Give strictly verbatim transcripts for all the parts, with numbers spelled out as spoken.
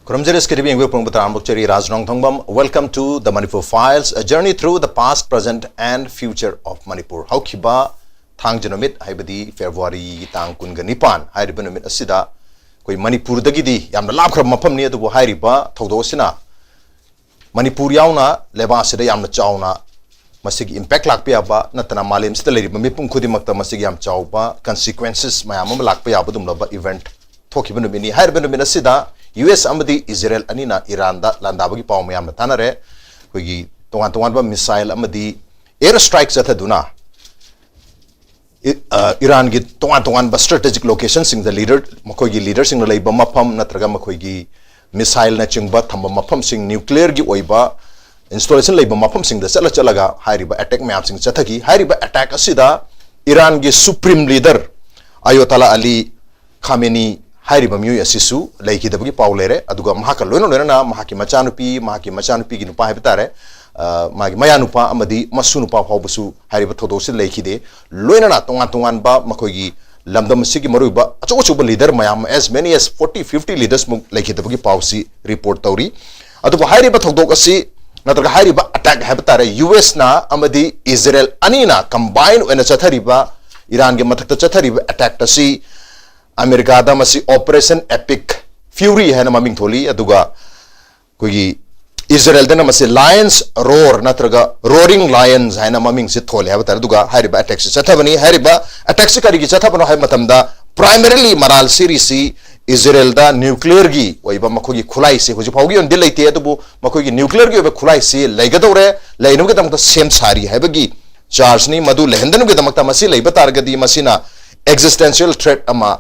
ꯈꯨꯔꯨꯝꯖꯔꯤ, ꯁ꯭ꯀꯤꯔꯤꯕꯤ ꯌꯦꯡꯕꯤꯕ ꯄꯨꯝꯅꯃꯛꯇ ꯇꯔꯥꯝꯅ ꯑꯣꯛꯆꯔꯤ꯫ ꯔꯥꯖ ꯅꯣꯡꯊꯣꯡꯕꯝ, welcome to the Manipur Files, a journey through the past, present and future of Manipur. ꯍꯧꯈꯤꯕ ꯊꯥꯡꯖ ꯅꯨꯃꯤꯠ, ꯍꯥꯏꯕꯗꯤ ꯐꯦꯕ꯭ꯔꯨꯋꯥꯔꯤꯒꯤ ꯇꯥꯡ ꯀꯨꯟꯒ ꯅꯤꯄꯥꯟ ꯍꯥꯏꯔꯤꯕ ꯅꯨꯃꯤꯠ ꯑꯁꯤꯗ, ꯑꯩꯈꯣꯏ ꯃꯅꯤꯄꯨꯔꯗꯒꯤꯗꯤ ꯌꯥꯝꯅ ꯂꯥꯞꯈ꯭ꯔꯕ ꯃꯐꯝꯅꯤ, ꯑꯗꯨꯕꯨ ꯍꯥꯏꯔꯤꯕ ꯊꯧꯗꯣꯛ ꯑꯁꯤꯅ ꯃꯅꯤꯄꯨꯔ ꯌꯥꯎꯅ ꯂꯩꯕꯥꯛ ꯑꯁꯤꯗ ꯌꯥꯝꯅ ꯆꯥꯎꯅ ꯃꯁꯤꯒꯤ impact ꯂꯥꯛꯄ ꯌꯥꯕ ꯅꯠꯇꯅ, ꯃꯥꯂꯦꯝꯁꯤꯗ ꯂꯩꯔꯤꯕ ꯃꯤꯄꯨꯝ ꯈꯨꯗꯤꯡꯃꯛꯇ ꯃꯁꯤꯒꯤ ꯌꯥꯝ ꯆꯥꯎꯕ consequences ꯃꯌꯥꯝ ꯑꯃ ꯂꯥꯛꯄ ꯌꯥꯕ ꯑꯗꯨꯒꯨꯝꯂꯕ event ꯊꯣꯛꯈꯤꯕ ꯅꯨꯃꯤꯠꯅꯤ꯫ ꯍꯥꯏꯔꯤꯕ ꯅꯨꯃꯤꯠ ꯑꯁꯤꯗ ꯌꯨ ꯑꯦꯁ ꯑꯃꯗꯤ ꯏꯖꯔꯦꯜ ꯑꯅꯤꯅ ꯏꯔꯥꯟꯗ ꯂꯥꯟꯗꯥꯕꯒꯤ ꯄꯥꯎ ꯃꯌꯥꯝꯅ ꯇꯥꯟꯅꯔꯦ꯫ ꯑꯩꯈꯣꯏꯒꯤ ꯇꯣꯉꯥꯟ ꯇꯣꯉꯥꯟꯕ missile ꯑꯃꯗꯤ air strike ꯆꯠꯊꯗꯨꯅ ꯏ-, ꯑ, ꯏꯔꯥꯟꯒꯤ ꯇꯣꯉꯥꯟ ꯇꯣꯉꯥꯟꯕ strategic locationꯁꯤꯡꯗ leader, ꯃꯈꯣꯏꯒꯤ leaderꯁꯤꯡꯅ ꯂꯩꯕ ꯃꯐꯝ ꯅꯠꯇ꯭ꯔꯒ ꯃꯈꯣꯏꯒꯤ missileꯅꯆꯤꯡꯕ ꯊꯝꯕ ꯃꯐꯝꯁꯤꯡ, nuclearꯒꯤ ꯑꯣꯏꯕ installation ꯂꯩꯕ ꯃꯐꯝꯁꯤꯡꯗ ꯆꯠꯂ ꯆꯠꯂꯒ ꯍꯥꯏꯔꯤꯕ attack ꯃꯌꯥꯝꯁꯤꯡ ꯆꯠꯊꯈꯤ꯫ ꯍꯥꯏꯔꯤꯕ attack ꯑꯁꯤꯗ ꯏꯔꯥꯟꯒꯤ supreme leader ꯑꯌꯣꯇꯥꯂꯥ ꯑꯂꯤ ꯈꯥꯃꯦꯅꯤ ꯍꯥꯏꯔꯤꯕ ꯃꯤꯑꯣꯏ ꯑꯁꯤꯁꯨ ꯂꯩꯈꯤꯗꯕꯒꯤ ꯄꯥꯎ ꯂꯩꯔꯦ꯫ ꯑꯗꯨꯒ ꯃꯍꯥꯛꯀ ꯂꯣꯏꯅ ꯂꯣꯏꯅꯅ ꯃꯍꯥꯛꯀꯤ ꯃꯆꯥꯅꯨꯄꯤ, ꯃꯍꯥꯛꯀꯤ ꯃꯆꯥꯅꯨꯄꯤꯒꯤ ꯅꯨꯄꯥ ꯍꯥꯏꯕ ꯇꯥꯔꯦ, ꯑ, ꯃꯥꯒꯤ ꯃꯌꯥꯅꯨꯄꯥ ꯑꯃꯗꯤ ꯃꯁꯨ ꯅꯨꯄꯥ ꯐꯥꯎꯕꯁꯨ ꯍꯥꯏꯔꯤꯕ ꯊꯧꯗꯣꯛꯁꯤꯗ ꯂꯩꯈꯤꯗꯦ꯫ ꯂꯣꯏꯅꯅ ꯇꯣꯉꯥꯟ ꯇꯣꯉꯥꯟꯕ ꯃꯈꯣꯏꯒꯤ ꯂꯝꯗꯝ ꯑꯁꯤꯒꯤ ꯃꯔꯨꯑꯣꯏꯕ ꯑꯆꯧ ꯑꯆꯧꯕ leader ꯃꯌꯥꯝ, as many as forty, fifty leadersꯃꯨꯛ ꯂꯩꯈꯤꯗꯕꯒꯤ ꯄꯥꯎꯁꯤ report ꯇꯧꯔꯤ꯫ ꯑꯗꯨꯕꯨ ꯍꯥꯏꯔꯤꯕ ꯊꯧꯗꯣꯛ ꯑꯁꯤ ꯅꯠꯇ꯭ꯔꯒ ꯍꯥꯏꯔꯤꯕ attack ꯍꯥꯏꯕ ꯇꯥꯔꯦ, ꯌꯨ ꯑꯦꯁꯅ ꯑꯃꯗꯤ ꯏꯖꯔꯦꯜ ꯑꯅꯤꯅ combine ꯑꯣꯏꯅ ꯆꯠꯊꯔꯤꯕ, ꯏꯔꯥꯟꯒꯤ ꯃꯊꯛꯇ ꯆꯠꯊꯔꯤꯕ attack ꯑꯁꯤ ꯑꯃꯦꯔꯤꯀꯥꯗ ꯃꯁꯤ Operation Epic Fury ꯍꯥꯏꯅ ꯃꯃꯤꯡ ꯊꯣꯜꯂꯤ꯫ ꯑꯗꯨꯒ ꯑꯩꯈꯣꯏꯒꯤ ꯏꯖꯔꯦꯜꯗꯅ ꯃꯁꯤ Lion's Roar ꯅꯠꯇ꯭ꯔꯒ Roaring Lions ꯍꯥꯏꯅ ꯃꯃꯤꯡꯁꯦ ꯊꯣꯜꯂꯦ ꯍꯥꯏꯕ ꯇꯥꯔꯦ꯫ ꯑꯗꯨꯒ ꯍꯥꯏꯔꯤꯕ attackꯁꯤ ꯆꯠꯊꯕꯅꯤ꯫ ꯍꯥꯏꯔꯤꯕ attackꯁꯤ ꯀꯔꯤꯒꯤ ꯆꯠꯊꯕꯅꯣ ꯍꯥꯏꯕ ꯃꯇꯝꯗ, primarily ꯃꯔꯥꯜ ꯁꯤꯔꯤꯁꯤ ꯏꯖꯔꯦꯜꯗ nuclearꯒꯤ ꯑꯣꯏꯕ ꯃꯈꯣꯏꯒꯤ ꯈꯨꯠꯂꯥꯏꯁꯤ ꯍꯧꯖꯤꯛ ꯐꯥꯎꯒꯤ ꯑꯣꯏꯅꯗꯤ ꯂꯩꯇꯦ, ꯑꯗꯨꯕꯨ ꯃꯈꯣꯏꯒꯤ nuclearꯒꯤ ꯑꯣꯏꯕ ꯈꯨꯠꯂꯥꯏꯁꯤ ꯂꯩꯒꯗꯧꯔꯦ, ꯂꯩꯅꯕꯒꯤꯗꯃꯛꯇ ꯁꯦꯝ ꯁꯥꯔꯤ ꯍꯥꯏꯕꯒꯤ chargeꯅꯤ꯫ ꯃꯗꯨ ꯂꯩꯍꯟꯗꯅꯕꯒꯤꯗꯃꯛꯇ ꯃꯁꯤ ꯂꯩꯕ ꯇꯥꯔꯒꯗꯤ ꯃꯁꯤꯅ existential threat ꯑꯃ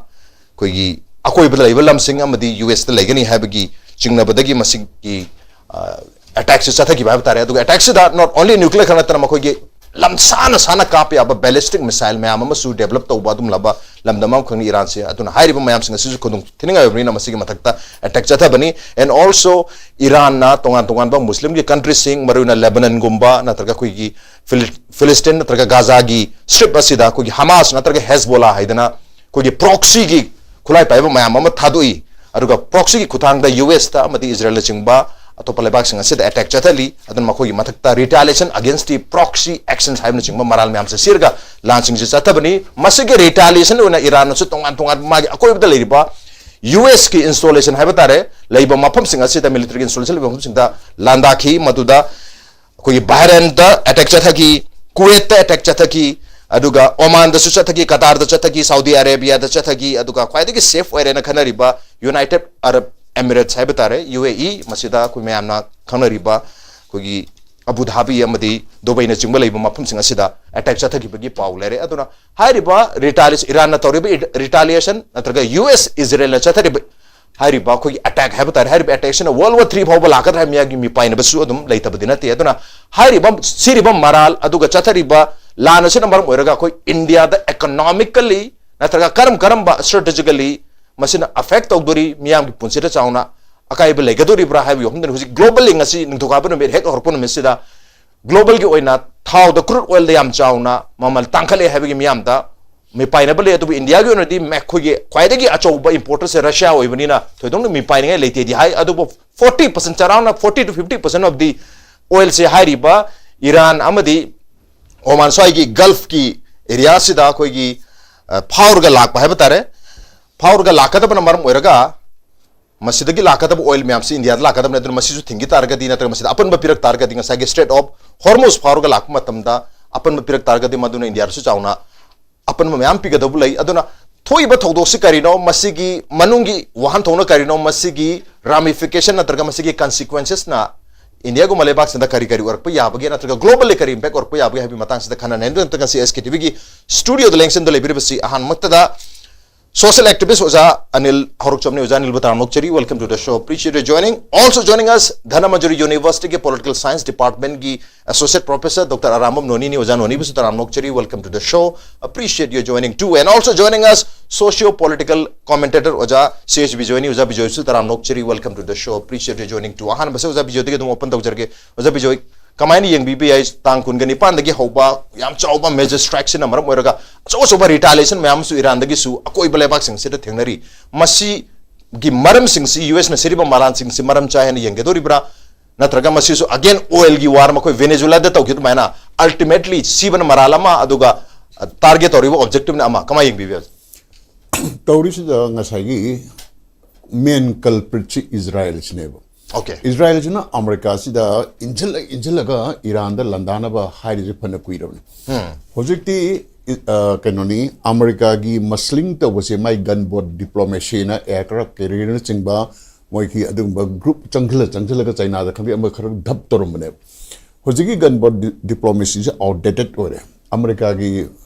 ꯑꯩꯈꯣꯏꯒꯤ ꯑꯀꯣꯏꯕꯗ ꯂꯩꯕ ꯂꯝꯁꯤꯡ ꯑꯃꯗꯤ ꯌꯨ ꯑꯦꯁꯇ ꯂꯩꯒꯅꯤ ꯍꯥꯏꯕꯒꯤ ꯆꯤꯡꯅꯕꯗꯒꯤ ꯃꯁꯤꯒꯤ, ꯑ, attackꯁꯤ ꯆꯠꯊꯈꯤꯕ ꯍꯥꯏꯕ ꯇꯥꯔꯦ꯫ ꯑꯗꯨꯒ attackꯁꯤꯗ not only nuclear ꯈꯛ ꯅꯠꯇꯅ ꯃꯈꯣꯏꯒꯤ ꯂꯝ ꯁꯥꯅ ꯁꯥꯅ ꯀꯥꯞꯄ ꯌꯥꯕ ballistic missile ꯃꯌꯥꯝ ꯑꯃꯁꯨ develop ꯇꯧꯕ ꯑꯗꯨꯒꯨꯝꯂꯕ ꯂꯝꯗꯝ ꯑꯃꯈꯛꯅꯤ ꯏꯔꯥꯟꯁꯦ꯫ ꯑꯗꯨꯅ ꯍꯥꯏꯔꯤꯕ ꯃꯌꯥꯝꯁꯤꯡ ꯑꯁꯤꯁꯨ ꯈꯨꯗꯣꯡ ꯊꯤꯅꯤꯡꯉꯥꯏ ꯑꯣꯏꯕꯅꯤꯅ ꯃꯁꯤꯒꯤ ꯃꯊꯛꯇ attack ꯆꯠꯊꯕꯅꯤ꯫ And also ꯏꯔꯥꯟꯅ ꯇꯣꯉꯥꯟ ꯇꯣꯉꯥꯟꯕ ꯃꯨꯁꯂꯤꯝꯒꯤ countryꯁꯤꯡ, ꯃꯔꯨꯑꯣꯏꯅ ꯂꯦꯕꯅꯟꯒꯨꯝꯕ ꯅꯠꯇ꯭ꯔꯒ ꯑꯩꯈꯣꯏꯒꯤ ꯐꯤꯂꯤ-, ꯐꯤꯂꯤꯁꯇꯤꯟ ꯅꯠꯇ꯭ꯔꯒ ꯒꯥꯖꯥꯒꯤ strip ꯑꯁꯤꯗ ꯑꯩꯈꯣꯏꯒꯤ ꯍꯃꯥꯁ ꯅꯠꯇ꯭ꯔꯒ ꯍꯦꯖꯕꯣꯂꯥ ꯍꯥꯏꯗꯅ ꯑꯩꯈꯣꯏꯒꯤ proxyꯒꯤ ꯈꯨꯠꯂꯥꯏ ꯄꯥꯏꯕ ꯃꯌꯥꯝ ꯑꯃ ꯊꯥꯗꯣꯛꯏ꯫ ꯑꯗꯨꯒ proxyꯒꯤ ꯈꯨꯠꯊꯥꯡꯗ ꯌꯨ ꯑꯦꯁꯇ ꯑꯃꯗꯤ ꯏꯖꯔꯦꯜꯅꯆꯤꯡꯕ ꯑꯇꯣꯞꯄ ꯂꯩꯕꯥꯛꯁꯤꯡ ꯑꯁꯤꯗ attack ꯆꯠꯊꯔꯤ꯫ ꯑꯗꯨꯅ ꯃꯈꯣꯏꯒꯤ ꯃꯊꯛꯇ retaliation against the proxy actions ꯍꯥꯏꯕꯅꯆꯤꯡꯕ ꯃꯔꯥꯜ ꯃꯌꯥꯝꯁꯦ ꯁꯤꯔꯒ ꯂꯥꯟꯁꯤꯡꯁꯦ ꯆꯠꯊꯕꯅꯤ꯫ ꯃꯁꯤꯒꯤ retaliation ꯑꯣꯏꯅ ꯏꯔꯥꯟꯅꯁꯨ ꯇꯣꯉꯥꯟ ꯇꯣꯉꯥꯟꯕ ꯃꯥꯒꯤ ꯑꯀꯣꯏꯕꯗ ꯂꯩꯔꯤꯕ ꯌꯨ ꯑꯦꯁꯀꯤ installation ꯍꯥꯏꯕ ꯇꯥꯔꯦ, ꯂꯩꯕ ꯃꯐꯝꯁꯤꯡ ꯑꯁꯤꯗ, militaryꯒꯤ installation ꯂꯩꯕ ꯃꯐꯝꯁꯤꯡꯗ ꯂꯥꯟꯗꯥꯈꯤ꯫ ꯃꯗꯨꯗ ꯑꯩꯈꯣꯏꯒꯤ ꯕꯍꯔꯦꯟꯗ attack ꯆꯠꯊꯈꯤ, ꯀꯨꯋꯦꯠꯇ attack ꯆꯠꯊꯈꯤ, ꯑꯗꯨꯒ ꯑꯣꯃꯥꯟꯗꯁꯨ ꯆꯠꯊꯈꯤ, ꯀꯇꯥꯔꯗ ꯆꯠꯊꯈꯤ, ꯁꯥꯎꯗꯤ ꯑꯔꯦꯕꯤꯌꯥꯗ ꯆꯠꯊꯈꯤ, ꯑꯗꯨꯒ ꯈ꯭ꯋꯥꯏꯗꯒꯤ safe ꯑꯣꯏꯔꯦꯅ ꯈꯟꯅꯔꯤꯕ United Arab Emirates ꯍꯥꯏꯕ ꯇꯥꯔꯦ, ꯌꯨ ꯑꯦ ꯏ, ꯃꯁꯤꯗ ꯑꯩꯈꯣꯏ ꯃꯌꯥꯝꯅ ꯈꯪꯅꯔꯤꯕ ꯑꯩꯈꯣꯏꯒꯤ ꯑꯕꯨ ꯙꯥꯕꯤ ꯑꯃꯗꯤ ꯗꯨꯕꯩꯅꯆꯤꯡꯕ ꯂꯩꯕ ꯃꯐꯝꯁꯤꯡ ꯑꯁꯤꯗ attack ꯆꯠꯊꯈꯤꯕꯒꯤ ꯄꯥꯎ ꯂꯩꯔꯦ꯫ ꯑꯗꯨꯅ ꯍꯥꯏꯔꯤꯕ retaliation, ꯏꯔꯥꯟꯅ ꯇꯧꯔꯤꯕ retaliation ꯅꯠꯇ꯭ꯔꯒ ꯌꯨ ꯑꯦꯁ ꯏꯖꯔꯦꯜꯅ ꯆꯠꯊꯔꯤꯕ ꯍꯥꯏꯔꯤꯕ ꯑꯩꯈꯣꯏꯒꯤ attack ꯍꯥꯏꯕ ꯇꯥꯔꯦ, ꯍꯥꯏꯔꯤꯕ attackꯁꯤꯅ World War three ꯐꯥꯎꯕ ꯂꯥꯛꯀꯗ꯭ꯔꯥ ꯍꯥꯏꯕ ꯃꯤꯌꯥꯝꯒꯤ ꯃꯤꯄꯥꯏꯅꯕꯁꯨ ꯑꯗꯨꯝ ꯂꯩꯇꯕꯗꯤ ꯅꯠꯇꯦ꯫ ꯑꯗꯨꯅ ꯍꯥꯏꯔꯤꯕ ꯁꯤꯔꯤꯕ ꯃꯔꯥꯜ ꯑꯗꯨꯒ ꯆꯠꯊꯔꯤꯕ ꯂꯥꯟ ꯑꯁꯤꯅ ꯃꯔꯝ ꯑꯣꯏꯔꯒ ꯑꯩꯈꯣꯏ ꯏꯟꯗꯤꯌꯥꯗ economically ꯅꯠꯇ꯭ꯔꯒ ꯀꯔꯝ ꯀꯔꯝꯕ strategically ꯃꯁꯤꯅ affect ꯇꯧꯗꯣꯔꯤ, ꯃꯤꯌꯥꯝꯒꯤ ꯄꯨꯟꯁꯤꯗ ꯆꯥꯎꯅ ꯑꯀꯥꯏꯕ ꯂꯩꯒꯗꯣꯔꯤꯕ꯭ꯔꯥ ꯍꯥꯏꯕꯒꯤ ꯋꯥꯐꯝꯗꯅꯤ ꯍꯧꯖꯤꯛ globally ꯉꯁꯤ ꯅꯤꯡꯊꯧꯀꯥꯕ ꯅꯨꯃꯤꯠ ꯍꯦꯛ ꯍꯧꯔꯛꯄ ꯅꯨꯃꯤꯠꯁꯤꯗ globalꯒꯤ ꯑꯣꯏꯅ ꯊꯥꯎꯗ, crude oilꯗ ꯌꯥꯝ ꯆꯥꯎꯅ ꯃꯃꯜ ꯇꯥꯡꯈꯠꯂꯦ ꯍꯥꯏꯕꯒꯤ ꯃꯤꯌꯥꯝꯗ ꯃꯤꯄꯥꯏꯅꯕ ꯂꯩ꯫ ꯑꯗꯨꯕꯨ ꯏꯟꯗꯤꯌꯥꯒꯤ ꯑꯣꯏꯅꯗꯤ ꯑꯩꯈꯣꯏꯒꯤ ꯈ꯭ꯋꯥꯏꯗꯒꯤ ꯑꯆꯧꯕ importerꯁꯦ ꯔꯁꯤꯌꯥ ꯑꯣꯏꯕꯅꯤꯅ ꯊꯣꯏꯗꯣꯛꯅ ꯃꯤꯄꯥꯏꯅꯤꯡꯉꯥꯏ ꯂꯩꯇꯦꯗꯤ ꯍꯥꯏ꯫ ꯑꯗꯨꯕꯨ forty percent, ꯆꯔꯥꯎꯅ forty to fifty percent of the oilꯁꯦ ꯍꯥꯏꯔꯤꯕ ꯏꯔꯥꯟ ꯑꯃꯗꯤ ꯑꯣꯃꯥꯟ ꯁ꯭ꯋꯥꯏꯒꯤ Gulfꯀꯤ areaꯁꯤꯗ ꯑꯩꯈꯣꯏꯒꯤ, ꯑ, ꯐꯥꯎꯔꯒ ꯂꯥꯛꯄ ꯍꯥꯏꯕ ꯇꯥꯔꯦ, ꯐꯥꯎꯔꯒ ꯂꯥꯛꯀꯗꯕꯅ ꯃꯔꯝ ꯑꯣꯏꯔꯒ ꯃꯁꯤꯗꯒꯤ ꯂꯥꯛꯀꯗꯕ oil ꯃꯌꯥꯝꯁꯤ ꯏꯟꯗꯤꯌꯥꯗ ꯂꯥꯛꯀꯗꯕꯅꯤ꯫ ꯑꯗꯨꯅ ꯃꯁꯤꯁꯨ ꯊꯤꯡꯈꯤ ꯇꯥꯔꯒꯗꯤ, ꯅꯠꯇ꯭ꯔꯒ ꯃꯁꯤꯗ ꯑꯄꯟꯕ ꯄꯤꯔꯛ ꯇꯥꯔꯒꯗꯤ, ꯉꯁꯥꯏꯒꯤ Strait of Hormuz ꯐꯥꯎꯔꯒ ꯂꯥꯛꯄ ꯃꯇꯝꯗ ꯑꯄꯟꯕ ꯄꯤꯔꯛ ꯇꯥꯔꯒꯗꯤ, ꯃꯗꯨꯅ ꯏꯟꯗꯤꯌꯥꯗꯁꯨ ꯆꯥꯎꯅ ꯑꯄꯟꯕ ꯃꯌꯥꯝ ꯄꯤꯒꯗꯕ ꯂꯩ꯫ ꯑꯗꯨꯅ ꯊꯣꯛꯏꯕ ꯊꯧꯗꯣꯛꯁꯤ ꯀꯔꯤꯅꯣ, ꯃꯁꯤꯒꯤ ꯃꯅꯨꯡꯒꯤ ꯋꯥꯍꯟꯊꯣꯛꯅ ꯀꯔꯤꯅꯣ, ꯃꯁꯤꯒꯤ ramification ꯅꯠꯇ꯭ꯔꯒ ꯃꯁꯤꯒꯤ consequencesꯅ ꯏꯟꯗꯤꯌꯥꯒꯨꯝꯕ ꯂꯩꯕꯥꯛꯁꯤꯡꯗ ꯀꯔꯤ ꯀꯔꯤ ꯑꯣꯏꯔꯛꯄ ꯌꯥꯕꯒꯦ, ꯅꯠꯇ꯭ꯔꯒ globally ꯀꯔꯤ impact ꯑꯣꯏꯔꯛꯄ ꯌꯥꯕꯒꯦ ꯍꯥꯏꯕꯒꯤ ꯃꯇꯥꯡꯁꯤꯗ ꯈꯟꯅ ꯅꯩꯅꯗꯨꯅ ꯉꯁꯤ S K T Vꯒꯤ studioꯗ ꯂꯦꯡꯁꯤꯟꯗ ꯂꯩꯕꯤꯔꯤꯕꯁꯤ ꯑꯍꯥꯟꯕꯃꯛꯇꯗ social activist ꯑꯣꯖꯥ ꯑꯅꯤꯜ ꯍꯧꯔꯛꯆꯝꯅꯤ꯫ ꯑꯣꯖꯥ ꯑꯅꯤꯜꯕꯨ ꯇꯔꯥꯝꯅ ꯑꯣꯛꯆꯔꯤ, welcome to the show, appreciate your joining. Also joining us, Dhanamanjuri Universityꯒꯤ Political Science Departmentꯀꯤ Associate Professor Doctor Arambam ꯅꯣꯅꯤꯅꯤ꯫ ꯑꯣꯖꯥ ꯅꯣꯅꯤꯕꯨꯁꯨ ꯇꯔꯥꯝꯅ ꯑꯣꯛꯆꯔꯤ, welcome to the show, appreciate your joining too. And also joining us, socio political commentator ꯑꯣꯖꯥ C H ꯕꯤꯖꯣꯏꯅꯤ꯫ ꯑꯣꯖꯥ ꯕꯤꯖꯣꯏꯁꯨ ꯇꯔꯥꯝꯅ ꯑꯣꯛꯆꯔꯤ, welcome to the show, appreciate your joining too. ꯑꯍꯥꯟꯕꯁꯦ ꯑꯣꯖꯥ ꯕꯤꯖꯣꯏꯗꯒꯤ ꯑꯗꯨꯝ open ꯇꯧꯖꯔꯒꯦ꯫ ꯑꯣꯖꯥ ꯕꯤꯖꯣꯏ, ꯀꯃꯥꯏꯅ ꯌꯦꯡꯕꯤꯕ ꯌꯥꯏ? ꯇꯥꯡ ꯀꯨꯟꯒ ꯅꯤꯄꯥꯟꯗꯒꯤ ꯍꯧꯕ ꯌꯥꯝ ꯆꯥꯎꯕ major strikeꯁꯤꯅ ꯃꯔꯝ ꯑꯣꯏꯔꯒ ꯑꯆꯧ ꯑꯆꯧꯕ retaliation ꯃꯌꯥꯝ ꯑꯃꯁꯨ ꯏꯔꯥꯟꯗꯒꯤꯁꯨ ꯑꯀꯣꯏꯕ ꯂꯩꯕꯥꯛꯁꯤꯡꯁꯤꯗ ꯊꯦꯡꯅꯔꯤ꯫ ꯃꯁꯤ ꯒꯤ ꯃꯔꯝꯁꯤꯡꯁꯤ ꯌꯨ ꯑꯦꯁꯅ ꯁꯤꯔꯤꯕ ꯃꯔꯥꯜꯁꯤꯡꯁꯤ ꯃꯔꯝ ꯆꯥꯏ ꯍꯥꯏꯅ ꯌꯦꯡꯒꯗꯧꯔꯤꯕ꯭ꯔꯥ? ꯅꯠꯇ꯭ꯔꯒ ꯃꯁꯤꯁꯨ ꯑꯒꯦꯟ ꯑꯣꯏꯜꯒꯤ ꯋꯥꯔ ꯃꯈꯣꯏ ꯚꯦꯅꯦꯖꯨꯂꯥꯗ ꯇꯧꯈꯤꯕ ꯑꯗꯨꯃꯥꯏꯅ ꯑꯜꯇꯤꯃꯦꯠꯂꯤ ꯁꯤꯕꯅ ꯃꯔꯥꯜ ꯑꯃ, ꯑꯗꯨꯒ ꯇꯥꯔꯒꯦꯠ ꯇꯧꯔꯤꯕ ꯑꯣꯕꯖꯦꯛꯇꯤꯚꯅ ꯑꯃ? ꯀꯃꯥꯏꯅ ꯌꯦꯡꯕꯤꯕ? ꯇꯧꯔꯤꯁꯤꯗ ꯉꯁꯥꯏꯒꯤ ꯃꯦꯟ ꯀꯜꯄ꯭ꯔꯤꯠꯁꯤ ꯏꯖꯔꯥꯌꯦꯜꯁꯤꯅꯦꯕ꯫ ꯑꯣꯀꯦ꯫ ꯏꯖꯔꯥꯌꯦꯜꯁꯤꯅ ꯑꯃꯦꯔꯤꯀꯥꯁꯤꯗ ꯏꯟꯁꯤꯜꯂ ꯏꯟꯁꯤꯜꯂꯒ ꯏꯔꯥꯟꯗ ꯂꯥꯟꯗꯥꯅꯕ ꯍꯥꯏꯔꯤꯁꯦ ꯐꯅ ꯀꯨꯏꯔꯕꯅꯤ꯫ ꯍꯧꯖꯤꯛꯇꯤ ꯏ- ꯑ, ꯀꯩꯅꯣꯅꯤ, ꯑꯃꯦꯔꯤꯀꯥꯒꯤ ꯃꯁꯂꯤꯡ ꯇꯧꯕꯁꯦ ꯃꯥꯏ ꯒꯟ ꯕꯣꯠ ꯗꯤꯄ꯭ꯂꯣꯃꯦꯁꯤꯅ ꯑꯦꯌꯔꯀ꯭ꯔꯥꯐ ꯀꯦꯔꯤꯌꯔꯅꯆꯤꯡꯕ ꯃꯣꯏꯒꯤ ꯑꯗꯨꯒꯨꯝꯕ ꯒ꯭ꯔꯨꯞ ꯆꯪꯁꯤꯜꯂ ꯆꯪꯁꯤꯜꯂꯒ ꯆꯩꯅꯥꯗ ꯈꯪꯗꯦ ꯑꯃ ꯈꯔ ꯙꯞ ꯇꯧꯔꯝꯕꯅꯦꯕ꯫ ꯍꯧꯖꯤꯛꯀꯤ ꯒꯟ ꯕꯣꯠ ꯗꯤ- ꯗꯤꯄ꯭ꯂꯣꯃꯦꯁꯤꯁꯦ ꯑꯥꯎꯠꯗꯦꯇꯦꯠ ꯑꯣꯏꯔꯦ꯫ ꯑꯃꯦꯔꯤꯀꯥꯒꯤ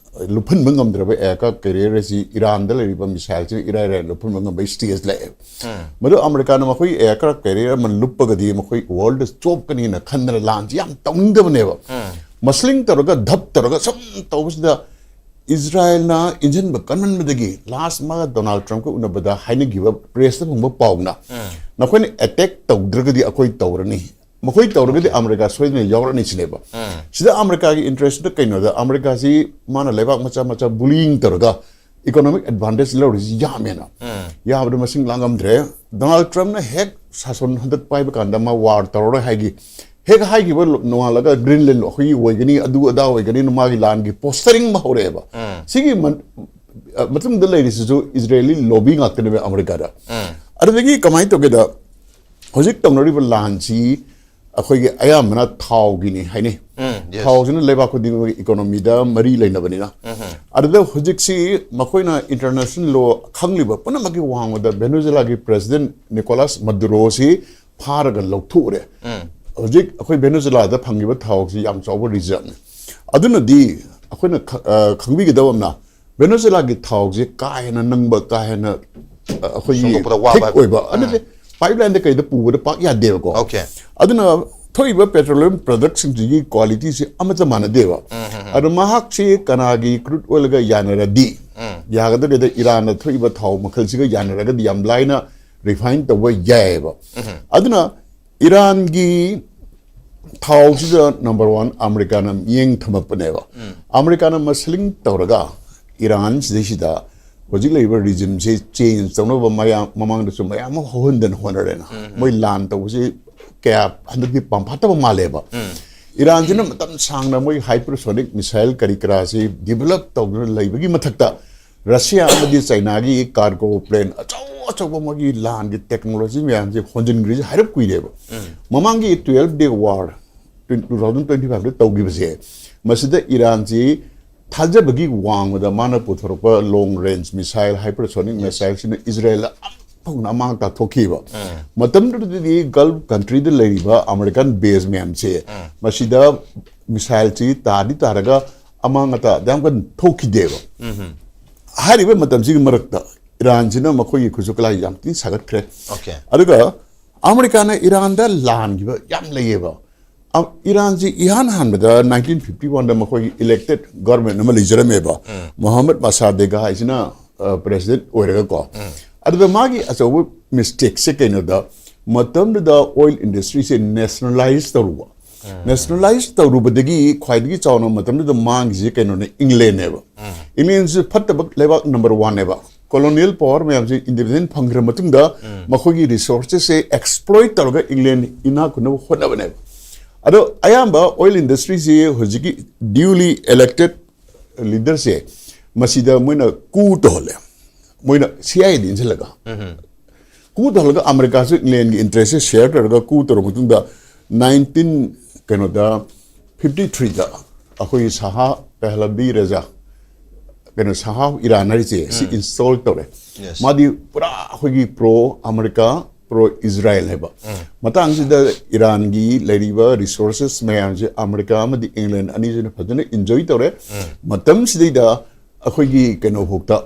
ꯂꯨꯞꯍꯟꯕ ꯉꯝꯗ꯭ꯔꯕ ꯑꯦꯌꯔꯀ꯭ꯔꯥꯐ ꯀꯦꯔꯤꯌꯔ ꯑꯁꯤ ꯏꯔꯥꯟꯗ ꯂꯩꯔꯤꯕ ꯃꯤꯁꯥꯏꯜꯁꯤꯅ ꯏꯔꯥꯏ ꯂꯥꯏꯅ ꯂꯨꯞꯍꯟꯕ ꯉꯝꯕꯒꯤ ꯁ꯭ꯇꯦꯖ ꯂꯥꯛꯑꯦ꯫ ꯃꯗꯨ ꯑꯃꯦꯔꯤꯀꯥꯅ ꯃꯈꯣꯏ ꯑꯦꯌꯔꯀ꯭ꯔꯥꯐ ꯀꯦꯔꯤꯌꯔ ꯑꯃ ꯂꯨꯞꯄꯒꯗꯤ ꯃꯈꯣꯏ ꯋꯥꯔꯜꯗ ꯆꯣꯞꯀꯅꯤꯅ ꯈꯟꯗꯅ ꯂꯥꯟꯁꯤ ꯌꯥꯝ ꯇꯧꯅꯤꯡꯗꯕꯅꯦꯕ꯫ ꯃꯁꯂꯤꯡ ꯇꯧꯔꯒ ꯙꯞ ꯇꯧꯔꯒ ꯁꯨꯝ ꯇꯧꯕꯁꯤꯗ ꯏꯖꯔꯥꯌꯦꯜꯅ ꯏꯟꯁꯤꯟꯕ ꯀꯟꯃꯟꯕꯗꯒꯤ ꯂꯥꯁ ꯃꯥꯒ ꯗꯣꯅꯥꯜꯗ ꯇ꯭ꯔꯝꯞꯀ ꯎꯅꯕꯗ ꯍꯥꯏꯅꯈꯤꯕ, ꯄ꯭ꯔꯦꯁꯇ ꯐꯪꯕ ꯄꯥꯎꯅ, "ꯅꯈꯣꯏꯅ ꯑꯦꯇꯦꯛ ꯇꯧꯗ꯭ꯔꯒꯗꯤ ꯑꯩꯈꯣꯏ ꯇꯧꯔꯅꯤ, ꯃꯈꯣꯏ ꯇꯧꯔꯒꯗꯤ ꯑꯃꯦꯔꯤꯀꯥ ꯁꯣꯏꯗꯅ ꯌꯥꯎꯔꯛꯑꯅꯤ" ꯁꯤꯅꯦꯕ꯫ ꯁꯤꯗ ꯑꯃꯦꯔꯤꯀꯥꯒꯤ ꯏꯟꯇꯔꯦꯁꯇ ꯀꯩꯅꯣꯗ, ꯑꯃꯦꯔꯤꯀꯥꯁꯤ ꯃꯥꯅ ꯂꯩꯕꯥꯛ ꯃꯆꯥ ꯃꯆꯥ ꯕꯨꯂꯤꯡ ꯇꯧꯔꯒ ꯏꯀꯣꯅꯣꯃꯤꯛ ꯑꯦꯗꯚꯥꯟꯇꯦꯖ ꯂꯧꯔꯤꯁꯤ ꯌꯥꯝꯃꯦꯅ꯫ ꯌꯥꯕꯗ ꯃꯁꯤꯡ ꯂꯥꯡꯉꯝꯗ꯭ꯔꯦ꯫ ꯗꯣꯅꯥꯜꯗ ꯇ꯭ꯔꯝꯞꯅ ꯍꯦꯛ ꯁꯥꯁꯟ ꯍꯟꯗꯛ ꯄꯥꯏꯕ ꯀꯥꯟꯗ ꯃꯥ ꯋꯥꯔ ꯇꯧꯔꯔꯣꯏ ꯍꯥꯏꯈꯤ꯫ ꯍꯦꯛ ꯍꯥꯏꯈꯤꯕ ꯅꯣꯡꯉꯥꯜꯂꯒ ꯒ꯭ꯔꯤꯟꯂꯦꯟ ꯑꯩꯈꯣꯏꯒꯤ ꯑꯣꯏꯒꯅꯤ, ꯑꯗꯨ ꯑꯗꯥ ꯑꯣꯏꯒꯅꯤꯅ ꯃꯥꯒꯤ ꯂꯥꯟꯒꯤ ꯄꯣꯁꯇꯔꯤꯡ ꯑꯃ ꯍꯧꯔꯛꯑꯦꯕ꯫ ꯁꯤꯒꯤ ꯃꯇꯨꯡꯗ ꯂꯩꯔꯤꯁꯤꯁꯨ ꯏꯖꯔꯦꯂꯤ ꯂꯣꯕꯤ ꯉꯥꯛꯇꯅꯦꯕ ꯑꯃꯦꯔꯤꯀꯥꯗ꯫ ꯑꯗꯨꯗꯒꯤ ꯀꯃꯥꯏꯅ ꯇꯧꯒꯦꯗ, ꯍꯧꯖꯤꯛ ꯇꯧꯅꯔꯤꯕ ꯂꯥꯟꯁꯤ ꯑꯩꯈꯣꯏꯒꯤ ꯑꯌꯥꯝꯕꯅ ꯊꯥꯎꯒꯤꯅꯤ ꯍꯥꯏꯅꯩ꯫ ꯊꯥꯎꯁꯤꯅ ꯂꯩꯕꯥꯛ ꯈꯨꯗꯤꯡꯃꯛꯀꯤ ꯏꯀꯣꯅꯣꯃꯤꯗ ꯃꯔꯤ ꯂꯩꯅꯕꯅꯤꯅ꯫ ꯑꯗꯨꯗ ꯍꯧꯖꯤꯛꯁꯤ ꯃꯈꯣꯏꯅ ꯏꯟꯇꯔꯅꯦꯁꯅꯦꯜ ꯂꯣ ꯈꯪꯂꯤꯕ ꯄꯨꯝꯅꯃꯛꯀꯤ ꯋꯥꯡꯃꯗ ꯚꯦꯅꯦꯖꯨꯂꯥꯒꯤ ꯄ꯭ꯔꯦꯁꯤꯗꯦꯟ ꯅꯤꯀꯣꯂꯥꯁ ꯃꯗꯨꯔꯣꯁꯤ ꯐꯥꯔꯒ ꯂꯧꯊꯣꯛꯎꯔꯦ꯫ ꯍꯧꯖꯤꯛ ꯑꯩꯈꯣꯏ ꯚꯦꯅꯦꯖꯨꯂꯥꯗ ꯐꯪꯉꯤꯕ ꯊꯥꯎꯁꯤ ꯌꯥꯝ ꯆꯥꯎꯕ ꯔꯤꯖꯔꯕꯅꯤ꯫ ꯑꯗꯨꯅꯗꯤ ꯑꯩꯈꯣꯏꯅ ꯈ- ꯑ, ꯈꯪꯕꯤꯒꯗꯕ ꯑꯃꯅ, ꯚꯦꯅꯦꯖꯨꯂꯥꯒꯤ ꯊꯥꯎꯁꯤ ꯀꯥ ꯍꯦꯟꯅ ꯅꯪꯕ, ꯀꯥ ꯍꯦꯟꯅ, ꯑ, ꯑꯩꯈꯣꯏꯒꯤ ꯁꯣꯛꯇꯣꯛꯄꯗ ꯋꯥꯕ ꯊꯤꯛ ꯍꯥꯏꯕ꯫ ꯑꯣꯏꯕ, ꯑꯗꯨꯗꯤ ꯄꯥꯏꯞ ꯂꯥꯏꯟꯗ ꯀꯩꯗ ꯄꯨꯕꯗ ꯄꯥꯛ ꯌꯥꯗꯦꯕꯀꯣ꯫ ꯑꯣꯀꯦ꯫ ꯑꯗꯨꯅ ꯊꯣꯛꯏꯕ ꯄꯦꯇ꯭ꯔꯣꯂꯤꯌꯝ ꯄ꯭ꯔꯗꯛꯁꯤꯡꯁꯤꯒꯤ ꯀ꯭ꯋꯥꯂꯤꯇꯤꯁꯤ ꯑꯃꯠꯇ ꯃꯥꯟꯅꯗꯦꯕ꯫ ꯑꯗꯣ ꯃꯍꯥꯛꯁꯤ ꯀꯅꯥꯒꯤ ꯀ꯭ꯔꯨꯗ ꯑꯣꯏꯜꯒ ꯌꯥꯅꯔꯗꯤ, ꯌꯥꯒꯗꯒꯦꯗ ꯏꯔꯥꯟꯅ ꯊꯣꯛꯏꯕ ꯊꯥꯎ ꯃꯈꯜꯁꯤꯒ ꯌꯥꯅꯔꯒꯗꯤ ꯌꯥꯝ ꯂꯥꯏꯅ ꯔꯤꯐꯥꯏꯟ ꯇꯧꯕ ꯌꯥꯏꯑꯕ꯫ ꯑꯗꯨꯅ ꯏꯔꯥꯟꯒꯤ ꯊꯥꯎꯁꯤꯗ ꯅꯝꯕꯔ ꯋꯥꯟ ꯑꯃꯦꯔꯤꯀꯥꯅ ꯃꯤꯠꯌꯦꯡ ꯊꯝꯃꯛꯄꯅꯦꯕ꯫ ꯑꯃꯦꯔꯤꯀꯥꯅ ꯃꯁꯂꯤꯡ ꯇꯧꯔꯒ ꯏꯔꯥꯟ ꯁꯤꯗꯩꯁꯤꯗ ꯍꯧꯖꯤꯛ ꯂꯩꯔꯤꯕ ꯔꯤꯖꯤꯝꯁꯤ ꯆꯦꯟꯖ ꯇꯧꯅꯕ ꯃꯌꯥꯝ ꯃꯃꯥꯡꯗꯁꯨ ꯃꯌꯥꯝ ꯑꯃ ꯍꯧꯍꯟꯗꯅ ꯍꯣꯠꯅꯔꯦꯅ꯫ ꯃꯣꯏ ꯂꯥꯟ ꯇꯧꯕꯁꯤ ꯀꯌꯥ ꯍꯟꯗꯛꯇꯤ ꯄꯥꯝꯐꯥꯠꯇꯕ ꯃꯥꯜꯂꯦꯕ꯫ ꯏꯔꯥꯟꯁꯤꯅ ꯃꯇꯝ ꯁꯥꯡꯅ ꯃꯣꯏ ꯍꯥꯏꯄꯔꯁꯣꯅꯤꯛ ꯃꯤꯁꯥꯏꯜ ꯀꯔꯤ ꯀꯔꯥꯁꯤ ꯗꯤꯕꯂꯞ ꯇꯧꯗꯨꯅ ꯂꯩꯕꯒꯤ ꯃꯊꯛꯇ ꯔꯁꯤꯌꯥ ꯑꯃꯗꯤ ꯆꯩꯅꯥꯒꯤ ꯀꯥꯔꯒꯣ ꯄ꯭ꯂꯦꯟ ꯑꯆꯧ ꯑꯆꯧꯕ ꯃꯣꯏꯒꯤ ꯂꯥꯟꯒꯤ ꯇꯦꯛꯅꯣꯂꯣꯖꯤ ꯃꯌꯥꯝꯁꯦ ꯍꯣꯟꯖꯤꯟꯈ꯭ꯔꯤꯁꯦ ꯍꯥꯏꯔꯞ ꯀꯨꯏꯔꯦꯕ꯫ ꯃꯃꯥꯡꯒꯤ ꯇꯨꯌꯦꯜꯐ ꯗꯦ ꯋꯥꯔ ꯇꯨ ꯊꯥꯎꯖꯟ ꯇ꯭ꯋꯦꯟꯇꯤ ꯐꯥꯏꯚꯇ ꯇꯧꯈꯤꯕꯁꯦ, ꯃꯁꯤꯗ ꯏꯔꯥꯟꯁꯤ ꯊꯥꯖꯕꯒꯤ ꯋꯥꯡꯃꯗ ꯃꯥꯅ ꯄꯨꯊꯣꯔꯛꯄ ꯂꯣꯡ ꯔꯦꯟꯖ ꯃꯤꯁꯥꯏꯜ, ꯍꯥꯏꯄꯔꯁꯣꯅꯤꯛ ꯃꯤꯁꯥꯏꯜꯁꯤꯅ ꯏꯖꯔꯦꯜꯗ ꯑꯃꯐꯥꯎꯅ ꯑꯃꯥꯡ ꯇꯥꯊꯣꯛꯈꯤꯕ꯫ ꯃꯇꯝꯗꯨꯗꯗꯤ ꯒꯜꯐ ꯀꯟꯇ꯭ꯔꯤꯗ ꯂꯩꯔꯤꯕ ꯑꯃꯦꯔꯤꯀꯥꯟ ꯕꯦꯁ ꯃꯌꯥꯝꯁꯦ ꯃꯁꯤꯗ ꯃꯤꯁꯥꯏꯜꯁꯤ ꯇꯥꯗꯤ ꯇꯥꯔꯒ ꯑꯃꯥꯡ ꯑꯇꯥ ꯌꯥꯝ ꯀꯟꯅ ꯊꯣꯛꯈꯤꯗꯦꯕ꯫ ꯍꯥꯏꯔꯤꯕ ꯃꯇꯝꯁꯤꯒꯤ ꯃꯔꯛꯇ ꯏꯔꯥꯟꯁꯤꯅ ꯃꯈꯣꯏꯒꯤ ꯈꯨꯠꯁꯨ ꯈꯨꯠꯂꯥꯏ ꯌꯥꯝ ꯊꯤꯅ ꯁꯥꯒꯠꯈ꯭ꯔꯦ꯫ Okay. ꯑꯗꯨꯒ ꯑꯃꯦꯔꯤꯀꯥꯅ ꯏꯔꯥꯟꯗ ꯂꯥꯟꯈꯤꯕ ꯌꯥꯝ ꯂꯩꯌꯦꯕ꯫ ꯑ, ꯏꯔꯥꯟꯁꯤ ꯏꯍꯥꯟ ꯍꯥꯟꯕꯗ ꯅꯥꯏꯟꯇꯤꯟ ꯐꯤꯐꯇꯤ ꯋꯥꯟꯗ ꯃꯈꯣꯏꯒꯤ ꯏꯂꯦꯛꯇꯦꯠ ꯒꯣꯔꯃꯦꯟ ꯑꯃ ꯂꯩꯖꯔꯝꯃꯦꯕ꯫ ꯃꯣꯍꯝꯃꯗ ꯃꯁꯥꯗꯦꯒ ꯍꯥꯏꯁꯤꯅ ꯄ꯭ꯔꯦꯁꯤꯗꯦꯟ ꯑꯣꯏꯔꯒꯀꯣ꯫ ꯑꯗꯨꯗ ꯃꯥꯒꯤ ꯑꯆꯧꯕ ꯃꯤꯁꯇꯦꯛꯁꯦ ꯀꯩꯅꯣꯗ, ꯃꯇꯝꯗꯨꯗ ꯑꯣꯏꯜ ꯏꯟꯗꯁꯇ꯭ꯔꯤꯁꯦ ꯅꯦꯁꯅꯦꯂꯥꯏꯁ ꯇꯧꯔꯨꯕ꯫ ꯅꯦꯁꯅꯦꯂꯥꯏꯁ ꯇꯧꯔꯨꯕꯗꯒꯤ ꯈ꯭ꯋꯥꯏꯗꯒꯤ ꯆꯥꯎꯅ ꯃꯇꯝꯗꯨꯗ ꯃꯥꯡꯈꯤꯁꯦ ꯀꯩꯅꯣꯅꯦ, ꯏꯪꯂꯦꯟꯅꯦꯕ꯫ ꯏꯪꯂꯦꯟꯁꯤ ꯐꯠꯇꯕ ꯂꯩꯕꯥꯛ ꯅꯝꯕꯔ ꯋꯥꯟꯅꯦꯕ꯫ ꯀꯣꯂꯣꯅꯤꯌꯦꯜ ꯄꯋꯥꯔ ꯃꯌꯥꯝꯁꯦ ꯏꯟꯗꯤꯄꯦꯟꯗꯦꯟ ꯐꯪꯈ꯭ꯔ ꯃꯇꯨꯡꯗ ꯃꯈꯣꯏꯒꯤ ꯔꯤꯁꯣꯔꯁꯦꯁꯁꯦ ꯑꯦꯛꯁꯄ꯭ꯂꯣꯏꯠ ꯇꯧꯔꯒ ꯏꯪꯂꯦꯟ ꯏꯅꯥꯛ ꯈꯨꯟꯅꯕ ꯍꯣꯠꯅꯕꯅꯦꯕ꯫ ꯑꯗꯣ ꯑꯌꯥꯝꯕ ꯑꯣꯏꯜ ꯏꯟꯗꯁꯇ꯭ꯔꯤꯁꯤ ꯍꯧꯖꯤꯛꯀꯤ ꯗ꯭ꯌꯨꯂꯤ ꯏꯂꯦꯛꯇꯦꯠ ꯂꯤꯗꯔꯁꯦ, ꯃꯁꯤꯗ ꯃꯣꯏꯅ ꯀꯨ ꯇꯧꯍꯜꯂꯦ꯫ ꯃꯣꯏꯅ ꯁꯤ ꯑꯥꯏ ꯑꯦꯗ ꯏꯟꯁꯤꯜꯂꯒ ꯀꯨ ꯇꯧꯍꯜꯂꯒ ꯑꯃꯦꯔꯤꯀꯥꯁꯨ ꯏꯪꯂꯦꯟꯒꯤ ꯏꯟꯇꯔꯦꯁꯁꯦ ꯁꯤꯌꯔ ꯇꯧꯔꯒ ꯀꯨ ꯇꯧꯔꯕ ꯃꯇꯨꯡꯗ ꯅꯥꯏꯟꯇꯤꯟ ꯀꯩꯅꯣꯗ ꯐꯤꯐꯇꯤ ꯊ꯭ꯔꯤꯗ ꯑꯩꯈꯣꯏꯒꯤ ꯁꯍꯥ ꯄꯦꯍꯂꯕꯤ ꯔꯦꯖꯥ, ꯀꯩꯅꯣ, ꯁꯍꯥ ꯏꯔꯥꯟ ꯍꯥꯏꯔꯤꯁꯦ, ꯁꯤ ꯏꯟꯁꯇꯣꯜ ꯇꯧꯔꯦ꯫ Yes. ꯃꯥꯗꯤ ꯄꯨꯔꯥ ꯑꯩꯈꯣꯏꯒꯤ ꯄ꯭ꯔꯣ ꯑꯃꯦꯔꯤꯀꯥ, ꯄ꯭ꯔꯣ ꯏꯖꯔꯥꯏꯜ ꯍꯥꯏꯕ꯫ ꯃꯇꯥꯡꯁꯤꯗ ꯏꯔꯥꯟꯒꯤ ꯂꯩꯔꯤꯕ ꯔꯤꯁꯣꯔꯁꯦꯁ ꯃꯌꯥꯝꯁꯦ ꯑꯃꯦꯔꯤꯀꯥ ꯑꯃꯗꯤ ꯏꯪꯂꯦꯟ ꯑꯅꯤꯁꯤꯅ ꯐꯖꯅ ꯏꯟꯖꯣꯏ ꯇꯧꯔꯦ꯫ ꯃꯇꯝꯁꯤꯗꯩꯗ ꯑꯩꯈꯣꯏꯒꯤ ꯀꯩꯅꯣꯐꯥꯎꯗ,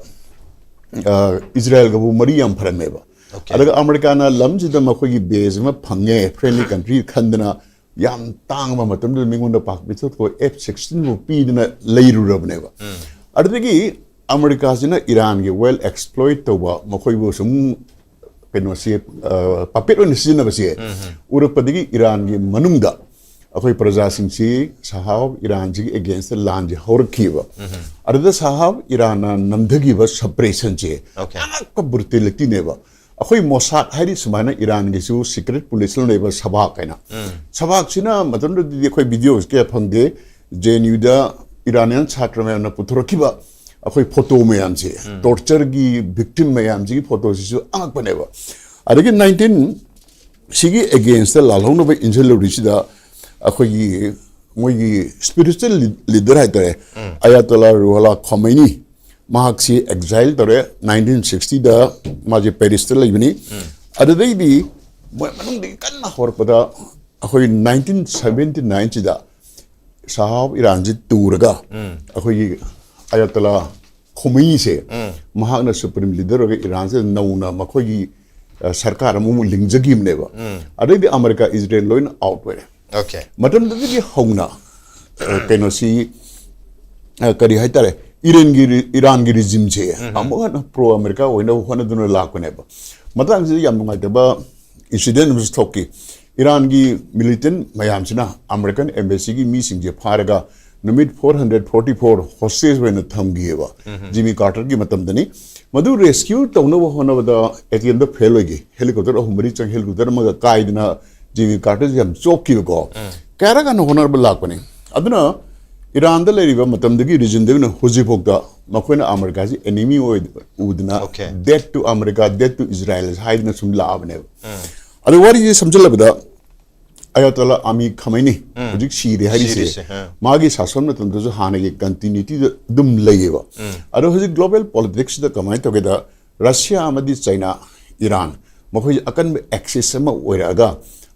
ꯑ, ꯏꯖꯔꯥꯏꯜꯒꯕꯨ ꯃꯔꯤ ꯌꯥꯝ ꯐꯔꯝꯃꯦꯕ꯫ Okay. ꯑꯗꯨꯒ ꯑꯃꯦꯔꯤꯀꯥꯅ ꯂꯝꯁꯤꯗ ꯃꯈꯣꯏꯒꯤ ꯕꯦꯖ ꯑꯃ ꯐꯪꯉꯦ, ꯐ꯭ꯔꯦꯟꯂꯤ ꯀꯟꯇ꯭ꯔꯤ ꯈꯟꯗꯅ, ꯌꯥꯝ ꯇꯥꯡꯕ ꯃꯇꯝꯗꯨꯗ ꯃꯤꯉꯣꯟꯗ ꯄꯥꯛ ꯄꯤꯊꯣꯛꯄ ꯑꯦꯐ ꯁꯤꯛꯁꯇꯤꯟꯕꯨ ꯄꯤꯗꯅ ꯂꯩꯔꯨꯔꯕꯅꯦꯕ꯫ ꯑꯗꯨꯗꯒꯤ ꯑꯃꯦꯔꯤꯀꯥꯁꯤꯅ ꯏꯔꯥꯟꯒꯤ ꯋꯦꯜ ꯑꯦꯛꯁꯄ꯭ꯂꯣꯏꯠ ꯇꯧꯕ, ꯃꯈꯣꯏꯕꯨ ꯁꯨꯝ ꯀꯩꯅꯣꯁꯤ, ꯑ, ꯄꯄꯦꯠ ꯑꯣꯏꯅ ꯁꯤꯖꯤꯟꯅꯕꯁꯦ ꯎꯔꯛꯄꯗꯒꯤ ꯏꯔꯥꯟꯒꯤ ꯃꯅꯨꯡꯗ ꯑꯩꯈꯣꯏ ꯄ꯭ꯔꯖꯥꯁꯤꯡꯁꯤ ꯁꯍꯥ ꯑꯣꯐ ꯏꯔꯥꯟꯁꯤꯒꯤ ꯑꯦꯒꯦꯟꯁꯇ ꯂꯥꯟꯁꯦ ꯍꯧꯔꯛꯈꯤꯕ꯫ ꯑꯗꯨꯗ ꯁꯍꯥ ꯑꯣꯐ ꯏꯔꯥꯟꯅ ꯅꯝꯊꯈꯤꯕ ꯁꯄ꯭ꯔꯦꯁꯟꯁꯦ ꯑꯉꯛꯄ ꯕ꯭ꯔꯨꯇꯦꯂꯤꯇꯤꯅꯦꯕ꯫ ꯑꯩꯈꯣꯏ ꯃꯣꯁꯥꯗ ꯍꯥꯏꯔꯤ ꯁꯨꯃꯥꯏꯅ ꯏꯔꯥꯟꯒꯤꯁꯨ ꯁꯤꯀ꯭ꯔꯦꯠ ꯄꯨꯂꯤꯁ ꯑꯃ ꯂꯩꯕ, ꯁꯕꯥꯛ ꯍꯥꯏꯅ꯫ ꯁꯕꯥꯛꯁꯤꯅ ꯃꯇꯝꯗꯨꯗꯗꯤ ꯑꯩꯈꯣꯏ ꯚꯤꯗꯤꯑꯣꯁꯤ ꯀꯌꯥ ꯐꯪꯗꯦ꯫ ꯖꯦ ꯑꯦꯟ ꯌꯨꯗ ꯏꯔꯥꯅꯤꯌꯥꯟ ꯁꯥꯇ꯭ꯔ ꯃꯌꯥꯝꯅ ꯄꯨꯊꯣꯔꯛꯈꯤꯕ ꯑꯩꯈꯣꯏ ꯐꯣꯇꯣ ꯃꯌꯥꯝꯁꯦ, ꯇꯣꯔꯆꯔꯒꯤ ꯚꯤꯛꯇꯤꯝ ꯃꯌꯥꯝꯁꯤꯒꯤ ꯐꯣꯇꯣꯁꯤꯁꯨ ꯑꯉꯛꯄꯅꯦꯕ꯫ ꯑꯗꯒꯤ ꯅꯥꯏꯟꯇꯤꯟ ꯁꯤꯒꯤ ꯑꯦꯒꯦꯟꯁꯇ ꯂꯥꯜꯍꯧꯅꯕ ꯏꯟꯁꯤꯜꯂꯨꯔꯤꯁꯤꯗ ꯑꯩꯈꯣꯏꯒꯤ ꯃꯣꯏꯒꯤ ꯁ꯭ꯄꯤꯔꯤꯆꯨꯋꯦꯜ ꯂꯤꯗꯔ ꯍꯥꯏꯇꯥꯔꯦ, ꯑꯌꯥꯇꯣꯂꯥ ꯔꯨꯍꯣꯂꯥ ꯈꯣꯃꯩꯅꯤ, ꯃꯍꯥꯛꯁꯤ ꯑꯦꯛꯖꯥꯏꯜ ꯇꯧꯔꯦ꯫ ꯅꯥꯏꯟꯇꯤꯟ ꯁꯤꯛꯁꯇꯤꯗ ꯃꯥꯁꯦ ꯄꯦꯔꯤꯁꯇ ꯂꯩꯕꯅꯤ꯫ ꯑꯗꯨꯗꯩꯗꯤ ꯃꯣꯏ ꯃꯅꯨꯡꯗꯒꯤ ꯀꯟꯅ ꯍꯧꯔꯛꯄꯗ ꯑꯩꯈꯣꯏ ꯅꯥꯏꯟꯇꯤꯟ ꯁꯚꯦꯟꯇꯤ ꯅꯥꯏꯟꯁꯤꯗ ꯁꯍꯥ ꯑꯣꯐ ꯏꯔꯥꯟꯁꯤ ꯇꯨꯔꯒ ꯑꯩꯈꯣꯏꯒꯤ ꯑꯌꯥꯇꯣꯂꯥ ꯈꯣꯃꯩꯅꯤꯁꯦ, ꯃꯍꯥꯛꯅ ꯁꯨꯄ꯭ꯔꯤꯝ ꯂꯤꯗꯔ ꯑꯣꯏꯔꯒ ꯏꯔꯥꯟꯁꯤꯗ ꯅꯧꯅ ꯃꯈꯣꯏꯒꯤ, ꯑ, ꯁꯔꯀꯥꯔ ꯑꯃꯃꯨꯛ ꯂꯤꯡꯖꯈꯤꯕꯅꯦꯕ꯫ ꯑꯗꯩꯗꯤ ꯑꯃꯦꯔꯤꯀꯥ, ꯏꯖꯔꯦꯜ ꯂꯣꯏꯅ ꯑꯥꯎꯠ ꯑꯣꯏꯔꯦ꯫ ꯑꯣꯀꯦ꯫ ꯃꯇꯝꯗꯨꯗꯒꯤ ꯍꯧꯅ, ꯑ, ꯀꯩꯅꯣꯁꯤ, ꯑ, ꯀꯔꯤ ꯍꯥꯏꯇꯥꯔꯦ, ꯏꯔꯥꯟꯒꯤ ꯔꯤ-, ꯏꯔꯥꯟꯒꯤ ꯔꯤꯖꯤꯝꯁꯦ ꯑꯃꯨꯛ ꯍꯟꯅ ꯄ꯭ꯔꯣ ꯑꯃꯦꯔꯤꯀꯥ ꯑꯣꯏꯅꯕ ꯍꯣꯠꯅꯗꯨꯅ ꯂꯥꯛꯄꯅꯦꯕ꯫ ꯃꯇꯥꯡꯁꯤꯗ ꯌꯥꯝ ꯅꯨꯡꯉꯥꯏꯇꯕ ꯏꯟꯁꯤꯗꯦꯟ ꯑꯃꯁꯨ ꯊꯣꯛꯈꯤ꯫ ꯏꯔꯥꯟꯒꯤ ꯃꯤꯂꯤꯇꯦꯟ ꯃꯌꯥꯝꯁꯤꯅ ꯑꯃꯦꯔꯤꯀꯟ ꯑꯦꯝꯕꯦꯁꯤꯒꯤ ꯃꯤꯁꯤꯡꯁꯦ ꯐꯥꯔꯒ ꯅꯨꯃꯤꯠ four hundred forty four hostage ꯑꯣꯏꯅ ꯊꯝꯈꯤꯑꯕ꯫ ꯖꯤꯃꯤ ꯀꯥꯔꯇꯔꯒꯤ ꯃꯇꯝꯗꯅꯤ꯫ ꯃꯗꯨ ꯔꯦꯁꯀ꯭ꯌꯨ ꯇꯧꯅꯕ ꯍꯣꯠꯅꯕꯗ ꯑꯦꯇꯦꯝꯗ ꯐꯦꯜ ꯑꯣꯏꯈꯤ꯫ ꯍꯦꯂꯤꯀꯣꯞꯇꯔ ꯑꯍꯨꯝ ꯃꯔꯤ ꯆꯪ, ꯍꯦꯂꯤꯀꯣꯞꯇꯔ ꯑꯃꯒ ꯀꯥꯏꯗꯅ ꯖꯤꯃꯤ ꯀꯥꯔꯇꯔꯁꯦ ꯌꯥꯝ ꯆꯣꯛꯈꯤꯕꯀꯣ꯫ ꯀꯌꯥꯔꯛ ꯍꯟꯅ ꯍꯣꯠꯅꯕ ꯂꯥꯛꯄꯅꯤ꯫ ꯑꯗꯨꯅ ꯏꯔꯥꯟꯗ ꯂꯩꯔꯤꯕ ꯃꯇꯝꯗꯨꯒꯤ ꯔꯤꯖꯤꯝꯗꯒꯤꯅ ꯍꯧꯖꯤꯛꯐꯥꯎꯗ ꯃꯈꯣꯏꯅ ꯑꯃꯦꯔꯤꯀꯥꯁꯤ ꯑꯦꯅꯤꯃꯤ ꯑꯣꯏ ꯎꯗꯅ, Okay. "Death to America, death to Israel" ꯍꯥꯏꯗꯅ ꯁꯨꯝ ꯂꯥꯛꯑꯕꯅꯦꯕ꯫ ꯑꯗꯣ ꯋꯥꯔꯤꯁꯦ ꯁꯝꯖꯜꯂꯕꯗ, ꯑꯌꯥꯇꯣꯂꯥ ꯑꯃꯤ ꯈꯃꯩꯅꯤ ꯍꯧꯖꯤꯛ ꯁꯤꯔꯦ ꯍꯥꯏꯔꯤꯁꯦ, ꯁꯤꯔꯤꯁꯦ, ꯑꯥ꯫ ꯃꯥꯒꯤ ꯁꯥꯁꯣꯟ ꯃꯇꯝꯗꯁꯨ ꯍꯥꯟꯅꯒꯤ ꯀꯟꯇꯤꯅ꯭ꯌꯨꯇꯤꯗ ꯑꯗꯨꯝ ꯂꯩꯌꯦꯕ꯫ ꯑꯗꯣ ꯍꯧꯖꯤꯛ ꯒ꯭ꯂꯣꯕꯦꯜ ꯄꯣꯂꯤꯇꯤꯛꯁꯁꯤꯗ ꯀꯃꯥꯏꯅ ꯇꯧꯒꯦꯗ, ꯔꯁꯤꯌꯥ ꯑꯃꯗꯤ ꯆꯩꯅꯥ, ꯏꯔꯥꯟ, ꯃꯈꯣꯏꯁꯦ ꯑꯀꯟꯕ ꯑꯦꯛꯁꯤꯁ ꯑꯃ ꯑꯣꯏꯔꯛꯑꯒ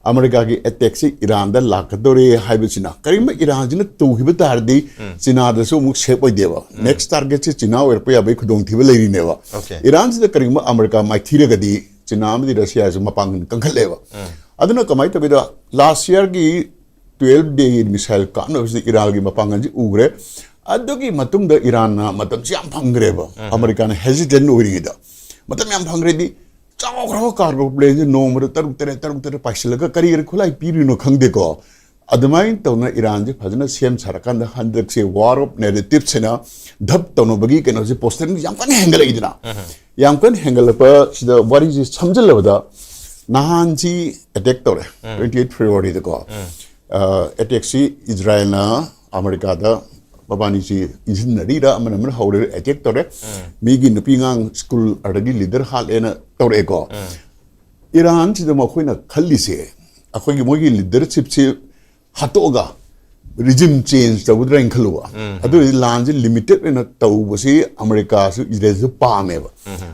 ꯑꯃꯦꯔꯤꯀꯥꯒꯤ ꯑꯦꯇꯦꯛꯁꯤ ꯏꯔꯥꯟꯗ ꯂꯥꯛꯀꯗꯧꯔꯦ ꯍꯥꯏꯕꯁꯤꯅ, ꯀꯔꯤꯒꯨꯝꯕ ꯏꯔꯥꯟꯁꯤꯅ ꯇꯧꯈꯤꯕ ꯇꯥꯔꯗꯤ ꯆꯤꯅꯥꯗꯁꯨ ꯑꯃꯨꯛ ꯁꯦꯐ ꯑꯣꯏꯗꯦꯕ꯫ ꯅꯦꯛꯁ ꯇꯥꯔꯒꯦꯠꯁꯦ ꯆꯤꯅꯥ ꯑꯣꯏꯔꯛꯄ ꯌꯥꯕꯒꯤ ꯈꯨꯗꯣꯡꯊꯤꯕ ꯂꯩꯔꯤꯅꯦꯕ꯫ Okay. ꯏꯔꯥꯟꯁꯤꯗ ꯀꯔꯤꯒꯨꯝꯕ ꯑꯃꯦꯔꯤꯀꯥ ꯃꯥꯏꯊꯤꯔꯒꯗꯤ ꯆꯤꯅꯥ ꯑꯃꯗꯤ ꯔꯁꯤꯌꯥꯁꯨ ꯃꯄꯥꯡꯒꯜ ꯀꯟꯈꯠꯂꯦꯕ꯫ ꯑꯗꯨꯅ ꯀꯃꯥꯏꯅ ꯇꯧꯒꯦꯗ, ꯂꯥꯁ ꯌꯥꯔꯒꯤ ꯇꯨꯌꯦꯜꯐ ꯗꯦꯒꯤ ꯃꯤꯁꯥꯏꯜ ꯀꯥꯞꯅꯕꯁꯤꯗ ꯏꯔꯥꯟꯒꯤ ꯃꯄꯥꯡꯒꯜꯁꯤ ꯎꯈ꯭ꯔꯦ꯫ ꯑꯗꯨꯒꯤ ꯃꯇꯨꯡꯗ ꯏꯔꯥꯟꯅ ꯃꯇꯝꯁꯤ ꯌꯥꯝ ꯐꯪꯈ꯭ꯔꯦꯕ꯫ ꯑꯃꯦꯔꯤꯀꯥꯅ ꯍꯦꯖꯤꯇꯦꯟ ꯑꯣꯏꯔꯤꯉꯩꯗ ꯃꯇꯝ ꯌꯥꯝ ꯐꯪꯈ꯭ꯔꯦꯗꯤ, ꯆꯥꯎꯈ꯭ꯔꯕ ꯀꯥꯔꯒꯣ ꯄ꯭ꯂꯦꯟꯁꯦ ꯅꯣꯡꯃꯗ ꯇꯔꯨꯛ ꯇꯔꯦꯠ, ꯇꯔꯨꯛ ꯇꯔꯦꯠ ꯄꯥꯏꯁꯤꯜꯂꯒ ꯀꯔꯤ ꯀꯔꯤ ꯈꯨꯠꯂꯥꯏ ꯄꯤꯔꯤꯅꯣ ꯈꯪꯗꯦꯀꯣ꯫ ꯑꯗꯨꯃꯥꯏꯅ ꯇꯧꯅ ꯏꯔꯥꯟꯁꯦ ꯐꯖꯅ ꯁꯦꯝ ꯁꯥꯔꯀꯥꯟꯗ ꯍꯟꯗꯛꯁꯦ war of narratives ꯍꯥꯏꯅ ꯙꯞ ꯇꯧꯅꯕꯒꯤ ꯀꯩꯅꯣꯁꯦ posting ꯌꯥꯝ ꯀꯟꯅ ꯍꯦꯟꯒꯠꯂꯛꯏꯗꯅ꯫ ꯌꯥꯝ ꯀꯟꯅ ꯍꯦꯟꯒꯠꯂꯛꯄ ꯁꯤꯗ ꯋꯥꯔꯤꯁꯦ ꯁꯝꯖꯜꯂꯕꯗ, ꯅꯍꯥꯟꯁꯤ attack ꯇꯧꯔꯦ, twenty eight February ꯗꯀꯣ꯫ ꯑꯦꯇꯦꯛꯁꯤ ꯏꯖꯔꯥꯌꯦꯜꯅ ꯑꯃꯦꯔꯤꯀꯥꯗ, ꯃꯕꯥꯅꯤꯁꯤ ꯏꯟꯁꯤꯟꯅꯔꯤꯔ ꯑꯃꯅ ꯑꯃꯅ ꯍꯧꯔꯦ, attack ꯇꯧꯔꯦ꯫ ꯃꯤꯒꯤ ꯅꯨꯄꯤ ꯑꯉꯥꯡ ꯁ꯭ꯀꯨꯜ ꯑꯗꯒꯤ ꯂꯤꯗꯔ ꯍꯥꯠꯂꯦꯅ ꯇꯧꯔꯛꯑꯦꯀꯣ꯫ ꯏꯔꯥꯟꯁꯤꯗ ꯃꯈꯣꯏꯅ ꯈꯜꯂꯤꯁꯦ, ꯑꯩꯈꯣꯏꯒꯤ ꯃꯣꯏꯒꯤ ꯂꯤꯗꯔꯁꯤꯞꯁꯤ ꯍꯥꯠꯇꯣꯛꯑꯒ regime change ꯇꯧꯒꯗ꯭ꯔꯥ ꯍꯥꯏꯅ ꯈꯜꯂꯨꯕ꯫ ꯑꯗꯨ ꯑꯣꯏꯔꯗꯤ ꯂꯥꯟꯁꯤ limited ꯑꯣꯏꯅ ꯇꯧꯕꯁꯤ ꯑꯃꯦꯔꯤꯀꯥꯁꯨ ꯏꯖꯔꯦꯜꯁꯨ ꯄꯥꯝꯃꯦꯕ꯫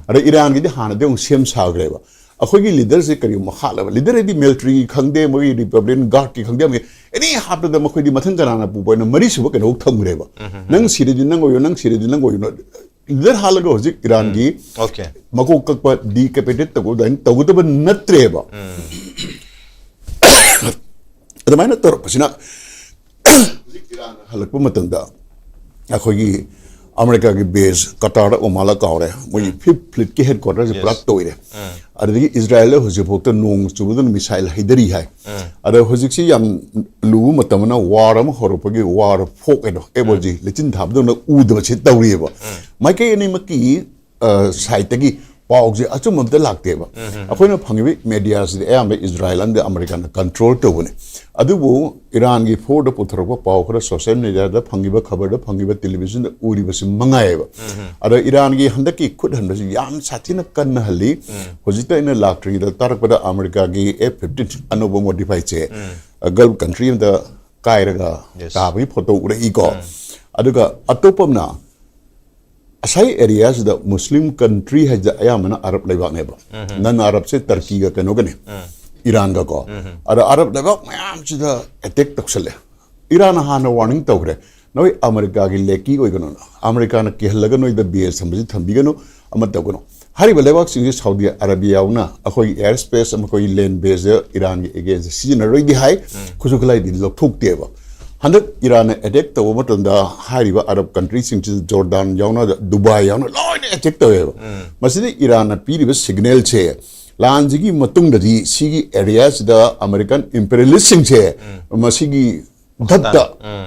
ꯑꯗ ꯏꯔꯥꯟꯒꯤꯗꯤ ꯍꯥꯟꯅꯗꯤ ꯑꯃꯨꯛ ꯁꯦꯝ ꯁꯥꯈ꯭ꯔꯦꯕ꯫ ꯑꯩꯈꯣꯏꯒꯤ ꯂꯤꯗꯔꯁꯦ ꯀꯔꯤꯒꯨꯝꯕ ꯍꯥꯠꯂꯕ, ꯂꯤꯗꯔ ꯍꯥꯏꯗꯤ ꯃꯤꯂꯤꯇꯔꯤꯒꯤ ꯈꯪꯗꯦ, ꯃꯣꯏꯒꯤ ꯔꯤꯄꯕ꯭ꯂꯤꯀꯟ ꯒꯥꯔꯗꯀꯤ ꯈꯪꯗꯦ, ꯑꯃꯒꯤ ꯑꯦꯅꯤ ꯍꯥꯠꯄꯗ ꯃꯈꯣꯏꯗꯤ ꯃꯊꯪ ꯀꯅꯥꯅ ꯄꯨꯕ ꯍꯥꯏꯅ ꯃꯔꯤꯁꯨꯕ ꯀꯩꯅꯣ ꯊꯝꯈ꯭ꯔꯦꯕ꯫ ꯅꯪ ꯁꯤꯔꯗꯤ ꯅꯪ ꯑꯣꯏꯌꯣ, ꯅꯪ ꯁꯤꯔꯗꯤ ꯅꯪ ꯑꯣꯏꯌꯣ꯫ ꯂꯤꯗꯔ ꯍꯥꯠꯂꯒ ꯍꯧꯖꯤꯛ ꯏꯔꯥꯟꯒꯤ ꯑꯣꯀꯦ ꯃꯀꯣꯛ ꯀꯛꯄ, decapitate ꯇꯧꯕ ꯑꯗꯨꯃꯥꯏꯅ ꯇꯧꯒꯗꯕ ꯅꯠꯇ꯭ꯔꯦꯕ꯫ ꯑꯗꯨꯃꯥꯏꯅ ꯇꯧꯔꯛꯄꯁꯤꯅ ꯍꯧꯖꯤꯛ ꯏꯔꯥꯟ ꯍꯜꯂꯛꯄ ꯃꯇꯝꯗ ꯑꯩꯈꯣꯏꯒꯤ ꯑꯃꯦꯔꯤꯀꯥꯒꯤ ꯕꯦꯁ ꯀꯇꯥꯔꯗ ꯑꯣꯃꯥꯟꯂ ꯀꯥꯎꯔꯦ, ꯃꯣꯏꯒꯤ ꯐꯤꯐ ꯐ꯭ꯂꯤꯠꯀꯤ ꯍꯦꯗ ꯀ꯭ꯋꯥꯇꯔꯁꯦ ꯄꯨꯔꯥ ꯇꯣꯏꯔꯦ꯫ ꯑꯗꯨꯗꯒꯤ ꯏꯖꯔꯥꯌꯦꯜꯗ ꯍꯧꯖꯤꯛꯐꯥꯎꯗ ꯅꯣꯡ ꯆꯨꯕꯗꯨꯅ ꯃꯤꯁꯥꯏꯜ ꯍꯩꯊꯔꯤ ꯍꯥꯏ꯫ ꯑꯗ ꯍꯧꯖꯤꯛꯁꯤ ꯌꯥꯝ ꯂꯨꯕ ꯃꯇꯝ ꯑꯃꯅ ꯋꯥꯔ ꯑꯃ ꯍꯧꯔꯛꯄꯒꯤ ꯋꯥꯔ ꯐꯣꯛ ꯍꯥꯏꯗꯣ, ꯑꯦꯕꯣꯖꯤ ꯂꯩꯆꯤꯟ ꯊꯥꯕꯗꯧꯅ ꯎꯗꯕꯁꯦ ꯇꯧꯔꯤꯑꯕ꯫ ꯃꯥꯏꯀꯩ ꯑꯅꯤꯃꯛꯀꯤ ꯁꯥꯏꯠꯇꯒꯤ ꯄꯥꯎꯁꯦ ꯑꯆꯨꯝꯕ ꯑꯝꯇ ꯂꯥꯛꯇꯦꯕ꯫ ꯑꯩꯈꯣꯏꯅ ꯐꯪꯉꯤꯕ ꯃꯦꯗꯤꯌꯥꯁꯤꯗꯤ ꯑꯌꯥꯝꯕ ꯏꯖꯔꯥꯌꯦꯜ ꯑꯃꯗꯤ ꯑꯃꯦꯔꯤꯀꯥꯅ ꯀꯟꯇ꯭ꯔꯣꯜ ꯇꯧꯕꯅꯤ꯫ ꯑꯗꯨꯕꯨ ꯏꯔꯥꯟꯒꯤ ꯐꯣꯔꯗ ꯄꯨꯊꯣꯔꯛꯄ ꯄꯥꯎ ꯈꯔ ꯁꯣꯁꯤꯌꯦꯜ ꯃꯦꯗꯤꯌꯥꯗ ꯐꯪꯉꯤꯕ, ꯈꯕꯔꯗ ꯐꯪꯉꯤꯕ, ꯇꯦꯂꯤꯚꯤꯖꯟꯗ ꯎꯔꯤꯕꯁꯤ ꯃꯉꯥꯏꯌꯦꯕ꯫ ꯑꯗ ꯏꯔꯥꯟꯒꯤ ꯍꯟꯗꯛꯀꯤ ꯈꯨꯠ ꯍꯟꯕꯁꯤ ꯌꯥꯝ ꯁꯥꯊꯤꯅ ꯀꯟꯅ ꯍꯜꯂꯤ꯫ ꯍꯧꯖꯤꯛꯇ ꯑꯩꯅ ꯂꯥꯛꯇ꯭ꯔꯤꯉꯩꯗ ꯇꯥꯔꯛꯄꯗ ꯑꯃꯦꯔꯤꯀꯥꯒꯤ ꯑꯦꯐ ꯐꯤꯐꯇꯤꯟ ꯑꯅꯧꯕ ꯃꯣꯗꯤꯐꯥꯏꯁꯦ ꯒꯜꯐ ꯀꯟꯇ꯭ꯔꯤ ꯑꯃꯗ ꯀꯥꯏꯔꯒ Yes. ꯇꯥꯕꯒꯤ ꯐꯣꯇꯣ ꯎꯔꯛꯏꯀꯣ꯫ ꯑꯗꯨꯒ ꯑꯇꯣꯞꯄ ꯑꯃꯅ ꯉꯁꯥꯏ ꯑꯦꯔꯤꯌꯥꯁꯤꯗ ꯃꯨꯁꯂꯤꯝ ꯀꯟꯇ꯭ꯔꯤ ꯍꯥꯏꯁꯦ ꯑꯌꯥꯝꯕꯅ ꯑꯔꯕ ꯂꯩꯕꯥꯛꯅꯦꯕ꯫ ꯅꯟ ꯑꯔꯕꯁꯦ ꯇꯔꯀꯤꯒ ꯀꯩꯅꯣꯒꯅꯦ, ꯏꯔꯥꯟꯒ ꯀꯣ꯫ ꯑꯗ ꯑꯔꯕ ꯂꯩꯕꯥꯛ ꯃꯌꯥꯝꯁꯤꯗ ꯑꯦꯇꯦꯛ ꯇꯧꯁꯜꯂꯦ꯫ ꯏꯔꯥꯟꯅ ꯍꯥꯟꯅ ꯋꯥꯔꯅꯤꯡ ꯇꯧꯈ꯭ꯔꯦ, "ꯅꯣꯏ ꯑꯃꯦꯔꯤꯀꯥꯒꯤ ꯂꯦꯀꯤ ꯑꯣꯏꯒꯅꯨ, ꯑꯃꯦꯔꯤꯀꯥꯅ ꯀꯤꯍꯜꯂꯒ ꯅꯣꯏꯗ ꯕꯦꯁ ꯊꯝꯕꯁꯤ ꯊꯝꯕꯤꯒꯅꯨ, ꯑꯃ ꯇꯧꯒꯅꯨ"꯫ ꯍꯥꯏꯔꯤꯕ ꯂꯩꯕꯥꯛꯁꯤꯡꯁꯤ ꯁꯥꯎꯗꯤ ꯑꯔꯥꯕꯤꯌꯥꯅ ꯑꯩꯈꯣꯏꯒꯤ ꯑꯦꯌꯔ ꯁ꯭ꯄꯦꯁ ꯑꯃ, ꯑꯩꯈꯣꯏꯒꯤ ꯂꯦꯟ ꯕꯦꯁꯁꯦ ꯏꯔꯥꯟꯒꯤ ꯑꯦꯒꯦꯟꯁꯇ ꯁꯤꯖꯤꯟꯅꯔꯣꯏꯗꯤ ꯍꯥꯏ, ꯈꯨꯠꯁꯨ ꯈꯨꯠꯂꯥꯏꯗꯤ ꯂꯧꯊꯣꯛꯇꯦꯕ꯫ ꯍꯟꯗꯛ ꯏꯔꯥꯟꯅ ꯑꯦꯇꯦꯛ ꯇꯧꯕ ꯃꯇꯝꯗ ꯍꯥꯏꯔꯤꯕ ꯑꯔꯕ ꯀꯟꯇ꯭ꯔꯤꯁꯤꯡꯁꯤꯗ ꯖꯣꯔꯗꯥꯟ ꯌꯥꯎꯅ, ꯗꯨꯕꯥꯏ ꯌꯥꯎꯅ ꯂꯣꯏꯅ ꯑꯦꯇꯦꯛ ꯇꯧꯋꯦꯕ꯫ ꯃꯁꯤꯗ ꯏꯔꯥꯟꯅ ꯄꯤꯔꯤꯕ ꯁꯤꯒꯅꯦꯜꯁꯦ ꯂꯥꯟꯁꯤꯒꯤ ꯃꯇꯨꯡꯗꯗꯤ ꯁꯤꯒꯤ ꯑꯦꯔꯤꯌꯥꯁꯤꯗ ꯑꯃꯦꯔꯤꯀꯟ ꯏꯝꯄꯦꯔꯤꯌꯦꯂꯤꯁꯁꯤꯡꯁꯦ ꯃꯁꯤꯒꯤ ꯙꯞꯇ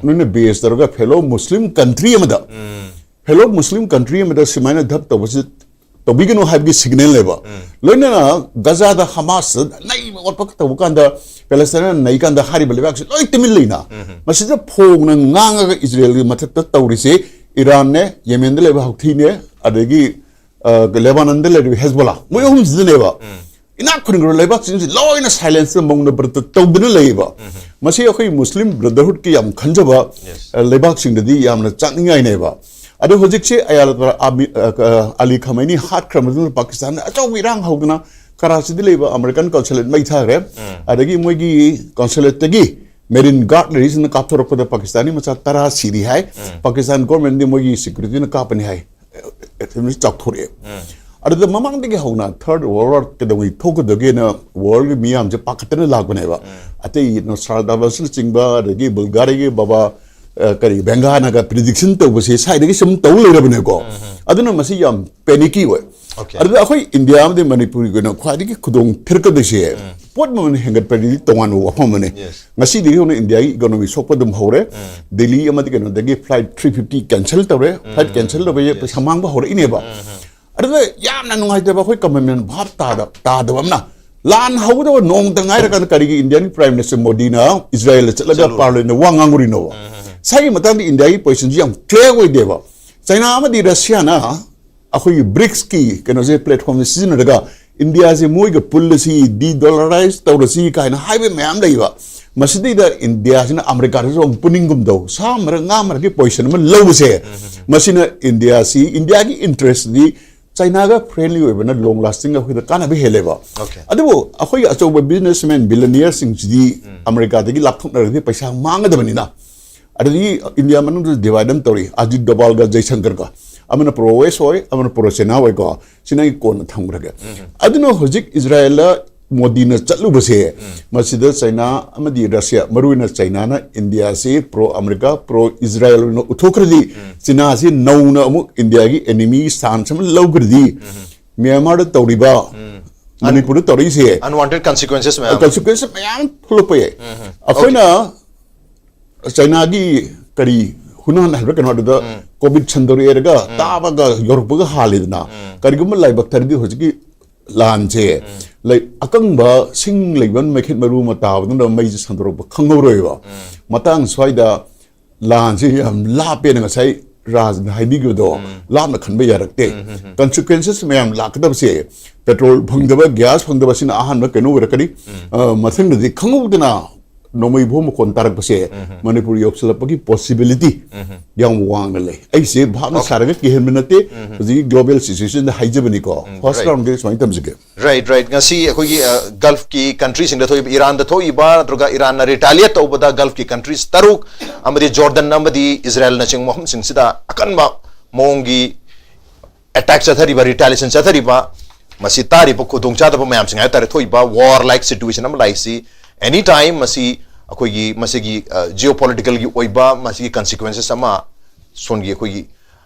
ꯅꯣꯏꯅ ꯕꯦꯁ ꯇꯧꯔꯒ ꯐꯦꯂꯣ ꯃꯨꯁꯂꯤꯝ ꯀꯟꯇ꯭ꯔꯤ ꯑꯃꯗ, ꯐꯦꯂꯣ ꯃꯨꯁꯂꯤꯝ ꯀꯟꯇ꯭ꯔꯤ ꯑꯃꯗ ꯁꯨꯃꯥꯏꯅ ꯙꯞ ꯇꯧꯕꯁꯤ ꯇꯧꯕꯤꯒꯅꯨ ꯍꯥꯏꯕꯒꯤ ꯁꯤꯒꯅꯦꯜꯅꯦꯕ꯫ ꯂꯣꯏꯅꯅ ꯒꯖꯥꯗ ꯍꯃꯥꯁ ꯅꯩꯕ ꯑꯣꯠꯄ ꯇꯧꯕ ꯀꯥꯟꯗ, ꯄꯦꯂꯦꯁꯇꯥꯏꯟꯅ ꯅꯩ ꯀꯥꯟꯗ ꯍꯥꯏꯔꯤꯕ ꯂꯩꯕꯥꯛꯁꯤ ꯂꯣꯏ ꯇꯨꯃꯤꯟ ꯂꯩꯅ ꯃꯁꯤꯗ ꯐꯣꯡꯅ ꯉꯥꯡꯉꯒ ꯏꯖꯔꯦꯜꯒꯤ ꯃꯊꯛꯇ ꯇꯧꯔꯤꯁꯦ ꯏꯔꯥꯟꯅꯦ, ꯌꯦꯃꯦꯟꯗ ꯂꯩꯕ ꯍꯧꯊꯤꯅꯦ, ꯑꯗꯒꯤ ꯑ, ꯂꯦꯕꯥꯅꯟꯗ ꯂꯩꯔꯤꯕ ꯍꯦꯖꯕꯣꯂꯥ, ꯃꯣꯏ ꯑꯍꯨꯝꯁꯤꯗꯅꯦꯕ ꯏꯅꯥꯛ ꯈꯨꯟꯈ꯭ꯔꯕ ꯂꯩꯕꯥꯛꯁꯤꯡꯁꯤ ꯂꯣꯏꯅ ꯁꯥꯏꯂꯦꯟꯁꯇ ꯃꯧꯅ ꯕ꯭ꯔꯠꯇ ꯇꯧꯗꯨꯅ ꯂꯩꯌꯦꯕ꯫ ꯃꯁꯤ ꯑꯩꯈꯣꯏ ꯃꯨꯁꯂꯤꯝ ꯕ꯭ꯔꯗꯔꯍꯨꯗꯀꯤ ꯌꯥꯝ ꯈꯟꯖꯕ, ꯑ, ꯂꯩꯕꯥꯛꯁꯤꯡꯗꯗꯤ ꯌꯥꯝꯅ ꯆꯥꯛꯅꯤꯡꯉꯥꯏꯅꯦꯕ꯫ ꯑꯗꯣ ꯍꯧꯖꯤꯛꯁꯦ ꯑꯌꯥꯇꯣꯜꯂꯥ ꯑꯃꯤ-, ꯑ, ꯑ, ꯑꯂꯤ ꯈꯃꯩꯅꯤ ꯍꯥꯠꯈ꯭ꯔ ꯃꯇꯨꯡꯗ ꯄꯥꯀꯤꯁꯇꯥꯟꯗ ꯑꯆꯧꯕ ꯏꯔꯥꯡ ꯍꯧꯗꯅ ꯀꯔꯥꯆꯤꯗ ꯂꯩꯕ ꯑꯃꯦꯔꯤꯀꯟ ꯀꯣꯟꯁꯨꯂꯦꯠ ꯃꯩ ꯊꯥꯈ꯭ꯔꯦ꯫ ꯑꯗꯒꯤ ꯃꯣꯏꯒꯤ ꯀꯣꯟꯁꯨꯂꯦꯠꯇꯒꯤ ꯃꯦꯔꯤꯟ ꯒꯥꯔꯗ ꯂꯩꯔꯤꯁꯤꯅ ꯀꯥꯞꯊꯣꯔꯛꯄꯗ ꯄꯥꯀꯤꯁꯇꯥꯅꯤ ꯃꯆꯥ ꯇꯔꯥ ꯁꯤꯔꯤ ꯍꯥꯏ꯫ ꯄꯥꯀꯤꯁꯇꯥꯟ ꯒꯣꯔꯃꯦꯟꯗꯤ ꯃꯣꯏꯒꯤ ꯁꯦꯀ꯭ꯌꯨꯔꯤꯇꯤꯅ ꯀꯥꯞꯄꯅꯤ ꯍꯥꯏ꯫ ꯑꯦ, ꯑꯦ, ꯆꯥꯎꯊꯣꯔꯛꯑꯦ꯫ ꯑꯗꯨꯗ ꯃꯃꯥꯡꯗꯒꯤ ꯍꯧꯅ ꯊꯔꯗ ꯋꯥꯔꯜ ꯋꯥꯔ ꯀꯩꯗꯧꯉꯩ ꯊꯣꯛꯀꯗꯒꯦꯅ ꯋꯥꯔꯜꯒꯤ ꯃꯤꯌꯥꯝꯁꯦ ꯄꯥꯈꯠꯇꯅ ꯂꯥꯛꯄꯅꯦꯕ꯫ ꯑꯇꯩ ꯅꯣꯁꯇ꯭ꯔꯥꯗꯥꯃꯁꯅꯆꯤꯡꯕ, ꯑꯗꯒꯤ ꯕꯨꯜꯒꯥꯔꯤꯒꯤ ꯕꯕꯥ, ꯑ, ꯀꯔꯤ, ꯕꯦꯡꯒꯥꯅꯒ ꯄ꯭ꯔꯤꯗꯤꯛꯁꯟ ꯇꯧꯕꯁꯦ ꯁ꯭ꯋꯥꯏꯗꯒꯤ ꯁꯨꯝ ꯇꯧ ꯂꯩꯔꯕꯅꯦꯀꯣ꯫ ꯑꯗꯨꯅ ꯃꯁꯤ ꯌꯥꯝ ꯄꯦꯅꯤꯀꯤ ꯑꯣꯏ꯫ ꯑꯣꯀꯦ꯫ ꯑꯗꯨꯗ ꯑꯩꯈꯣꯏ ꯏꯟꯗꯤꯌꯥ ꯑꯃꯗꯤ ꯃꯅꯤꯄꯨꯔꯒꯤ ꯑꯣꯏꯅ ꯈ꯭ꯋꯥꯏꯗꯒꯤ ꯈꯨꯗꯣꯡ ꯊꯤꯔꯛꯀꯗꯣꯏꯁꯦ ꯄꯣꯠ ꯃꯃꯜ ꯍꯦꯟꯒꯠꯄꯗꯤ ꯇꯣꯉꯥꯟꯕ ꯋꯥꯐꯝ ꯑꯃꯅꯤ꯫ ꯉꯁꯤꯗꯒꯤ ꯍꯧꯅ ꯏꯟꯗꯤꯌꯥꯒꯤ ꯏꯀꯣꯅꯣꯃꯤ ꯁꯣꯛꯄ ꯑꯗꯨꯝ ꯍꯧꯔꯦ꯫ ꯗꯦꯜꯂꯤ ꯑꯃꯗꯤ ꯀꯩꯅꯣꯗꯒꯤ ꯐ꯭ꯂꯥꯏꯠ ꯊ꯭ꯔꯤ ꯐꯤꯐꯇꯤ ꯀꯦꯟꯁꯦꯜ ꯇꯧꯔꯦ꯫ ꯐ꯭ꯂꯥꯏꯠ ꯀꯦꯟꯁꯦꯜ ꯇꯧꯕ ꯄꯩꯁꯥ ꯃꯥꯡꯕ ꯍꯧꯔꯛꯏꯅꯦꯕ꯫ ꯑꯗꯨꯅ ꯌꯥꯝꯅ ꯅꯨꯡꯉꯥꯏꯇꯕ ꯑꯩꯈꯣꯏ ꯀꯃꯟ ꯃꯦꯟ ꯚꯥꯞ ꯇꯥꯗ-, ꯇꯥꯗꯕ ꯑꯃꯅ, ꯂꯥꯟ ꯍꯧꯒꯗꯕ ꯅꯣꯡꯃꯇ ꯉꯥꯏꯔꯀꯥꯟꯗ ꯀꯔꯤꯒꯤ ꯏꯟꯗꯤꯌꯥꯒꯤ ꯄ꯭ꯔꯥꯏꯝ ꯃꯤꯅꯤꯁꯇꯔ ꯃꯣꯗꯤꯅ ꯏꯖꯔꯥꯌꯦꯜꯗ ꯆꯠꯂꯒ ꯆꯠꯂꯨ꯫ ꯄꯥꯔꯂꯤꯌꯥꯃꯦꯟꯗ ꯋꯥ ꯉꯥꯡꯉꯨꯔꯤꯅꯣꯕ? ꯁꯥꯏꯒꯤ ꯃꯇꯥꯡꯗ ꯏꯟꯗꯤꯌꯥꯒꯤ ꯄꯣꯖꯤꯁꯟꯁꯤ ꯌꯥꯝ ꯀ꯭ꯂꯤꯌꯥꯔ ꯑꯣꯏꯗꯦꯕ꯫ ꯆꯥꯏꯅꯥ ꯑꯃꯗꯤ ꯔꯁꯤꯌꯥꯅ ꯑꯩꯈꯣꯏꯒꯤ ꯕ꯭ꯔꯤꯛꯁꯀꯤ ꯀꯩꯅꯣꯁꯦ, ꯄ꯭ꯂꯦꯠꯐꯣꯝꯁꯦ ꯁꯤꯖꯤꯟꯅꯔꯒ ꯏꯟꯗꯤꯌꯥꯁꯦ ꯃꯣꯏꯒ ꯄꯨꯜꯂꯁꯤ, ꯗꯤꯗꯣꯂꯔꯥꯏꯁ ꯇꯧꯔꯁꯤ ꯀꯥꯏꯅ ꯍꯥꯏꯕ ꯃꯌꯥꯝ ꯂꯩꯕ꯫ ꯃꯁꯤꯗꯩꯗ ꯏꯟꯗꯤꯌꯥꯁꯤꯅ ꯑꯃꯦꯔꯤꯀꯥꯗꯁꯨ ꯑꯃꯨꯛ ꯄꯨꯅꯤꯡꯒꯨꯝ ꯇꯧ, ꯁꯥ ꯃꯔꯛ ꯉꯥ ꯃꯔꯛꯀꯤ ꯄꯣꯖꯤꯁꯟ ꯑꯃ ꯂꯧꯕꯁꯦ, ꯃꯁꯤꯅ ꯏꯟꯗꯤꯌꯥꯁꯤ, ꯏꯟꯗꯤꯌꯥꯒꯤ ꯏꯟꯇꯔꯦꯁꯇꯗꯤ ꯆꯥꯏꯅꯥꯒ ꯐ꯭ꯔꯦꯟꯂꯤ ꯑꯣꯏꯕꯅ ꯂꯣꯡ ꯂꯥꯁꯇꯤꯡ ꯑꯩꯈꯣꯏꯗ ꯀꯥꯟꯅꯕ ꯍꯦꯜꯂꯦꯕ꯫ ꯑꯣꯀꯦ꯫ ꯑꯗꯨꯕꯨ ꯑꯩꯈꯣꯏꯒꯤ ꯑꯆꯧꯕ ꯕꯤꯖꯤꯅꯦꯁꯃꯦꯟ, ꯕꯤꯂꯤꯅꯤꯌꯔꯁꯤꯡꯁꯤꯗꯤ ꯑꯃꯦꯔꯤꯀꯥꯗꯒꯤ ꯂꯥꯞꯊꯣꯛꯅꯔꯒꯗꯤ ꯄꯩꯁꯥ ꯃꯥꯡꯒꯗꯕꯅꯤꯅ꯫ ꯑꯗꯒꯤ ꯏꯟꯗꯤꯌꯥ ꯃꯅꯨꯡꯗ ꯗꯤꯚꯥꯏꯠ ꯑꯃ ꯇꯧꯔꯤ, ꯑꯖꯤꯠ ꯗꯣꯚꯥꯜꯒ ꯖꯩꯁꯪꯀꯔꯒ꯫ ꯑꯃꯅ ꯄ꯭ꯔꯣ ꯋꯦꯁ ꯑꯣꯏ, ꯑꯃꯅ ꯄ꯭ꯔꯣ ꯆꯥꯏꯅꯥ ꯑꯣꯏꯀꯣ꯫ ꯁꯤꯅ ꯑꯩ ꯀꯣꯟꯅ ꯊꯝꯈ꯭ꯔꯒꯦ꯫ ꯑꯗꯨꯅ ꯍꯧꯖꯤꯛ ꯏꯖꯔꯥꯌꯦꯜꯗ ꯃꯣꯗꯤꯅ ꯆꯠꯂꯨꯕꯁꯦ, ꯃꯁꯤꯗ ꯆꯥꯏꯅꯥ ꯑꯃꯗꯤ ꯔꯁꯤꯌꯥ, ꯃꯔꯨꯑꯣꯏꯅ ꯆꯥꯏꯅꯥꯅ ꯏꯟꯗꯤꯌꯥꯁꯤ ꯄ꯭ꯔꯣ ꯑꯃꯦꯔꯤꯀꯥ, ꯄ꯭ꯔꯣ ꯏꯖꯔꯥꯌꯦꯜ ꯑꯣꯏꯅ ꯎꯠꯊꯣꯛꯈ꯭ꯔꯗꯤ, ꯆꯥꯏꯅꯥꯁꯤ ꯅꯧꯅ ꯑꯃꯨꯛ ꯏꯟꯗꯤꯌꯥꯒꯤ ꯑꯦꯅꯤꯃꯤ ꯁ꯭ꯇꯥꯟꯁ ꯑꯃ ꯂꯧꯈ꯭ꯔꯗꯤ, ꯃ꯭ꯌꯥꯟꯃꯥꯔꯗ ꯇꯧꯔꯤꯕ ꯃꯅꯤꯄꯨꯔꯗ ꯇꯧꯔꯛꯏꯁꯦ Unwanted consequences ꯃꯌꯥꯝ. ꯀꯟꯁꯤꯀ꯭ꯋꯦꯟꯁ ꯃꯌꯥꯝ ꯊꯣꯛꯂꯛꯄ ꯌꯥꯏ꯫ ꯑꯩꯈꯣꯏꯅ ꯆꯩꯅꯥꯒꯤ ꯀꯔꯤ ꯍꯨꯅꯥꯟ ꯍꯥꯏꯕ꯭ꯔꯥ ꯀꯩꯅꯣ, ꯑꯗꯨꯗ ꯀꯣꯚꯤꯗ ꯁꯟꯗꯣꯔꯛꯑꯦꯔꯒ ꯇꯥꯕꯒ ꯌꯧꯔꯛꯄꯒ ꯍꯥꯜꯂꯤꯗꯅ꯫ ꯀꯔꯤꯒꯨꯝꯕ ꯂꯥꯏꯕꯛ ꯊꯔꯗꯤ ꯍꯧꯖꯤꯛꯀꯤ ꯂꯥꯟꯁꯦ ꯂꯩ ꯑꯀꯪꯕ ꯁꯤꯡ ꯂꯩꯕ ꯃꯩꯈꯦꯠ ꯃꯔꯨ ꯑꯃ ꯇꯥꯕꯗꯨꯅ ꯃꯩꯁꯦ ꯁꯟꯗꯣꯔꯛꯄ ꯈꯪꯍꯧꯔꯣꯏꯕ꯫ ꯃꯇꯥꯡ ꯁ꯭ꯋꯥꯏꯗ ꯂꯥꯟꯁꯦ ꯌꯥꯝ ꯂꯥꯞꯄꯦꯅ ꯉꯁꯥꯏ ꯔꯥꯖꯅ ꯍꯥꯏꯕꯤꯈꯤꯕꯗꯣ ꯂꯥꯞꯅ ꯈꯟꯕ ꯌꯥꯔꯛꯇꯦ꯫ ꯀꯟꯁꯤꯀ꯭ꯋꯦꯟꯁꯦꯁ ꯃꯌꯥꯝ ꯂꯥꯛꯀꯗꯕꯁꯦ, ꯄꯦꯇ꯭ꯔꯣꯜ ꯐꯪꯗꯕ, ꯒ꯭ꯌꯥꯁ ꯐꯪꯗꯕ, ꯁꯤꯅ ꯑꯍꯥꯟꯕ ꯀꯩꯅꯣ ꯑꯣꯏꯔꯛꯀꯅꯤ꯫ ꯑ, ꯃꯊꯪꯗꯗꯤ ꯈꯪꯍꯧꯗꯅ ꯅꯣꯡꯃꯩ ꯕꯣꯝ ꯃꯈꯣꯟ ꯇꯥꯔꯛꯄꯁꯦ ꯃꯅꯤꯄꯨꯔ ꯌꯧꯁꯤꯜꯂꯛꯄꯒꯤ ꯄꯣꯁꯤꯕꯤꯂꯤꯇꯤ ꯌꯥꯝ ꯋꯥꯡꯅ ꯂꯩ꯫ ꯑꯩꯁꯦ ꯚꯥꯞꯅ ꯁꯥꯔꯒ ꯀꯤꯍꯟꯕ ꯅꯠꯇꯦ꯫ ꯍꯧꯖꯤꯛꯀꯤ ꯒ꯭ꯂꯣꯕꯦꯜ ꯁꯤꯆꯨꯋꯦꯁꯟꯗ ꯍꯥꯏꯖꯕꯅꯤꯀꯣ꯫ ꯐꯥꯔꯁ Right. ꯔꯥꯎꯟꯒꯤ ꯁꯨꯃꯥꯏꯅ ꯊꯝꯖꯒꯦ꯫ Right, right. ꯉꯁꯤ ꯑꯩꯈꯣꯏꯒꯤ ꯒꯜꯐꯀꯤ ꯀꯟꯇ꯭ꯔꯤꯁꯤꯡꯗ ꯊꯣꯛꯏꯕ, ꯏꯔꯥꯟꯗ ꯊꯣꯛꯏꯕ, ꯅꯠꯇ꯭ꯔꯒ ꯏꯔꯥꯟꯅ ꯔꯤꯇꯥꯂꯤꯌꯦꯠ ꯇꯧꯕꯗ ꯒꯜꯐꯀꯤ ꯀꯟꯇ꯭ꯔꯤꯁ ꯇꯔꯨꯛ ꯑꯃꯗꯤ ꯖꯣꯔꯗꯟ ꯑꯃꯗꯤ ꯏꯖꯔꯦꯜꯅꯆꯤꯡꯕ ꯃꯐꯝꯁꯤꯡꯁꯤꯗ ꯑꯀꯟꯕ ꯃꯑꯣꯡꯒꯤ ꯑꯦꯇꯦꯛ ꯆꯠꯊꯔꯤꯕ, ꯔꯤꯇꯥꯂꯤꯌꯦꯁꯟ ꯆꯠꯊꯔꯤꯕ, ꯃꯁꯤ ꯇꯥꯔꯤꯕ ꯈꯨꯗꯣꯡꯆꯥꯗꯕ ꯃꯌꯥꯝꯁꯤꯡ ꯍꯥꯏ ꯇꯥꯔꯦ, ꯊꯣꯛꯏꯕ ꯋꯥꯔ ꯂꯥꯏꯛ ꯁꯤꯆꯨꯋꯦꯁꯟ ꯑꯃ ꯂꯥꯛꯏꯁꯤ ꯑꯦꯅꯤ ꯇꯥꯏꯝ ꯃꯁꯤ ꯑꯩꯈꯣꯏꯒꯤ ꯃꯁꯤꯒꯤ ꯖꯤꯑꯣ ꯄꯣꯂꯤꯇꯤꯀꯦꯜꯒꯤ ꯑꯣꯏꯕ ꯃꯁꯤꯒꯤ ꯀꯟꯁꯤꯀ꯭ꯋꯦꯟꯁꯦꯁ ꯑꯃ ꯁꯣꯝꯒꯤ ꯑꯩꯈꯣꯏꯒꯤ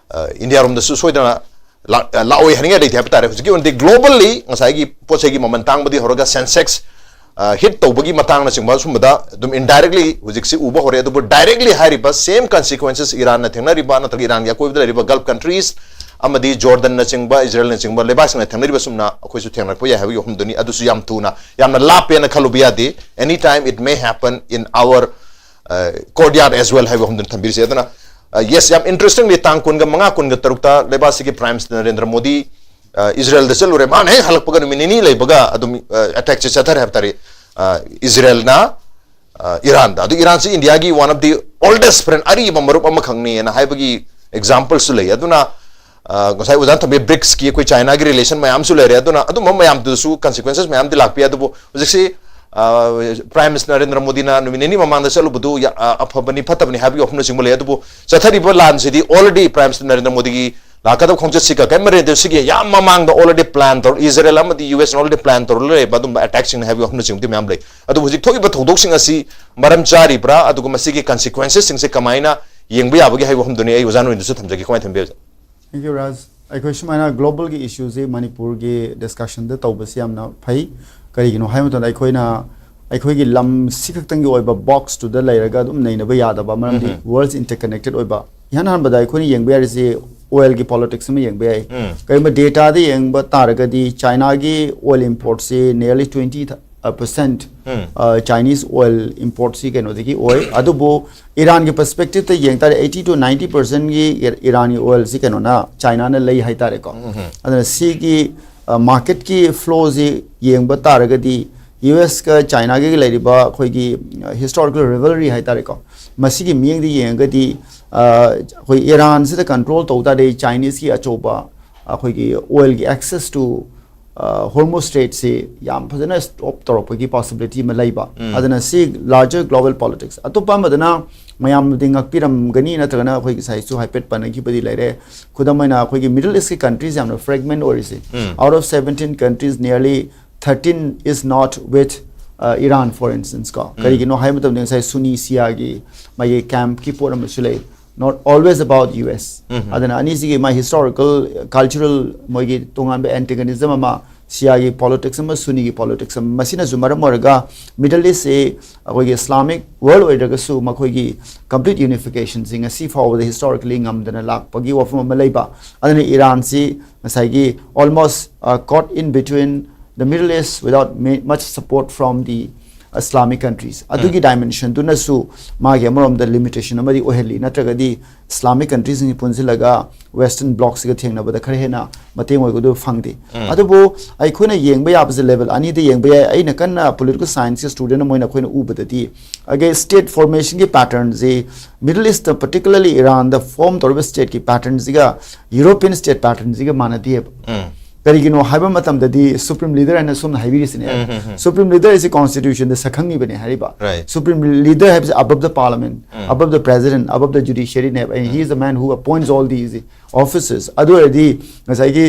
ꯏꯟꯗꯤꯌꯥꯔꯣꯝꯗꯁꯨ ꯁꯣꯏꯗꯅ ꯂꯥꯛ- ꯂꯥꯛꯑꯣꯏ ꯍꯥꯏꯅꯤꯡꯉꯥꯏ ꯂꯩꯇꯦ ꯍꯥꯏꯕ ꯇꯥꯔꯦ꯫ ꯍꯧꯖꯤꯛꯀꯤ ꯑꯣꯏꯅꯗꯤ ꯒ꯭ꯂꯣꯕꯜꯂꯤ ꯉꯁꯥꯏꯒꯤ ꯄꯣꯠ ꯆꯩꯒꯤ ꯃꯃꯜ ꯇꯥꯡꯕꯗꯤ ꯍꯧꯔꯒ ꯁꯦꯟꯁꯦꯛꯁ ꯍꯤꯠ ꯇꯧꯕꯒꯤ ꯃꯇꯥꯡꯅꯆꯤꯡꯕ ꯁꯨꯝꯕꯗ ꯑꯗꯨꯝ ꯏꯟꯗꯥꯏꯔꯦꯛꯂꯤ ꯍꯧꯖꯤꯛꯁꯤ ꯎꯕ ꯍꯧꯔꯦ꯫ ꯑꯗꯨꯕꯨ ꯗꯥꯏꯔꯦꯛꯂꯤ ꯍꯥꯏꯔꯤꯕ ꯁꯦꯝ ꯀꯟꯁꯤꯀ꯭ꯋꯦꯟꯁꯦꯁ ꯏꯔꯥꯟꯅ ꯊꯦꯡꯅꯔꯤꯕ ꯅꯠꯇ꯭ꯔꯒ ꯏꯔꯥꯟꯒꯤ ꯑꯀꯣꯏꯕꯗ ꯂꯩꯔꯤꯕ ꯒꯜꯐ ꯀꯟꯇ꯭ꯔꯤꯁ ꯑꯃꯗꯤ ꯖꯣꯔꯗꯟꯅꯆꯤꯡꯕ, ꯏꯖꯔꯦꯜꯅꯆꯤꯡꯕ ꯂꯩꯕꯥꯛꯁꯤꯡꯅ ꯊꯦꯡꯅꯔꯤꯕ ꯁꯨꯝꯅ ꯑꯩꯈꯣꯏꯁꯨ ꯊꯦꯡꯅꯔꯛꯄ ꯌꯥꯏ ꯍꯥꯏꯕꯒꯤ ꯋꯥꯐꯝꯗꯨꯅꯤ꯫ ꯑꯗꯨꯁꯨ ꯌꯥꯝ ꯊꯨꯅ, ꯌꯥꯝꯅ ꯂꯥꯞꯄꯦꯅ ꯈꯜꯂꯨꯕ ꯌꯥꯗꯦ꯫ Any time it may happen in our courtyard as well ꯍꯥꯏꯕ ꯋꯥꯐꯝꯗꯨꯅꯤ ꯊꯝꯕꯤꯔꯤꯁꯦ꯫ ꯑꯗꯨꯅ ꯌꯦꯁ, ꯌꯥꯝ ꯏꯟꯇꯔꯦꯁꯇꯤꯡꯂꯤ, ꯇꯥꯡ ꯀꯨꯟꯒ ꯃꯉꯥ, ꯀꯨꯟꯒ ꯇꯔꯨꯛꯇ ꯂꯩꯕꯥꯛꯁꯤꯒꯤ ꯄ꯭ꯔꯥꯏꯝ ꯃꯤꯅꯤꯁꯇꯔ ꯅꯔꯦꯟꯗ꯭ꯔ ꯃꯣꯗꯤ ꯏꯖꯔꯦꯜꯗ ꯆꯠꯂꯨꯔꯦ꯫ ꯃꯥꯅ ꯍꯦꯛ ꯍꯜꯂꯛꯄꯒ ꯅꯨꯃꯤꯠ ꯅꯤꯅꯤ ꯂꯩꯕꯒ ꯑꯗꯨꯝ ꯑꯦꯇꯦꯛꯁꯦ ꯆꯠꯊꯔꯦ ꯍꯥꯏꯕ ꯇꯥꯔꯦ꯫ ꯏꯖꯔꯦꯜꯅ ꯏꯔꯥꯟꯗ꯫ ꯑꯗꯨ ꯏꯔꯥꯟꯁꯤ ꯏꯟꯗꯤꯌꯥꯒꯤ one of the oldest friend, ꯑꯔꯤꯕ ꯃꯔꯨꯞ ꯑꯃꯈꯛꯅꯦꯅ ꯍꯥꯏꯕꯒꯤ ꯑꯦꯛꯖꯥꯝꯄꯜꯁꯨ ꯂꯩ꯫ ꯑꯗꯨꯅ ꯉꯁꯥꯏ ꯑꯣꯖꯥꯅ ꯊꯝꯕꯤ ꯕ꯭ꯔꯤꯛꯁꯀꯤ ꯑꯩꯈꯣꯏ ꯆꯥꯏꯅꯥꯒꯤ ꯔꯤꯂꯦꯁꯟ ꯃꯌꯥꯝꯁꯨ ꯂꯩꯔꯦ꯫ ꯑꯗꯨꯅ ꯑꯗꯨꯝꯕ ꯃꯌꯥꯝꯗꯨꯁꯨ ꯀꯟꯁꯤꯀ꯭ꯋꯦꯟꯁꯦꯁ ꯃꯌꯥꯝꯗꯤ ꯂꯥꯛꯄꯤ꯫ ꯑꯗꯨꯕꯨ ꯍꯧꯖꯤꯛꯁꯤ ꯄ꯭ꯔꯥꯏꯝ ꯃꯤꯅꯤꯁꯇꯔ ꯅꯔꯦꯟꯗ꯭ꯔ ꯃꯣꯗꯤꯅ ꯅꯨꯃꯤꯠ ꯅꯤꯅꯤ ꯃꯃꯥꯡꯗ ꯆꯠꯂꯨꯕꯗꯨ ꯑꯐꯕꯅꯤ ꯐꯠꯇꯕꯅꯤ ꯍꯥꯏꯕꯒꯤ ꯋꯥꯐꯝꯅꯆꯤꯡꯕ ꯂꯩ꯫ ꯑꯗꯨꯕꯨ ꯆꯠꯊꯔꯤꯕ ꯂꯥꯟꯁꯤꯗꯤ already ꯄ꯭ꯔꯥꯏꯝ ꯃꯤꯅꯤꯁꯇꯔ ꯅꯔꯦꯟꯗ꯭ꯔ ꯃꯣꯗꯤꯒꯤ ꯂꯥꯛꯀꯗꯕ ꯈꯣꯡꯆꯠꯁꯤꯒ ꯀꯔꯤꯝ ꯃꯔꯤ ꯂꯩꯅꯗꯦ꯫ ꯁꯤꯒꯤ ꯌꯥꯝ ꯃꯃꯥꯡꯗ already plan ꯇꯧꯔ, ꯏꯖꯔꯦꯜ ꯑꯃꯗꯤ ꯌꯨ ꯑꯦꯁꯅ already plan ꯇꯧꯔ ꯂꯩꯔꯤꯕ ꯑꯗꯨꯝꯕ ꯑꯦꯇꯦꯛꯁꯤꯡꯅꯤ ꯍꯥꯏꯕꯒꯤ ꯋꯥꯐꯝꯅꯆꯤꯡꯕꯗꯤ ꯃꯌꯥꯝ ꯂꯩ꯫ ꯑꯗꯨꯕꯨ ꯍꯧꯖꯤꯛ ꯊꯣꯛꯏꯕ ꯊꯧꯗꯣꯛꯁꯤꯡ ꯑꯁꯤ ꯃꯔꯝ ꯆꯥꯔꯤꯕ꯭ꯔꯥ, ꯑꯗꯨꯒ ꯃꯁꯤꯒꯤ ꯀꯟꯁꯤꯀ꯭ꯋꯦꯟꯁꯦꯁꯁꯤꯡꯁꯦ ꯀꯃꯥꯏꯅ ꯌꯦꯡꯕ ꯌꯥꯕꯒꯦ ꯍꯥꯏꯕ ꯋꯥꯐꯝꯗꯨꯅꯤ ꯑꯩ ꯑꯣꯖꯥ ꯅꯣꯏꯗꯁꯨ ꯊꯝꯖꯒꯦ꯫ ꯀꯃꯥꯏꯅ ꯊꯝꯕꯤꯔꯤꯕ? Thank you, Raj. ꯑꯩꯈꯣꯏ ꯁꯨꯃꯥꯏꯅ ꯒ꯭ꯂꯣꯕꯦꯜꯒꯤ ꯏꯁꯨꯁꯤ ꯃꯅꯤꯄꯨꯔꯒꯤ ꯗꯤꯁꯀꯁꯟꯗ ꯇꯧꯕꯁꯤ ꯌꯥꯝꯅ ꯐꯩ꯫ ꯀꯔꯤꯒꯤꯅꯣ ꯍꯥꯏꯕ ꯃꯇꯝꯗ ꯑꯩꯈꯣꯏꯅ ꯑꯩꯈꯣꯏꯒꯤ ꯂꯝ ꯁꯤ ꯈꯛꯇꯪꯒꯤ ꯑꯣꯏꯕ ꯕꯣꯛꯁꯇꯨꯗ ꯂꯩꯔꯒ ꯑꯗꯨꯝ ꯅꯩꯅꯕ ꯌꯥꯗꯕ, ꯃꯔꯝꯗꯤ ꯋꯥꯔꯜꯁ ꯏꯟꯇꯔꯀꯅꯦꯛꯇꯦꯠ ꯑꯣꯏꯕ꯫ ꯏꯍꯥꯟ ꯍꯥꯟꯕꯗ ꯑꯩꯈꯣꯏꯅ ꯌꯦꯡꯕ ꯌꯥꯔꯤꯁꯤ ꯑꯣꯏꯜꯒꯤ ꯄꯣꯂꯤꯇꯤꯛꯁ ꯑꯃ ꯌꯦꯡꯕ ꯌꯥꯏ꯫ ꯀꯔꯤꯒꯨꯝꯕ ꯗꯦꯇꯥꯗ ꯌꯦꯡꯕ ꯇꯥꯔꯒꯗꯤ ꯆꯥꯏꯅꯥꯒꯤ ꯑꯣꯏꯜ ꯏꯝꯄꯣꯔꯠꯁꯤ nearly twenty percent Chinese oil importꯁꯤ ꯀꯩꯅꯣꯗꯒꯤ ꯑꯣꯏ꯫ ꯑꯗꯨꯕꯨ ꯏꯔꯥꯟꯒꯤ ꯄꯔꯁꯄꯦꯛꯇꯤꯞꯇ ꯌꯦꯡ ꯇꯥꯔꯗꯤ eighty to ninety percentꯒꯤ ꯏꯔꯥꯟꯒꯤ ꯑꯣꯏꯜꯁꯤ ꯀꯩꯅꯣꯅ, ꯆꯥꯏꯅꯥꯅ ꯂꯩ ꯍꯥꯏꯇꯥꯔꯦꯀꯣ꯫ ꯑꯗꯨꯅ ꯁꯤꯒꯤ ꯃꯥꯔꯀꯦꯠꯀꯤ ꯐ꯭ꯂꯣꯁꯤ ꯌꯦꯡꯕ ꯇꯥꯔꯒꯗꯤ ꯌꯨ ꯑꯦꯁꯀ ꯆꯥꯏꯅꯥꯒꯤ ꯂꯩꯔꯤꯕ ꯑꯩꯈꯣꯏꯒꯤ ꯍꯤꯁꯇꯣꯔꯤꯀꯦꯜ ꯔꯤꯚꯜꯔꯤ ꯍꯥꯏꯇꯥꯔꯦꯀꯣ, ꯃꯁꯤꯒꯤ ꯃꯤꯠꯌꯦꯡꯗ ꯌꯦꯡꯉꯒꯗꯤ ꯑꯩꯈꯣꯏ ꯏꯔꯥꯟꯁꯤꯗ ꯀꯟꯇ꯭ꯔꯣꯜ ꯇꯧ ꯇꯥꯔꯗꯤ ꯆꯥꯏꯅꯤꯁꯀꯤ ꯑꯆꯧꯕ ꯑꯩꯈꯣꯏꯒꯤ ꯑꯣꯏꯜꯒꯤ access to Hormuz Straitꯁꯤ ꯌꯥꯝ ꯐꯖꯅ ꯁ꯭ꯇꯣꯞ ꯇꯧꯔꯛꯄꯒꯤ ꯄꯣꯁꯤꯕꯤꯂꯤꯇꯤ ꯑꯃ ꯂꯩꯕ꯫ ꯑꯗꯨꯅ ꯁꯤ ꯂꯥꯔꯖꯔ ꯒ꯭ꯂꯣꯕꯦꯜ ꯄꯣꯂꯤꯇꯤꯛꯁ꯫ ꯑꯇꯣꯞꯄ ꯑꯃꯗꯅ ꯃꯌꯥꯝꯅꯗꯤ ꯉꯛꯄꯤꯔꯝꯒꯅꯤ, ꯅꯠꯇ꯭ꯔꯒꯅ ꯑꯩꯈꯣꯏ ꯉꯁꯥꯏꯁꯨ ꯍꯥꯏꯐꯦꯠ ꯄꯟꯅꯈꯤꯕꯗꯤ ꯂꯩꯔꯦ꯫ ꯈꯨꯗꯝ ꯑꯣꯏꯅ ꯑꯩꯈꯣꯏꯒꯤ ꯃꯤꯗꯜ ꯏꯁꯀꯤ ꯀꯟꯇ꯭ꯔꯤꯁ ꯌꯥꯝꯅ ꯐ꯭ꯔꯦꯒꯃꯦꯟ ꯑꯣꯏꯔꯤꯁꯤ꯫ Out of seventeen countries, nearly thirteen is not with Iran, for instance ꯀꯣ꯫ ꯀꯔꯤꯒꯤꯅꯣ ꯍꯥꯏꯕ ꯃꯇꯝꯗ ꯉꯁꯥꯏ ꯁꯨꯅꯤ ꯁꯤꯌꯥꯒꯤ ꯃꯥꯒꯤ ꯀꯦꯝꯞꯀꯤ ꯄꯣꯠ ꯑꯃꯁꯨ ꯂꯩ꯫ Not always about U S꯫ ꯑꯗꯨꯅ ꯑꯅꯤꯁꯤꯒꯤ ꯃꯥ ꯍꯤꯁꯇꯣꯔꯤꯀꯦꯜ, ꯀꯜꯆꯔꯦꯜ, ꯃꯣꯏꯒꯤ ꯇꯣꯉꯥꯟꯕ ꯑꯦꯟꯇꯦꯒꯣꯅꯤꯖꯝ ꯑꯃ, ꯁꯤꯌꯥꯒꯤ ꯄꯣꯂꯤꯇꯤꯛꯁ ꯑꯃ, ꯁꯨꯅꯤꯒꯤ ꯄꯣꯂꯤꯇꯤꯛꯁ ꯑꯃ, ꯃꯁꯤꯅꯁꯨ ꯃꯔꯝ ꯑꯣꯏꯔꯒ ꯃꯤꯗꯜ ꯏꯁꯁꯤ ꯑꯩꯈꯣꯏꯒꯤ ꯏꯁꯂꯥꯃꯤꯛ ꯋꯥꯔꯜ ꯑꯣꯏꯗ꯭ꯔꯒꯁꯨ ꯃꯈꯣꯏꯒꯤ ꯀꯝꯄ꯭ꯂꯤꯠ ꯌꯨꯅꯤꯐꯤꯀꯦꯁꯟꯁꯤ ꯉꯁꯤ ꯐꯥꯎꯕꯗ ꯍꯤꯁꯇꯣꯔꯤꯀꯦꯂꯤ ꯉꯝꯗꯅ ꯂꯥꯛꯄꯒꯤ ꯋꯥꯐꯝ ꯑꯃ ꯂꯩꯕ꯫ ꯑꯗꯨꯅ ꯏꯔꯥꯟꯁꯤ ꯉꯁꯥꯏꯒꯤ almost caught in between the Middle East without much support from the Islamic countries꯫ ꯑꯗꯨꯒꯤ ꯗꯥꯏꯃꯦꯟꯁꯟꯗꯨꯅꯁꯨ ꯃꯥꯒꯤ ꯑꯃꯔꯣꯝꯗ ꯂꯤꯃꯤꯇꯦꯁꯟ ꯑꯃꯗꯤ ꯑꯣꯏꯍꯜꯂꯤ, ꯅꯠꯇ꯭ꯔꯒꯗꯤ ꯏꯁꯂꯥꯃꯤꯛ ꯀꯟꯇ꯭ꯔꯤꯁꯤꯡꯁꯤ ꯄꯨꯟꯁꯤꯜꯂꯒ ꯋꯦꯁꯇꯔꯟ ꯕ꯭ꯂꯣꯛꯁꯤꯒ ꯊꯦꯡꯅꯕꯗ ꯈꯔ ꯍꯦꯟꯅ ꯃꯇꯦꯡ ꯑꯣꯏꯒꯗꯕ ꯐꯪꯗꯦ꯫ ꯑꯗꯨꯕꯨ ꯑꯩꯈꯣꯏꯅ ꯌꯦꯡꯕ ꯌꯥꯕꯁꯦ ꯂꯦꯕꯦꯜ ꯑꯅꯤꯗ ꯌꯦꯡꯕ ꯌꯥꯏ꯫ ꯑꯩꯅ ꯀꯟꯅ ꯄꯣꯂꯤꯇꯤꯀꯦꯜ ꯁꯥꯏꯟꯁꯀꯤ ꯁ꯭ꯇꯨꯗꯦꯟ ꯑꯃ ꯑꯣꯏꯅ ꯑꯩꯈꯣꯏꯅ ꯎꯕꯗꯗꯤ ꯑꯩꯈꯣꯏ ꯁ꯭ꯇꯦꯠ ꯐꯣꯔꯃꯦꯁꯟꯒꯤ ꯄꯦꯇꯔꯟꯁꯤ ꯃꯤꯗꯜ ꯏꯁꯇ, ꯄꯔꯇꯤꯀꯨꯂꯔꯂꯤ ꯏꯔꯥꯟꯗ ꯐꯣꯔꯝ ꯇꯧꯔꯤꯕ ꯁ꯭ꯇꯦꯠꯀꯤ ꯄꯦꯇꯔꯟꯁꯤꯒ ꯌꯨꯔꯣꯄꯤꯌꯟ ꯁ꯭ꯇꯦꯠ ꯄꯦꯇꯔꯟꯁꯤꯒ ꯃꯥꯟꯅꯗꯦꯕ꯫ ꯀꯔꯤꯒꯤꯅꯣ ꯍꯥꯏꯕ ꯃꯇꯝꯗꯗꯤ ꯁꯨꯄ꯭ꯔꯤꯝ ꯂꯤꯗꯔ ꯍꯥꯏꯅ ꯁꯣꯝꯅ ꯍꯥꯏꯕꯤꯔꯤꯁꯤꯅꯦ꯫ ꯁꯨꯄ꯭ꯔꯤꯝ ꯂꯤꯗꯔ ꯍꯥꯏꯁꯤ ꯀꯣꯟꯁꯇꯤꯇ꯭ꯌꯨꯁꯟꯗ ꯁꯛꯈꯪꯉꯤꯕꯅꯦ ꯍꯥꯏꯔꯤꯕ꯫ Supreme leader ꯍꯥꯏꯕꯁꯤ above the parliament, above the president, above the judiciary ꯅꯦꯕ꯫ And he is the man who appoints all these officers꯫ ꯑꯗꯨ ꯑꯣꯏꯔꯗꯤ ꯉꯁꯥꯏꯒꯤ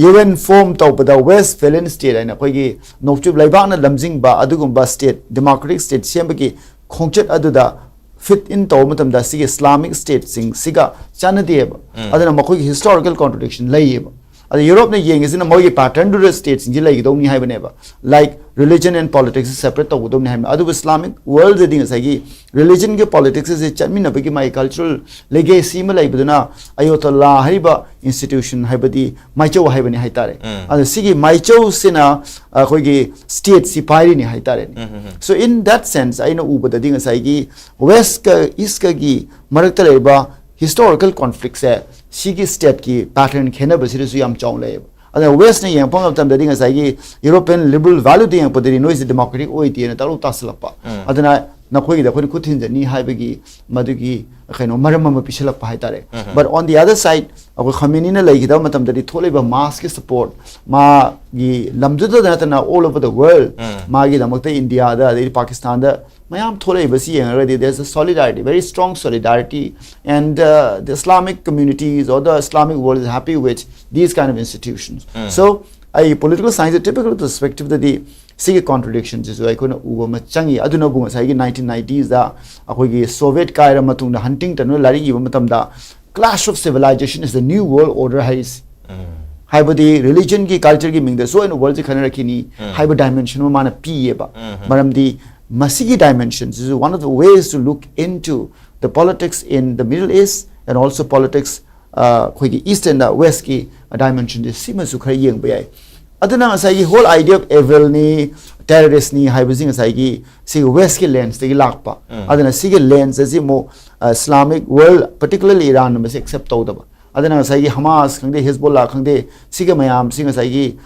ꯌꯨ ꯑꯦꯟ ꯐꯣꯔꯝ ꯇꯧꯕꯗ ꯋꯦꯁꯐꯦꯂꯤꯌꯟ ꯁ꯭ꯇꯦꯠ ꯍꯥꯏꯅ ꯑꯩꯈꯣꯏꯒꯤ ꯅꯣꯡꯆꯨꯞ ꯂꯩꯕꯥꯛꯅ ꯂꯝꯖꯤꯡꯕ ꯑꯗꯨꯒꯨꯝꯕ ꯁ꯭ꯇꯦꯠ, ꯗꯦꯃꯣꯀ꯭ꯔꯦꯇꯤꯛ ꯁ꯭ꯇꯦꯠ ꯁꯦꯝꯕꯒꯤ ꯈꯣꯡꯆꯠ ꯑꯗꯨꯗ fit in ꯇꯧꯕ ꯃꯇꯝꯗ ꯁꯤꯒꯤ Islamic stateꯁꯤꯡ ꯁꯤꯒ ꯆꯥꯟꯅꯗꯦꯕ꯫ ꯑꯗꯨꯅ ꯃꯈꯣꯏꯒꯤ historical contradiction ꯂꯩꯌꯦꯕ꯫ ꯑꯗ ꯌꯨꯔꯣꯞꯅ ꯌꯦꯡꯉꯤꯁꯤꯅ ꯃꯣꯏꯒꯤ patternꯗꯨꯗ stateꯁꯤꯡꯁꯤ ꯂꯩꯒꯗꯧꯅꯤ ꯍꯥꯏꯕꯅꯦꯕ, like religion and politics separate ꯇꯧꯒꯗꯧꯅꯤ ꯍꯥꯏꯕꯅꯦ꯫ ꯑꯗꯨꯕꯨ Islamic worldꯗꯗꯤ ꯉꯁꯥꯏꯒꯤ religionꯒ politicsꯁꯦ ꯆꯠꯃꯤꯟꯅꯕꯒꯤ ꯃꯥꯒꯤ cultural legacy ꯑꯃ ꯂꯩꯕꯗꯨꯅ ꯑꯌꯣꯇꯣꯜꯂꯥ ꯍꯥꯏꯔꯤꯕ institution ꯍꯥꯏꯕꯗꯤ ꯃꯥꯏꯆꯧ ꯍꯥꯏꯕꯅꯤ ꯍꯥꯏꯇꯥꯔꯦ꯫ ꯑꯗ ꯁꯤꯒꯤ ꯃꯥꯏꯆꯧꯁꯤꯅ ꯑꯩꯈꯣꯏꯒꯤ stateꯁꯤ ꯄꯥꯏꯔꯤꯅꯤ ꯍꯥꯏꯇꯥꯔꯦꯅꯦ꯫ So in that sense ꯑꯩꯅ ꯎꯕꯗꯗꯤ ꯉꯁꯥꯏꯒꯤ Westꯀ Eastꯀꯒꯤ ꯃꯔꯛꯇ ꯂꯩꯔꯤꯕ historical conflictꯁꯦ ꯁꯤꯒꯤ stateꯀꯤ pattern ꯈꯦꯠꯅꯕꯁꯤꯗꯁꯨ ꯌꯥꯝ ꯆꯥꯎꯅ ꯂꯩꯌꯦꯕ꯫ ꯑꯗꯨꯅ Westꯅ ꯌꯦꯡꯉꯛꯄ ꯃꯇꯝꯗꯗꯤ ꯉꯁꯥꯏꯒꯤ European liberal valueꯗ ꯌꯦꯡꯉꯛꯄꯗꯗꯤ ꯅꯣꯏꯁꯦ democratic ꯑꯣꯏꯗꯦꯅ ꯇꯛꯂꯧ ꯇꯥꯁꯤꯜꯂꯛꯄ꯫ ꯑꯗꯨꯅ ꯅꯈꯣꯏꯒꯤꯗ ꯑꯩꯈꯣꯏꯅ ꯈꯨꯠ ꯊꯤꯟꯖꯅꯤ ꯍꯥꯏꯕꯒꯤ ꯃꯗꯨꯒꯤ ꯀꯩꯅꯣ ꯃꯔꯝ ꯑꯃ ꯄꯤꯁꯤꯜꯂꯛꯄ ꯍꯥꯏꯇꯥꯔꯦ꯫ But on the other side ꯑꯩꯈꯣꯏ ꯈꯃꯦꯅꯤꯅ ꯂꯩꯈꯤꯗꯕ ꯃꯇꯝꯗꯗꯤ ꯊꯣꯛꯂꯛꯏꯕ massꯀꯤ support, ꯃꯥꯒꯤ ꯂꯝꯗꯨꯗ ꯅꯠꯇꯅ all over the world ꯃꯥꯒꯤꯗꯃꯛꯇ ꯏꯟꯗꯤꯌꯥꯗ ꯑꯗꯩꯗꯤ ꯄꯥꯀꯤꯁꯇꯥꯟꯗ ꯃꯌꯥꯝ ꯊꯣꯛꯂꯛꯏꯕꯁꯤ ꯌꯦꯡꯉꯒꯗꯤ there's a solidarity, very strong solidarity, and uh, the Islamic communities or the Islamic world is happy with these kind of institutions. So ꯑꯩ political science typical perspectiveꯗꯗꯤ ꯁꯤꯒꯤ contradictionꯁꯤꯁꯨ ꯑꯩꯈꯣꯏꯅ ꯎꯕ ꯑꯃ ꯆꯪꯉꯤ꯫ ꯑꯗꯨꯅꯕꯨ ꯉꯁꯥꯏꯒꯤ nineteen nineties ꯑꯩꯈꯣꯏꯒꯤ Soviet ꯀꯥꯏꯔ ꯃꯇꯨꯡꯗ Huntingtonꯅ ꯂꯥꯏꯔꯤꯛ ꯏꯕ ꯃꯇꯝꯗ Clash of Civilization is the New World Order ꯍꯥꯏꯔꯤꯁꯤ꯫ ꯍꯥꯏꯕꯗꯤ religionꯒꯤ cultureꯒꯤ ꯃꯤꯡꯗ ꯁꯣꯏꯅ worldꯁꯤ ꯈꯟꯅꯔꯛꯈꯤꯅꯤ ꯍꯥꯏꯕ dimension ꯑꯃ ꯃꯥꯅ ꯄꯤꯌꯦꯕ꯫ ꯃꯔꯝꯗꯤ ꯃꯁꯤꯒꯤ dimensionꯁꯤꯁꯨ one of the ways to look into the politics in the Middle East and also politics ꯑꯩꯈꯣꯏꯒꯤ East and Westꯀꯤ dimensionꯁꯦ ꯁꯤꯃꯁꯨ ꯈꯔ ꯌꯦꯡꯕ ꯌꯥꯏ꯫ ꯑꯗꯨꯅ ꯉꯁꯥꯏꯒꯤ whole idea of evilꯅꯤ, terroristꯅꯤ ꯍꯥꯏꯕꯁꯤ ꯉꯁꯥꯏꯒꯤ ꯁꯤꯒꯤ Westꯀꯤ lensꯇꯒꯤ ꯂꯥꯛꯄ꯫ ꯑꯗꯨꯅ ꯁꯤꯒꯤ lens ꯑꯁꯤ ꯑꯃꯨꯛ Islamic world, particularly Iranꯅ ꯃꯁꯤ accept ꯇꯧꯗꯕ꯫ ꯑꯗꯨꯅ ꯉꯁꯥꯏꯒꯤ Hamas ꯈꯪꯗꯦ, Hezbollah ꯈꯪꯗꯦ, ꯁꯤꯒꯤ ꯃꯌꯥꯝꯁꯤ ꯉꯁꯥꯏꯒꯤ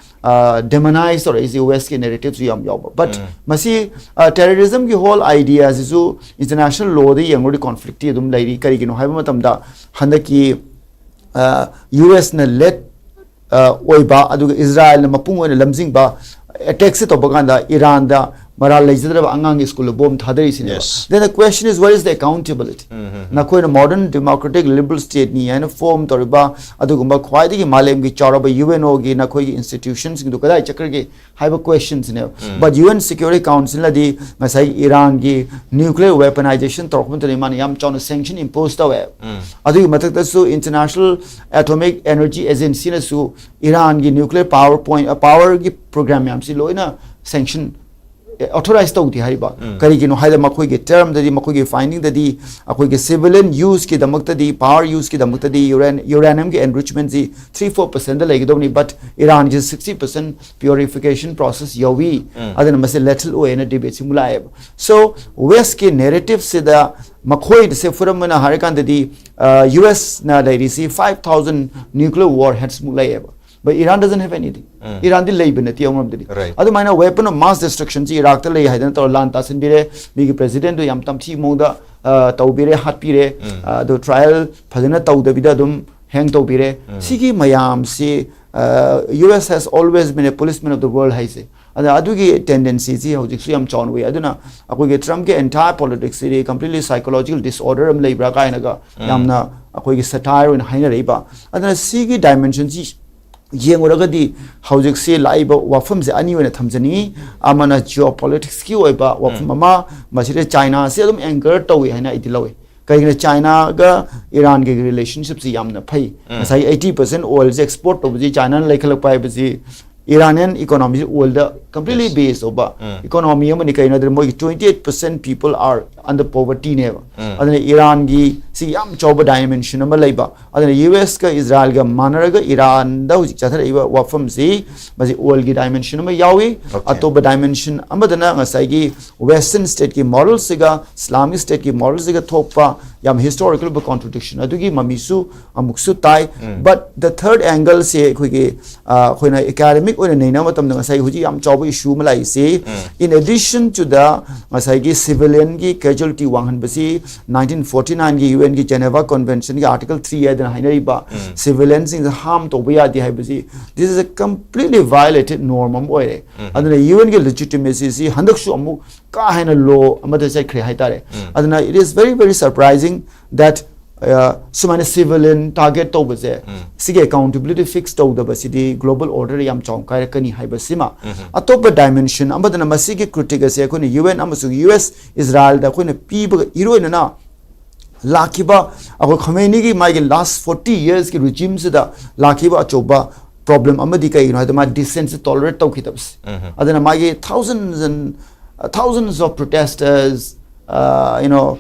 demonize ꯇꯧꯔꯛꯏꯁꯤ Westꯀꯤ narrativeꯁꯨ ꯌꯥꯝ ꯌꯥꯎꯕ꯫ But ꯃꯁꯤ terrorismꯒꯤ whole ideaꯁꯤꯁꯨ international lawꯗ ꯌꯦꯡꯉꯨꯔꯗꯤ conflictꯇꯤ ꯑꯗꯨꯝ ꯂꯩꯔꯤ꯫ ꯀꯔꯤꯒꯤꯅꯣ ꯍꯥꯏꯕ ꯃꯇꯝꯗ ꯍꯟꯗꯛꯀꯤ USꯅ led ꯑꯣꯏꯕ ꯑꯗꯨꯒ Israelꯅ ꯃꯄꯨꯡ ꯑꯣꯏꯅ ꯂꯝꯖꯤꯡꯕ attackꯁꯦ ꯇꯧꯕ ꯀꯥꯟꯗ Iranꯗ ꯃꯔꯥꯜ ꯂꯩꯖꯗ꯭ꯔꯕ ꯑꯉꯥꯡꯒꯤ ꯁ꯭ꯀꯨꯜꯗ bomb ꯊꯥꯗꯔꯤꯁꯤꯅꯦꯕ꯫ Yes. Then the question is, where is the accountability? ꯅꯈꯣꯏꯅ modern democratic liberal stateꯅꯤ ꯍꯥꯏꯅ form ꯇꯧꯔꯤꯕ ꯑꯗꯨꯒꯨꯝꯕ ꯈ꯭ꯋꯥꯏꯗꯒꯤ ꯃꯥꯂꯦꯝꯒꯤ ꯆꯥꯎꯔꯕ UNOꯒꯤ ꯅꯈꯣꯏꯒꯤ institutionꯁꯤꯡꯗꯨ ꯀꯗꯥꯏ ꯆꯠꯈ꯭ꯔꯒꯦ ꯍꯥꯏꯕ questionꯁꯤꯅꯦꯕ꯫ But UN Security Councilꯅꯗꯤ ꯉꯁꯥꯏ ꯏꯔꯥꯟꯒꯤ nuclear weaponization ꯇꯧꯔꯛꯄ ꯃꯇꯝꯗ ꯃꯥꯅ ꯌꯥꯝ ꯆꯥꯎꯅ sanction impose ꯇꯧꯋꯦ꯫ ꯑꯗꯨꯒꯤ ꯃꯊꯛꯇꯁꯨ International Atomic Energy Agencyꯅꯁꯨ ꯏꯔꯥꯟꯒꯤ nuclear power point powerꯒꯤ program ꯃꯌꯥꯝꯁꯤ ꯂꯣꯏꯅ sanction authorize ꯇꯧꯗꯦ ꯍꯥꯏꯔꯤꯕ꯫ ꯀꯔꯤꯒꯤꯅꯣ ꯍꯥꯏꯗ ꯃꯈꯣꯏꯒꯤ termꯗꯗꯤ, ꯃꯈꯣꯏꯒꯤ findingꯗꯗꯤ ꯑꯩꯈꯣꯏꯒꯤ civilian useꯀꯤꯗꯃꯛꯇꯗꯤ, power useꯀꯤꯗꯃꯛꯇꯗꯤ uraniumꯒꯤ enrichmentꯁꯤ three four percentꯗ ꯂꯩꯒꯗꯧꯕꯅꯤ, but ꯏꯔꯥꯟꯒꯤ sixty percent purification process ꯌꯧꯏ꯫ ꯑꯗꯨꯅ ꯃꯁꯤ lethal ꯑꯣꯏꯅ debateꯁꯤ ꯑꯃꯨꯛ ꯂꯥꯛꯑꯦꯕ꯫ So Westꯀꯤ narrativeꯁꯤꯗ ꯃꯈꯣꯏꯁꯦ ꯈꯨꯗꯝ ꯑꯣꯏꯅ ꯍꯥꯏꯔꯀꯥꯟꯗꯗꯤ USꯅ ꯂꯩꯔꯤꯁꯤ five thousand nuclear warheadsꯃꯨꯛ ꯂꯩꯌꯦꯕ꯫ But Iran doesn't have anything. ꯏꯔꯥꯟꯗꯤ ꯂꯩꯕ ꯅꯠꯇꯦ ꯑꯃꯔꯣꯝꯗꯗꯤ꯫ Right. ꯑꯗꯨꯃꯥꯏꯅ weapon of mass destructionꯁꯤ ꯏꯔꯥꯛꯇ ꯂꯩ ꯍꯥꯏꯗꯅ ꯇꯧꯔ ꯂꯥꯟ ꯇꯥꯁꯤꯟꯕꯤꯔꯦ, ꯃꯤꯒꯤ presidentꯗꯨ ꯌꯥꯝ ꯇꯝꯊꯤ ꯃꯑꯣꯡꯗ ꯇꯧꯕꯤꯔꯦ, ꯍꯥꯠꯄꯤꯔꯦ꯫ ꯑꯗꯨ trial ꯐꯖꯅ ꯇꯧꯗꯕꯤꯗ ꯑꯗꯨꯝ hang ꯇꯧꯕꯤꯔꯦ꯫ ꯁꯤꯒꯤ ꯃꯌꯥꯝꯁꯤ US has always been a policeman of the world ꯍꯥꯏꯁꯦ꯫ ꯑꯗ ꯑꯗꯨꯒꯤ tendencyꯁꯤ ꯍꯧꯖꯤꯛꯁꯨ ꯌꯥꯝ ꯆꯥꯎꯅ ꯎꯏ꯫ ꯑꯗꯨꯅ ꯑꯩꯈꯣꯏꯒꯤ Trumpꯀꯤ entire politicsꯁꯤꯗꯤ completely psychological disorder ꯑꯃ ꯂꯩꯕ꯭ꯔꯥ ꯀꯥꯏꯅꯒ ꯌꯥꯝꯅ ꯑꯩꯈꯣꯏꯒꯤ satire ꯑꯣꯏꯅ ꯍꯥꯏꯅꯔꯛꯏꯕ꯫ ꯑꯗꯨꯅ ꯁꯤꯒꯤ dimensionꯁꯤ ꯌꯦꯡꯉꯨꯔꯒꯗꯤ ꯍꯧꯖꯤꯛꯁꯤ ꯂꯥꯛꯏꯕ ꯋꯥꯐꯝꯁꯦ ꯑꯅꯤ ꯑꯣꯏꯅ ꯊꯝꯖꯅꯤꯡꯉꯤ꯫ ꯑꯃꯅ geopoliticsꯀꯤ ꯑꯣꯏꯕ ꯋꯥꯐꯝ ꯑꯃ, ꯃꯁꯤꯗ Chinaꯁꯤ ꯑꯗꯨꯝ anchor ꯇꯧꯏ ꯍꯥꯏꯅ ꯑꯩꯗꯤ ꯂꯧꯏ꯫ ꯀꯩꯒꯤꯅꯣ, Chinaꯒ Iranꯒꯤ relationshipꯁꯤ ꯌꯥꯝꯅ ꯐꯩ꯫ ꯉꯁꯥꯏ eighty percent oilꯁꯦ export ꯇꯧꯕꯁꯤ Chinaꯅ ꯂꯩꯈꯠꯂꯛꯄ ꯍꯥꯏꯕꯁꯤ Iranian economyꯁꯤ oilꯗ completely based ꯑꯣꯏꯕ economy ꯑꯃꯅꯤ꯫ ꯀꯩꯅꯣ ꯍꯥꯏꯗꯤ ꯃꯣꯏꯒꯤ twenty eight percent people are under povertyꯅꯦꯕ꯫ ꯑꯗꯨꯅ Iranꯒꯤ ꯁꯤ ꯌꯥꯝ ꯆꯥꯎꯕ dimension ꯑꯃ ꯂꯩꯕ꯫ ꯑꯗꯨꯅ USꯀ Israelꯒ ꯃꯥꯟꯅꯔꯒ Iranꯗ ꯍꯧꯖꯤꯛ ꯆꯠꯊꯔꯛꯏꯕ ꯋꯥꯐꯝꯁꯤ ꯃꯁꯤ oilꯒꯤ dimension ꯑꯃ ꯌꯥꯎꯏ꯫ Okay. ꯑꯇꯣꯞꯄ dimension ꯑꯃꯗꯅ ꯉꯁꯥꯏꯒꯤ Western stateꯀꯤ modelꯁꯤꯒ Islamic stateꯀꯤ modelꯁꯤꯒ ꯊꯣꯛꯄ ꯌꯥꯝ historical ꯑꯣꯏꯕ contradiction ꯑꯗꯨꯒꯤ ꯃꯃꯤꯁꯨ ꯑꯃꯨꯛꯁꯨ ꯇꯥꯏ꯫ But the third angleꯁꯦ ꯑꯩꯈꯣꯏꯒꯤ ꯑꯩꯈꯣꯏꯅ academic ꯑꯣꯏꯅ ꯅꯩꯅꯕ ꯃꯇꯝꯗ ꯉꯁꯥꯏ ꯍꯧꯖꯤꯛ ꯌꯥꯝ ꯆꯥꯎꯕ issue ꯑꯃ ꯂꯥꯛꯏꯁꯤ, in addition to the ꯉꯁꯥꯏꯒꯤ civilian ꯒꯤ casualty ꯋꯥꯡꯍꯟꯕꯁꯤ, nineteen forty nine ꯒꯤ U N ꯒꯤ Geneva Convention ꯒꯤ Article three ꯍꯥꯏꯗꯅ ꯍꯥꯏꯅꯔꯤꯕ civilian ꯁꯤꯡꯗ harm ꯇꯧꯕ ꯌꯥꯗꯦ ꯍꯥꯏꯕꯁꯤ, this is a completely violated norm ꯑꯃ ꯑꯣꯏꯔꯦ꯫ ꯑꯗꯨꯅ U N ꯒꯤ legitimacy ꯁꯤ ꯍꯟꯗꯛꯁꯨ ꯑꯃꯨꯛ ꯀꯥ ꯍꯦꯟꯅ low ꯑꯃꯗ ꯆꯠꯈ꯭ꯔꯦ ꯍꯥꯏꯇꯥꯔꯦ꯫ ꯑꯗꯨꯅ it is very, very surprising that, uh, ꯁꯨꯃꯥꯏꯅ civilian target ꯇꯧꯕꯁꯦ, ꯁꯤꯒꯤ accountability fix ꯇꯧꯗꯕꯁꯤꯗꯤ global order ꯌꯥꯝ ꯆꯥꯎꯅ ꯀꯥꯏꯔꯛꯀꯅꯤ ꯍꯥꯏꯕꯁꯤꯃ꯫ ꯑꯇꯣꯞꯄ dimension ꯑꯃꯗꯅ ꯃꯁꯤꯒꯤ critique ꯑꯁꯦ ꯑꯩꯈꯣꯏꯅ U N ꯑꯃꯁꯨꯡ U S Israel ꯗ ꯑꯩꯈꯣꯏꯅ ꯄꯤꯕꯒ ꯏꯔꯣꯏꯅꯅ ꯂꯥꯛꯈꯤꯕ ꯑꯩꯈꯣꯏ ꯈꯣꯃꯦꯅꯤꯒꯤ ꯃꯥꯒꯤ last forty years ꯀꯤ regime ꯁꯤꯗ ꯂꯥꯛꯈꯤꯕ ꯑꯆꯧꯕ problem ꯑꯃꯗꯤ ꯀꯩꯒꯤꯅꯣ ꯍꯥꯏꯗ ꯃꯥ dissent ꯁꯦ tolerate ꯇꯧꯈꯤꯗꯕꯁꯦ꯫ ꯑꯗꯨꯅ ꯃꯥꯒꯤ thousands and, uh, thousands of protesters, uh, you know,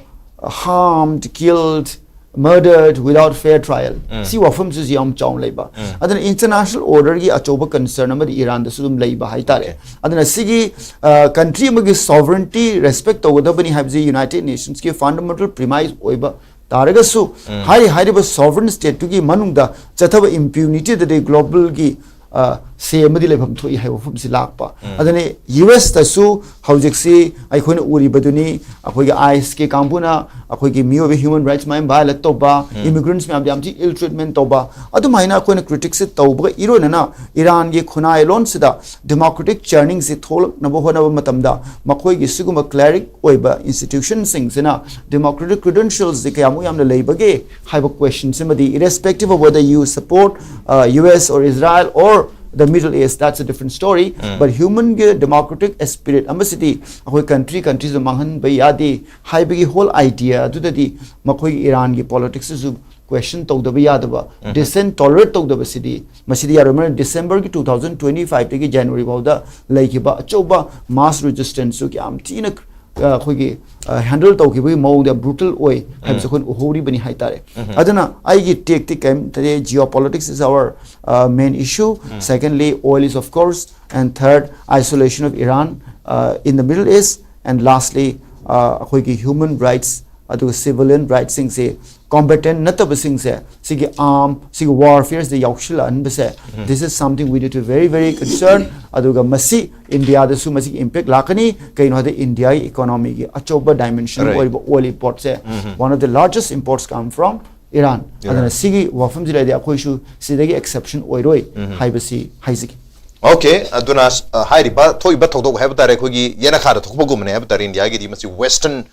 harmed, killed, murdered without fair trial꯫ ꯁꯤ ꯋꯥꯐꯝꯁꯤꯁꯨ ꯌꯥꯝ ꯆꯥꯎꯅ ꯂꯩꯕ꯫ ꯑꯗꯨꯅ international order ꯒꯤ ꯑꯆꯧꯕ concern ꯑꯃꯗꯤ ꯏꯔꯥꯟꯗꯁꯨ ꯑꯗꯨꯝ ꯂꯩꯕ ꯍꯥꯏꯇꯥꯔꯦ꯫ ꯑꯗꯨꯅ ꯁꯤꯒꯤ, ꯑ, country ꯑꯃꯒꯤ sovereignty respect ꯇꯧꯒꯗꯕꯅꯤ ꯍꯥꯏꯕꯁꯤ United Nations ꯀꯤ fundamental premise ꯑꯣꯏꯕ ꯇꯥꯔꯒꯁꯨ, ꯍꯥꯏꯔꯤ ꯍꯥꯏꯔꯤꯕ sovereign state ꯇꯨꯒꯤ ꯃꯅꯨꯡꯗ ꯆꯠꯊꯕ impunity ꯗꯗꯤ global ꯒꯤ, ꯑ, say ꯑꯃꯗꯤ ꯂꯩꯐꯝ ꯊꯣꯛꯏ ꯍꯥꯏꯕ ꯋꯥꯐꯝꯁꯤ ꯂꯥꯛꯄ꯫ ꯑꯗꯨꯅ U S ꯇꯁꯨ ꯍꯧꯖꯤꯛꯁꯤ ꯑꯩꯈꯣꯏꯅ ꯎꯔꯤꯕꯗꯨꯅꯤ, ꯑꯩꯈꯣꯏꯒꯤ ICE ꯀꯤ ꯀꯥꯡꯕꯨꯅ ꯑꯩꯈꯣꯏꯒꯤ ꯃꯤꯑꯣꯏꯕ human rights ꯃꯌꯥꯝ violate ꯇꯧꯕ, immigrants ꯃꯌꯥꯝꯗ ꯌꯥꯝ ꯊꯤ ill treatment ꯇꯧꯕ, ꯑꯗꯨꯃꯥꯏꯅ ꯑꯩꯈꯣꯏꯅ critique ꯁꯦ ꯇꯧꯕꯒ ꯏꯔꯣꯏꯅꯅ ꯏꯔꯥꯟꯒꯤ ꯈꯨꯟꯅꯥꯏꯂꯣꯟꯁꯤꯗ democratic churning ꯁꯤ ꯊꯣꯛꯂꯛꯅꯕ ꯍꯣꯠꯅꯕ ꯃꯇꯝꯗ ꯃꯈꯣꯏꯒꯤ ꯁꯤꯒꯨꯝꯕ cleric ꯑꯣꯏꯕ institution ꯁꯤꯡꯁꯤꯅ democratic credentials ꯁꯤ ꯀꯌꯥꯃꯨꯛ ꯌꯥꯝꯅ ꯂꯩꯕꯒꯦ ꯍꯥꯏꯕ question ꯁꯤꯃꯗꯤ, irrespective of whether you support, uh, U S or Israel or the Middle East, that's a different story. But human ꯒꯤ democratic spirit ꯑꯃꯁꯤꯗꯤ ꯑꯩꯈꯣꯏ country country ꯁꯤꯗ ꯃꯥꯡꯍꯟꯕ ꯌꯥꯗꯦ ꯍꯥꯏꯕꯒꯤ whole idea ꯑꯗꯨꯗꯗꯤ ꯃꯈꯣꯏꯒꯤ ꯏꯔꯥꯟꯒꯤ politics ꯁꯤꯁꯨ question ꯇꯧꯗꯕ ꯌꯥꯗꯕ, dissent tolerate ꯇꯧꯗꯕꯁꯤꯗꯤ, ꯃꯁꯤꯗꯤ ꯌꯥꯔꯣꯏ꯫ ꯃꯔꯝꯗꯤ December ꯒꯤ two thousand twenty five ꯗꯒꯤ January ꯐꯥꯎꯗ ꯂꯩꯈꯤꯕ ꯑꯆꯧꯕ mass resistance ꯁꯨ ꯌꯥꯝ ꯊꯤꯅ, ꯑ, ꯑꯩꯈꯣꯏꯒꯤ, ꯑ, handle ꯇꯧꯈꯤꯕꯒꯤ ꯃꯑꯣꯡꯗ ꯌꯥꯝ brutal ꯑꯣꯏ ꯍꯥꯏꯕꯁꯤ ꯑꯩꯈꯣꯏꯅ ꯎꯍꯧꯔꯤꯕꯅꯤ ꯍꯥꯏꯇꯥꯔꯦ꯫ ꯑꯗꯨꯅ ꯑꯩꯒꯤ take ꯇꯤ ꯀꯔꯤꯝꯇ ꯅꯠꯇꯦ, geopolitics is our, uh, main issue. Secondly, oil is of course, and third, isolation of Iran, uh, in the Middle East, and lastly, uh, ꯑꯩꯈꯣꯏꯒꯤ human rights ꯑꯗꯨꯒ civilian rights ꯁꯤꯡꯁꯦ combatant ꯅꯠꯇꯕꯁꯤꯡꯁꯦ ꯁꯤꯒꯤ arm, ꯁꯤꯒꯤ warfareꯁꯤꯗ ꯌꯥꯎꯁꯤꯜꯂꯛꯍꯟꯕꯁꯦ, this is something we need to very, very concern. ꯑꯗꯨꯒ ꯃꯁꯤ ꯏꯟꯗꯤꯌꯥꯗꯁꯨ ꯃꯁꯤꯒꯤ impact ꯂꯥꯛꯀꯅꯤ꯫ ꯀꯩꯅꯣ ꯍꯥꯏꯗꯤ ꯏꯟꯗꯤꯌꯥꯒꯤ economyꯒꯤ ꯑꯆꯧꯕ dimension Right. ꯑꯣꯏꯔꯤꯕ oil importꯁꯦ, one of the largest imports come from Iran. ꯑꯗꯨꯅ ꯁꯤꯒꯤ ꯋꯥꯐꯝꯁꯤ ꯂꯩꯔꯗꯤ ꯑꯩꯈꯣꯏꯁꯨ ꯁꯤꯗꯒꯤ exception ꯑꯣꯏꯔꯣꯏ ꯍꯥꯏꯕꯁꯤ ꯍꯥꯏꯖꯒꯦ꯫ Okay, ꯑꯗꯨꯅ ꯑ, ꯍꯥꯏꯔꯤꯕ ꯊꯣꯛꯏꯕ ꯊꯧꯗꯣꯛ ꯍꯥꯏꯕ ꯇꯥꯔꯦ, ꯑꯩꯈꯣꯏꯒꯤ ꯌꯦꯅꯈꯥꯗ ꯊꯣꯛꯄꯒꯨꯝꯕꯅꯦ ꯍꯥꯏꯕ ꯇꯥꯔꯦ꯫ ꯏꯟꯗꯤꯌꯥꯒꯤꯗꯤ ꯃꯁꯤ western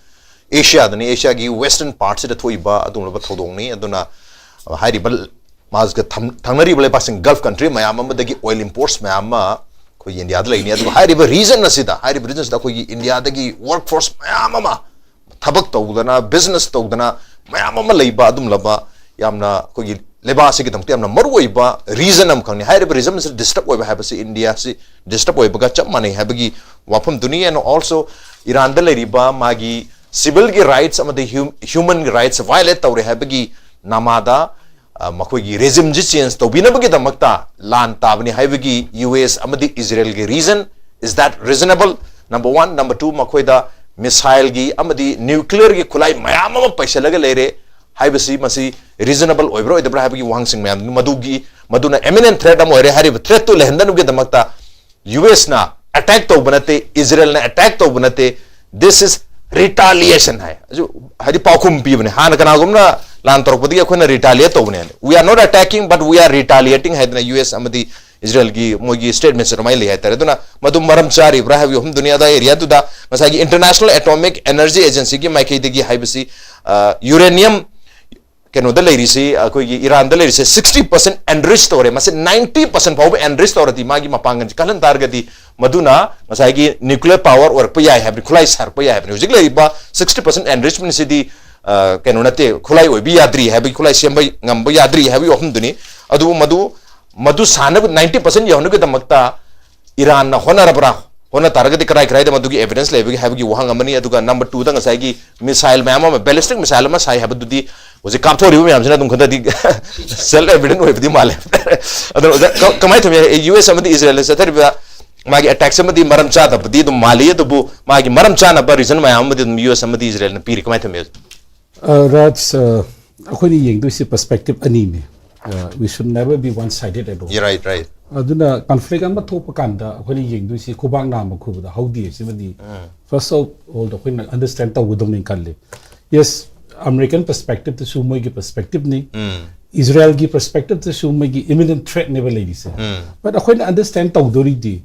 Asiaꯗꯅꯤ, Asiaꯒꯤ western partꯁꯤꯗ ꯊꯣꯛꯏꯕ ꯑꯗꯨꯒꯨꯝꯂꯕ ꯊꯧꯗꯣꯛꯅꯤ꯫ ꯑꯗꯨꯅ ꯑ, ꯍꯥꯏꯔꯤꯕ ꯃꯥꯁꯒ ꯊꯪ- ꯊꯪꯅꯔꯤꯕ ꯂꯩꯕꯥꯛꯁꯤꯡ, Gulf country ꯃꯌꯥꯝ ꯑꯃꯗꯒꯤ oil imports ꯃꯌꯥꯝ ꯑꯃ ꯑꯩꯈꯣꯏ ꯏꯟꯗꯤꯌꯥꯗ ꯂꯩꯅꯤ꯫ ꯑꯗꯨꯒ ꯍꯥꯏꯔꯤꯕ region ꯑꯁꯤꯗ, ꯍꯥꯏꯔꯤꯕ region ꯑꯁꯤꯗ ꯑꯩꯈꯣꯏꯒꯤ ꯏꯟꯗꯤꯌꯥꯗꯒꯤ workforce ꯃꯌꯥꯝ ꯑꯃ ꯊꯕꯛ ꯇꯧꯗꯅ, business ꯇꯧꯗꯅ ꯃꯌꯥꯝ ꯑꯃ ꯂꯩꯕ ꯑꯗꯨꯝꯂꯕ ꯌꯥꯝꯅ ꯑꯩꯈꯣꯏꯒꯤ ꯂꯩꯕꯥꯛ ꯑꯁꯤꯒꯤꯗꯃꯛꯇ ꯌꯥꯝꯅ ꯃꯔꯨ ꯑꯣꯏꯕ region ꯑꯃꯈꯛꯅꯤ꯫ ꯍꯥꯏꯔꯤꯕ region ꯑꯁꯤ disturb ꯑꯣꯏꯕ ꯍꯥꯏꯕꯁꯤ ꯏꯟꯗꯤꯌꯥꯁꯤ disturb ꯑꯣꯏꯕꯒ ꯆꯞ ꯃꯥꯟꯅꯩ ꯍꯥꯏꯕꯒꯤ ꯋꯥꯐꯝꯗꯨꯅꯤ꯫ And also ꯏꯔꯥꯟꯗ ꯂꯩꯔꯤꯕ ꯃꯥꯒꯤ civilꯒꯤ rights ꯑꯃꯗꯤ hum- humanꯒꯤ rights violate ꯇꯧꯔꯦ ꯍꯥꯏꯕꯒꯤ ꯅꯃꯥꯗ ꯑ, ꯃꯈꯣꯏꯒꯤ regimeꯁꯤ change ꯇꯧꯕꯤꯅꯕꯒꯤꯗꯃꯛꯇ ꯂꯥꯟ ꯇꯥꯕꯅꯤ ꯍꯥꯏꯕꯒꯤ US ꯑꯃꯗꯤ ꯏꯖꯔꯦꯜꯒꯤ reason, is that reasonable? Number one. Number two, ꯃꯈꯣꯏꯗ missileꯒꯤ ꯑꯃꯗꯤ nuclearꯒꯤ ꯈꯨꯠꯂꯥꯏ ꯃꯌꯥꯝ ꯑꯃ ꯄꯩꯁꯜꯂꯒ ꯂꯩꯔꯦ ꯍꯥꯏꯕꯁꯤ ꯃꯁꯤ reasonable ꯑꯣꯏꯕ꯭ꯔꯥ ꯑꯣꯏꯗꯕ꯭ꯔꯥ ꯍꯥꯏꯕꯒꯤ ꯋꯥꯍꯪꯁꯤꯡ ꯃꯌꯥꯝ ꯃꯗꯨꯒꯤ ꯃꯗꯨꯅ imminent threat ꯑꯃ ꯑꯣꯏꯔꯦ꯫ ꯍꯥꯏꯔꯤꯕ threatꯇꯨ ꯂꯩꯍꯟꯗꯅꯕꯒꯤꯗꯃꯛꯇ USꯅ attack ꯇꯧꯕ ꯅꯠꯇꯦ, ꯏꯖꯔꯦꯜꯅ attack ꯇꯧꯕ ꯅꯠꯇꯦ, this is retaliation ꯍꯥꯏ꯫ ꯑꯗꯨ ꯍꯥꯏꯗꯤ ꯄꯥꯎꯈꯨꯝ ꯄꯤꯕꯅꯦ꯫ ꯍꯥꯟꯅ ꯀꯅꯥꯒꯨꯝꯅ ꯂꯥꯟ ꯇꯧꯔꯛꯄꯗꯒꯤ ꯑꯩꯈꯣꯏꯅ retaliate ꯇꯧꯕꯅꯦ꯫ We are not attacking, but we are retaliating ꯍꯥꯏꯗꯅ US ꯑꯃꯗꯤ ꯏꯖꯔꯦꯜꯒꯤ ꯃꯣꯏꯒꯤ statementꯁꯦ ꯑꯗꯨꯃꯥꯏꯅ ꯂꯩ ꯍꯥꯏꯇꯥꯔꯦ꯫ ꯑꯗꯨꯅ ꯃꯗꯨ ꯃꯔꯝ ꯆꯥꯔꯤꯕ꯭ꯔꯥ ꯍꯥꯏꯕꯒꯤ ꯋꯥꯐꯝꯗꯨꯅꯤ꯫ ꯑꯗ areaꯗꯨꯗ ꯉꯁꯥꯏꯒꯤ International Atomic Energy Agencyꯒꯤ ꯃꯥꯏꯀꯩꯗꯒꯤ ꯍꯥꯏꯕꯁꯤ, ꯑ, uranium ꯀꯩꯅꯣꯗ ꯂꯩꯔꯤꯁꯤ, ꯑꯩꯈꯣꯏꯒꯤ ꯏꯔꯥꯟꯗ ꯂꯩꯔꯤꯁꯦ sixty percent enrich ꯇꯧꯔꯦ, ꯃꯁꯤ ninety percent ꯐꯥꯎꯕ enrich ꯇꯧꯔꯗꯤ ꯃꯥꯒꯤ ꯃꯄꯥꯡꯒꯜꯁꯤ ꯀꯜꯍꯟ ꯇꯥꯔꯒꯗꯤ ꯃꯗꯨꯅ ꯉꯁꯥꯏꯒꯤ nuclear power ꯑꯣꯏꯔꯛꯄ ꯌꯥꯏ ꯍꯥꯏꯕꯅꯤ, ꯈꯨꯠꯂꯥꯏ ꯁꯥꯔꯛꯄ ꯌꯥꯏ ꯍꯥꯏꯕꯅꯤ꯫ ꯍꯧꯖꯤꯛ ꯂꯩꯔꯤꯕ sixty percent enrichmentꯁꯤꯗꯤ, ꯑ, ꯀꯩꯅꯣ ꯅꯠꯇꯦ, ꯈꯨꯠꯂꯥꯏ ꯑꯣꯏꯕ ꯌꯥꯗ꯭ꯔꯤ ꯍꯥꯏꯕꯒꯤ, ꯈꯨꯠꯂꯥꯏ ꯁꯦꯝꯕ ꯉꯝꯕ ꯌꯥꯗ꯭ꯔꯤ ꯍꯥꯏꯕꯒꯤ ꯋꯥꯐꯝꯗꯨꯅꯤ꯫ ꯑꯗꯨꯕꯨ ꯃꯗꯨ, ꯃꯗꯨ ꯁꯥꯟꯅꯕ ninety percent ꯌꯧꯍꯟꯅꯕꯒꯤꯗꯃꯛꯇ ꯏꯔꯥꯟꯅ ꯍꯣꯠꯅꯔꯕ꯭ꯔꯥ? ꯍꯣꯠꯅ ꯇꯥꯔꯒꯗꯤ ꯀꯔꯥꯏ ꯀꯔꯥꯏꯗ ꯃꯗꯨꯒꯤ evidence ꯂꯩꯕꯒꯦ ꯍꯥꯏꯕꯒꯤ ꯋꯥꯍꯪ ꯑꯃꯅꯤ꯫ ꯑꯗꯨꯒ number twoꯗ ꯉꯁꯥꯏꯒꯤ missile ꯃꯌꯥꯝ ꯑꯃ, ballistic missile ꯑꯃ ꯁꯥꯏ ꯍꯥꯏꯕꯗꯨꯗꯤ ꯍꯧꯖꯤꯛ ꯀꯥꯞꯊꯣꯔꯤꯕ ꯃꯌꯥꯝꯁꯤꯅ ꯑꯗꯨꯝ ꯈꯔꯗꯤ self evident ꯑꯣꯏꯕꯗꯤ ꯃꯥꯜꯂꯦ꯫ ꯑꯗꯣ ꯑꯣꯖꯥ, ꯀ-, ꯀꯃꯥꯏꯅ ꯊꯝꯃꯤ? US ꯑꯃꯗꯤ ꯏꯖꯔꯦꯜꯅ ꯆꯠꯊꯔꯤꯕ ꯃꯥꯒꯤ attacks ꯑꯃꯗꯤ ꯃꯔꯝ ꯆꯥꯗꯕꯗꯤ ꯑꯗꯨꯝ ꯃꯥꯜꯂꯤ, ꯑꯗꯨꯕꯨ ꯃꯥꯒꯤ ꯃꯔꯝ ꯆꯥꯅꯕ reason ꯃꯌꯥꯝ ꯑꯃꯗꯤ ꯑꯗꯨꯝ US ꯑꯃꯗꯤ ꯏꯖꯔꯦꯜꯅ ꯄꯤꯔꯤ꯫ ꯀꯃꯥꯏꯅ ꯊꯝꯃꯤ? ꯑ, ꯔꯥꯖ, ꯑ, ꯑꯩꯈꯣꯏꯅ ꯌꯦꯡꯗꯣꯏꯁꯤ perspective ꯑꯅꯤꯅꯤ꯫ Uh, we should never be one sided at all. Yeah, right, right. ꯑꯗꯨꯅ conflict ꯑꯃ ꯊꯣꯛꯄ ꯀꯥꯟꯗ ꯑꯩꯈꯣꯏꯅ ꯌꯦꯡꯗꯣꯏꯁꯤ ꯈꯨꯕꯥꯛ ꯅꯥꯝꯃ ꯈꯨꯕꯗ ꯍꯧꯗꯦ ꯁꯤꯃꯗꯤ, first of all, ꯑꯩꯈꯣꯏꯅ understand ꯇꯧꯒꯗꯕꯅꯤ ꯈꯜꯂꯤ꯫ Yes, American perspective ꯇꯁꯨ ꯃꯣꯏꯒꯤ perspective ꯅꯤ, Israel ꯒꯤ perspective ꯇꯁꯨ ꯃꯣꯏꯒꯤ imminent threat ꯅꯦꯕ ꯂꯩꯔꯤꯁꯦ꯫ But ꯑꯩꯈꯣꯏꯅ understand ꯇꯧꯗꯣꯔꯤꯗꯤ,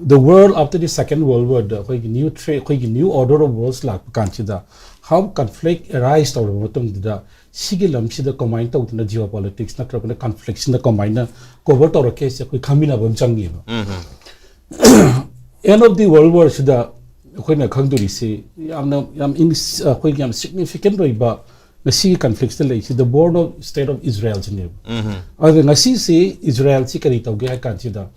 the world after the Second World War ꯗ ꯑꯩꯈꯣꯏꯒꯤ new threat, ꯑꯩꯈꯣꯏꯒꯤ new order of worlds ꯂꯥꯛꯄ ꯀꯥꯟꯁꯤꯗ, how conflict arise ꯇꯧꯔꯕ ꯃꯇꯨꯡꯗꯨꯗ ꯁꯤꯒꯤ ꯂꯝꯁꯤꯗ ꯀꯃꯥꯏꯅ ꯇꯧꯗꯅ geopolitics ꯅꯠꯇ꯭ꯔꯒꯅ conflict ꯁꯤꯅ ꯀꯃꯥꯏꯅ cover ꯇꯧꯔꯛꯀꯦ ꯍꯥꯏꯁꯦ ꯑꯩꯈꯣꯏ ꯈꯪꯃꯤꯟꯅꯕ ꯑꯃ ꯆꯪꯉꯦꯕ꯫ End of the World War ꯁꯤꯗ ꯑꯩꯈꯣꯏꯅ ꯈꯪꯗꯣꯔꯤꯁꯤ ꯌꯥꯝꯅ, ꯌꯥꯝ ins-, ꯑꯩꯈꯣꯏꯒꯤ ꯌꯥꯝ significant ꯑꯣꯏꯕ ꯉꯁꯤꯒꯤ conflict ꯁꯤꯗ ꯂꯩꯔꯤꯁꯤ the born of state of Israel ꯁꯤꯅꯦꯕ꯫ ꯑꯗꯨꯒ ꯉꯁꯤꯁꯤ Israel ꯁꯤ ꯀꯔꯤ ꯇꯧꯒꯦ ꯍꯥꯏ ꯀꯥꯟꯁꯤꯗ,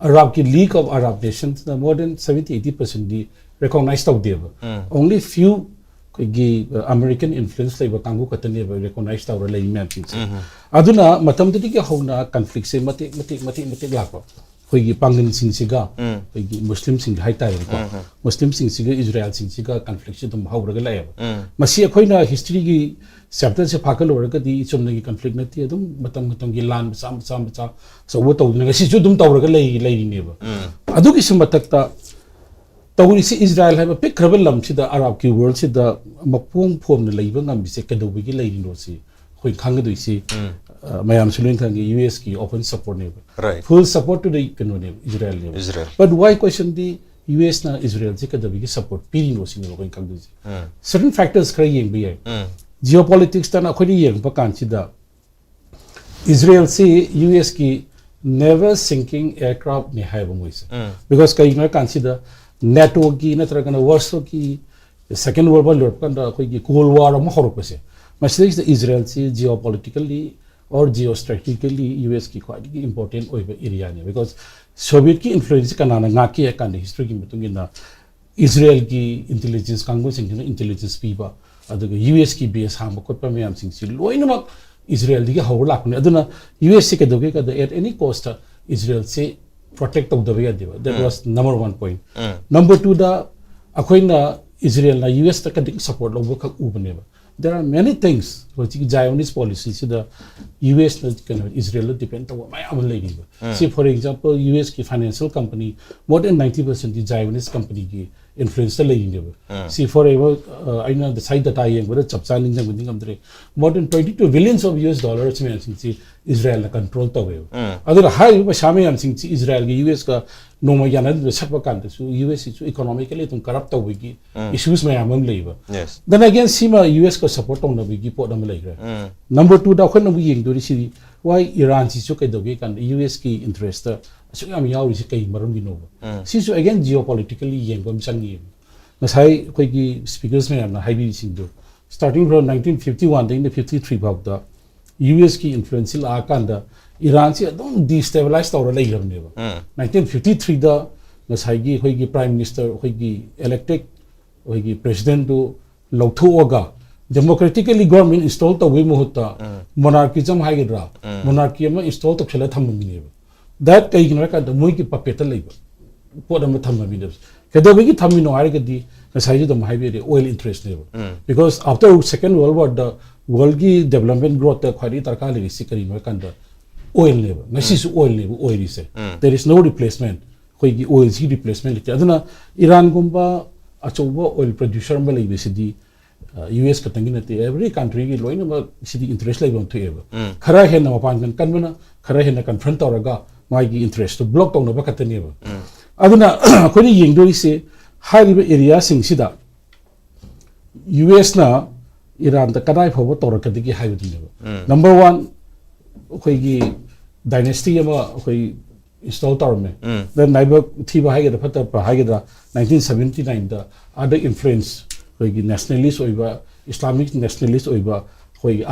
Arab ꯀꯤ League of Arab Nations ꯅ more than seventy eighty percent ꯗꯤ recognize ꯇꯧꯗꯦꯕ꯫ Only few ꯑꯩꯈꯣꯏꯒꯤ, uh, American influence ꯂꯩꯕ ꯀꯥꯡꯕꯨ ꯈꯛꯇꯅꯦꯕ recognize ꯇꯧꯔ ꯂꯩ ꯃꯌꯥꯝꯁꯤꯡꯁꯦ꯫ ꯑꯗꯨꯅ ꯃꯇꯝꯗꯨꯗꯒꯤ ꯍꯧꯅ conflict ꯁꯦ ꯃꯇꯦꯛ ꯃꯇꯦꯛ ꯃꯇꯦꯛ ꯃꯇꯦꯛ ꯂꯥꯛꯄ, ꯑꯩꯈꯣꯏꯒꯤ ꯄꯥꯡꯒꯜꯁꯤꯡꯁꯤꯒ, ꯑꯩꯈꯣꯏꯒꯤ ꯃꯨꯁꯂꯤꯝꯁꯤꯡꯒꯤ ꯍꯥꯏꯇꯥꯔꯦꯀꯣ, ꯃꯨꯁꯂꯤꯝꯁꯤꯡꯁꯤꯒ ꯏꯖꯔꯥꯏꯜꯁꯤꯡꯁꯤꯒ conflict ꯁꯦ ꯑꯗꯨꯝ ꯍꯧꯔꯒ ꯂꯥꯛꯑꯦꯕ꯫ ꯃꯁꯤ ꯑꯩꯈꯣꯏꯅ history ꯒꯤ chapter ꯁꯦ ꯐꯥꯒꯠꯂꯨꯔꯒꯗꯤ ꯆꯨꯝꯅꯒꯤ conflict ꯅꯠꯇꯦ, ꯑꯗꯨꯝ ꯃꯇꯝ ꯃꯇꯝꯒꯤ ꯂꯥꯟ ꯃꯆꯥ ꯃꯆꯥ ꯃꯆꯥ ꯑꯆꯧꯕ ꯇꯧꯗꯅ ꯉꯁꯤꯁꯨ ꯑꯗꯨꯝ ꯇꯧꯔꯒ ꯂꯩ, ꯂꯩꯔꯤꯅꯦꯕ꯫ ꯑꯗꯨꯒꯤꯁꯨ ꯃꯊꯛꯇ ꯇꯧꯔꯤꯁꯤ, ꯏꯖꯔꯥꯏꯜ ꯍꯥꯏꯕ ꯄꯤꯛꯈ꯭ꯔꯕ ꯂꯝꯁꯤꯗ, ꯑꯔꯥꯕꯀꯤ world ꯁꯤꯗ ꯃꯄꯨꯡ ꯐꯣꯝꯅ ꯂꯩꯕ ꯉꯝꯃꯤꯁꯦ ꯀꯩꯗꯧꯕꯒꯤ ꯂꯩꯔꯤꯅꯣ ꯁꯤ ꯑꯩꯈꯣꯏ ꯈꯪꯒꯗꯣꯏꯁꯤ, ꯑ, ꯃꯌꯥꯝꯁꯨ ꯂꯣꯏ ꯈꯪꯉꯤ, ꯌꯨ ꯑꯦꯁ ꯀꯤ open support ꯅꯦꯕ꯫ Right. Full support to the ꯀꯩꯅꯣꯅꯦꯕ, ꯏꯖꯔꯥꯏꯜꯅꯦꯕ꯫ Israel. But why question the U S ꯅ ꯏꯖꯔꯥꯏꯜꯁꯦ ꯀꯩꯗꯧꯕꯒꯤ support ꯄꯤꯔꯤꯅꯣ ꯁꯤꯅꯦꯕ ꯑꯩꯈꯣꯏꯅ ꯈꯪꯗꯣꯏꯁꯦ꯫ Certain factors ꯈꯔ ꯌꯦꯡꯕ ꯌꯥꯏ꯫ Geopolitics ꯇꯅ ꯑꯩꯈꯣꯏꯅ ꯌꯦꯡꯕ ꯀꯥꯟꯁꯤꯗ ꯏꯖꯔꯥꯏꯜꯁꯤ ꯌꯨ ꯑꯦꯁ ꯀꯤ never sinking aircraft ꯅꯦ ꯍꯥꯏꯕ ꯃꯣꯏꯁꯦ꯫ Because ꯀꯩꯒꯤꯅꯣ ꯍꯥꯏ ꯀꯥꯟꯁꯤꯗ, ꯅꯦꯇꯣꯒꯤ ꯅꯠꯇ꯭ꯔꯒꯅ ꯋꯥꯔꯁꯣꯒꯤ Second World War ꯂꯣꯏꯔꯛꯄ ꯀꯥꯟꯗ ꯑꯩꯈꯣꯏꯒꯤ Cold War ꯑꯃ ꯍꯧꯔꯛꯄꯁꯦ, ꯃꯁꯤꯗꯩꯁꯤꯗ ꯏꯖꯔꯥꯏꯜꯁꯤ geopolitically or geostrategically U S ꯀꯤ ꯈ꯭ꯋꯥꯏꯗꯒꯤ important ꯑꯣꯏꯕ area ꯅꯦ꯫ Because Soviet ꯀꯤ influence ꯁꯤ ꯀꯅꯥꯅ ꯉꯥꯛꯀꯦ ꯍꯥꯏ ꯀꯥꯟꯗ, history ꯒꯤ ꯃꯇꯨꯡ ꯏꯟꯅ ꯏꯖꯔꯥꯏꯜꯒꯤ intelligence ꯀꯥꯡꯕꯨꯁꯤꯡꯁꯤꯅ intelligence ꯄꯤꯕ, ꯑꯗꯨꯒ ꯌꯨ ꯑꯦꯁ ꯀꯤ base ꯍꯥꯡꯕ ꯈꯣꯠꯄ ꯃꯌꯥꯝꯁꯤꯡꯁꯤ ꯂꯣꯏꯅꯃꯛ ꯏꯖꯔꯥꯏꯜꯗꯒꯤ ꯍꯧꯔ ꯂꯥꯛꯄꯅꯤ꯫ ꯑꯗꯨꯅ ꯌꯨ ꯑꯦꯁ ꯁꯤ ꯀꯩꯗꯧꯒꯦ ꯀꯗ, at any cost ꯏꯖꯔꯥꯏꯜꯁꯤ protect ꯇꯧꯗꯕ ꯌꯥꯗꯦꯕ꯫ That was number one point. Number two ꯗ, ꯑꯩꯈꯣꯏꯅ ꯏꯖꯔꯥꯏꯜꯅ ꯌꯨ ꯑꯦꯁ ꯇ ꯈꯛꯇꯪ support ꯂꯧꯕꯈꯛ ꯎꯕꯅꯦꯕ꯫ There are many things ꯍꯧꯖꯤꯛꯀꯤ Zionist policy ꯁꯤꯗ ꯌꯨ ꯑꯦꯁꯅ ꯀꯩꯅꯣ ꯏꯖꯔꯦꯜꯗ depend ꯇꯧꯕ ꯃꯌꯥꯝ ꯑꯃ ꯂꯩꯔꯤꯕ꯫ ꯁꯤ, for example, ꯌꯨ ꯑꯦꯁꯀꯤ financial company more than ninety percent ꯗꯤ Zionist companyꯒꯤ influenceꯇ ꯂꯩꯔꯤꯅꯦꯕ꯫ ꯁꯤ, for example, ꯑꯩꯅ ꯉꯁꯥꯏ data ꯌꯦꯡꯕꯗ ꯆꯞ ꯆꯥꯅ ꯅꯤꯡꯁꯤꯡꯕꯗꯤ ꯉꯝꯗ꯭ꯔꯦ, more than twenty two billions of U S dollars ꯃꯌꯥꯝꯁꯤꯡꯁꯤ ꯏꯖꯔꯦꯜꯅ control ꯇꯧꯋꯦꯕ꯫ ꯑꯗꯨꯅ ꯍꯥꯏꯔꯤꯕ ꯄꯩꯁꯥ ꯃꯌꯥꯝꯁꯤꯡꯁꯤ ꯏꯖꯔꯦꯜꯒꯤ ꯌꯨ ꯑꯦꯁꯀ ꯅꯣꯡꯃ ꯌꯥꯅꯗꯕ ꯁꯠꯄ ꯀꯥꯟꯗꯁꯨ ꯌꯨ ꯑꯦꯁ ꯁꯤꯁꯨ economically ꯑꯗꯨꯝ corrupt ꯇꯧꯕꯒꯤ issues ꯃꯌꯥꯝ ꯑꯃ ꯂꯩꯕ꯫ Yes. Then again, ꯁꯤꯃ ꯌꯨ ꯑꯦꯁꯀ support ꯇꯧꯅꯕꯒꯤ ꯄꯣꯠ ꯑꯃ ꯂꯩꯈ꯭ꯔꯦ꯫ Number twoꯗ ꯑꯩꯈꯣꯏꯅ ꯑꯃꯨꯛ ꯌꯦꯡꯗꯣꯔꯤꯁꯤꯗꯤ, why ꯏꯔꯥꯟꯁꯤꯁꯨ ꯀꯩꯗꯧꯒꯦ ꯀꯥꯟꯗ ꯌꯨ ꯑꯦꯁꯀꯤ interestꯇ ꯑꯁꯨꯛ ꯌꯥꯝ ꯌꯥꯎꯔꯤꯁꯤ ꯀꯩ ꯃꯔꯝꯒꯤꯅꯣꯕ? ꯁꯤꯁꯨ again geopolitically ꯌꯦꯡꯕ ꯑꯃ ꯆꯪꯉꯤ꯫ ꯉꯁꯥꯏ ꯑꯩꯈꯣꯏꯒꯤ speakers ꯃꯌꯥꯝꯅ ꯍꯥꯏꯕꯤꯔꯤꯁꯤꯡꯗꯣ, starting from nineteen fifty oneꯗꯒꯤꯅ fifty three ꯐꯥꯎꯗ ꯌꯨ ꯑꯦꯁꯀꯤ influence ꯂꯥꯛꯑꯀꯥꯟꯗ ꯏꯔꯥꯟꯁꯤ ꯑꯗꯨꯝ destabilize ꯇꯧꯔ ꯂꯩꯈ꯭ꯔꯕꯅꯦꯕ꯫ Nineteen fifty threeꯗ ꯉꯁꯥꯏꯒꯤ ꯑꯩꯈꯣꯏꯒꯤ prime minister, ꯑꯩꯈꯣꯏꯒꯤ elected ꯑꯩꯈꯣꯏꯒꯤ presidentꯗꯨ ꯂꯧꯊꯣꯛꯑꯒ democratically government install ꯇꯧꯕꯒꯤ ꯃꯍꯨꯠꯇ monarchism ꯍꯥꯏꯒꯗ꯭ꯔꯥ, monarchy ꯑꯃ install ꯇꯧꯁꯜꯂ ꯊꯝꯃꯝꯃꯤꯅꯦꯕ꯫ That ꯀꯩꯒꯤꯅꯣ ꯍꯥꯏꯀꯥꯟꯗ ꯃꯣꯏꯒꯤ puppetꯇ ꯂꯩꯕ ꯄꯣꯠ ꯑꯃ ꯊꯝꯃꯝꯃꯤꯅꯦꯕ꯫ ꯀꯩꯗꯧꯕꯒꯤ ꯊꯝꯃꯤꯅꯣ ꯍꯥꯏꯔꯒꯗꯤ ꯉꯁꯥꯏꯁꯨ ꯑꯗꯨꯝ ꯍꯥꯏꯕꯤꯔꯦ, oil interestꯅꯦꯕ꯫ Because after second world warꯗ worldꯒꯤ development growthꯇ ꯈ꯭ꯋꯥꯏꯗꯒꯤ ꯗꯔꯀꯥꯔ ꯂꯩꯔꯤꯁꯤ ꯀꯔꯤꯅꯣ ꯍꯥꯏꯀꯥꯟꯗ oilꯅꯦꯕ꯫ ꯉꯁꯤꯁꯨ oilꯅꯦꯕ ꯑꯣꯏꯔꯤꯁꯦ꯫ There is no replacement꯫ ꯑꯩꯈꯣꯏꯒꯤ oilꯁꯤ replacement ꯂꯩꯇꯦ꯫ ꯑꯗꯨꯅ ꯏꯔꯥꯟꯒꯨꯝꯕ ꯑꯆꯧꯕ oil producer ꯑꯃ ꯂꯩꯕꯁꯤꯗꯤ ꯌꯨ ꯑꯦꯁ ꯈꯛꯇꯪꯒꯤ ꯅꯠꯇꯦ, every countryꯒꯤ ꯂꯣꯏꯅꯃꯛ ꯁꯤꯗꯤ interest ꯂꯩꯕ ꯑꯃ ꯊꯣꯛꯑꯦꯕ꯫ ꯈꯔ ꯍꯦꯟꯅ ꯃꯄꯥꯡꯒꯜ ꯀꯟꯕꯅ ꯈꯔ ꯍꯦꯟꯅ confront ꯇꯧꯔꯒ ꯃꯥꯒꯤ interestꯇꯨ block ꯇꯧꯅꯕ ꯈꯛꯇꯅꯦꯕ꯫ ꯑꯗꯨꯅ ꯑꯩꯈꯣꯏꯅ ꯌꯦꯡꯗꯣꯔꯤꯁꯦ ꯍꯥꯏꯔꯤꯕ areaꯁꯤꯡꯁꯤꯗ ꯌꯨ ꯑꯦꯁꯅ ꯏꯔꯥꯟꯗ ꯀꯗꯥꯏ ꯐꯥꯎꯕ ꯇꯧꯔꯛꯀꯗꯒꯦ ꯍꯥꯏꯕꯗꯨꯅꯦꯕ꯫ Number one, ꯑꯩꯈꯣꯏꯒꯤ dynasty ꯑꯃ ꯑꯩꯈꯣꯏ install ꯇꯧꯔꯝꯃꯦ꯫ Then ꯂꯥꯏꯕꯛ ꯊꯤꯕ ꯍꯥꯏꯒꯗ꯭ꯔꯥ ꯐꯠꯇꯕ ꯍꯥꯏꯒꯗ꯭ꯔꯥ, nineteen seventy nineꯗ other influence, ꯑꯩꯈꯣꯏꯒꯤ nationalist ꯑꯣꯏꯕ, Islamic nationalist ꯑꯣꯏꯕ ꯑꯩꯈꯣꯏꯒꯤ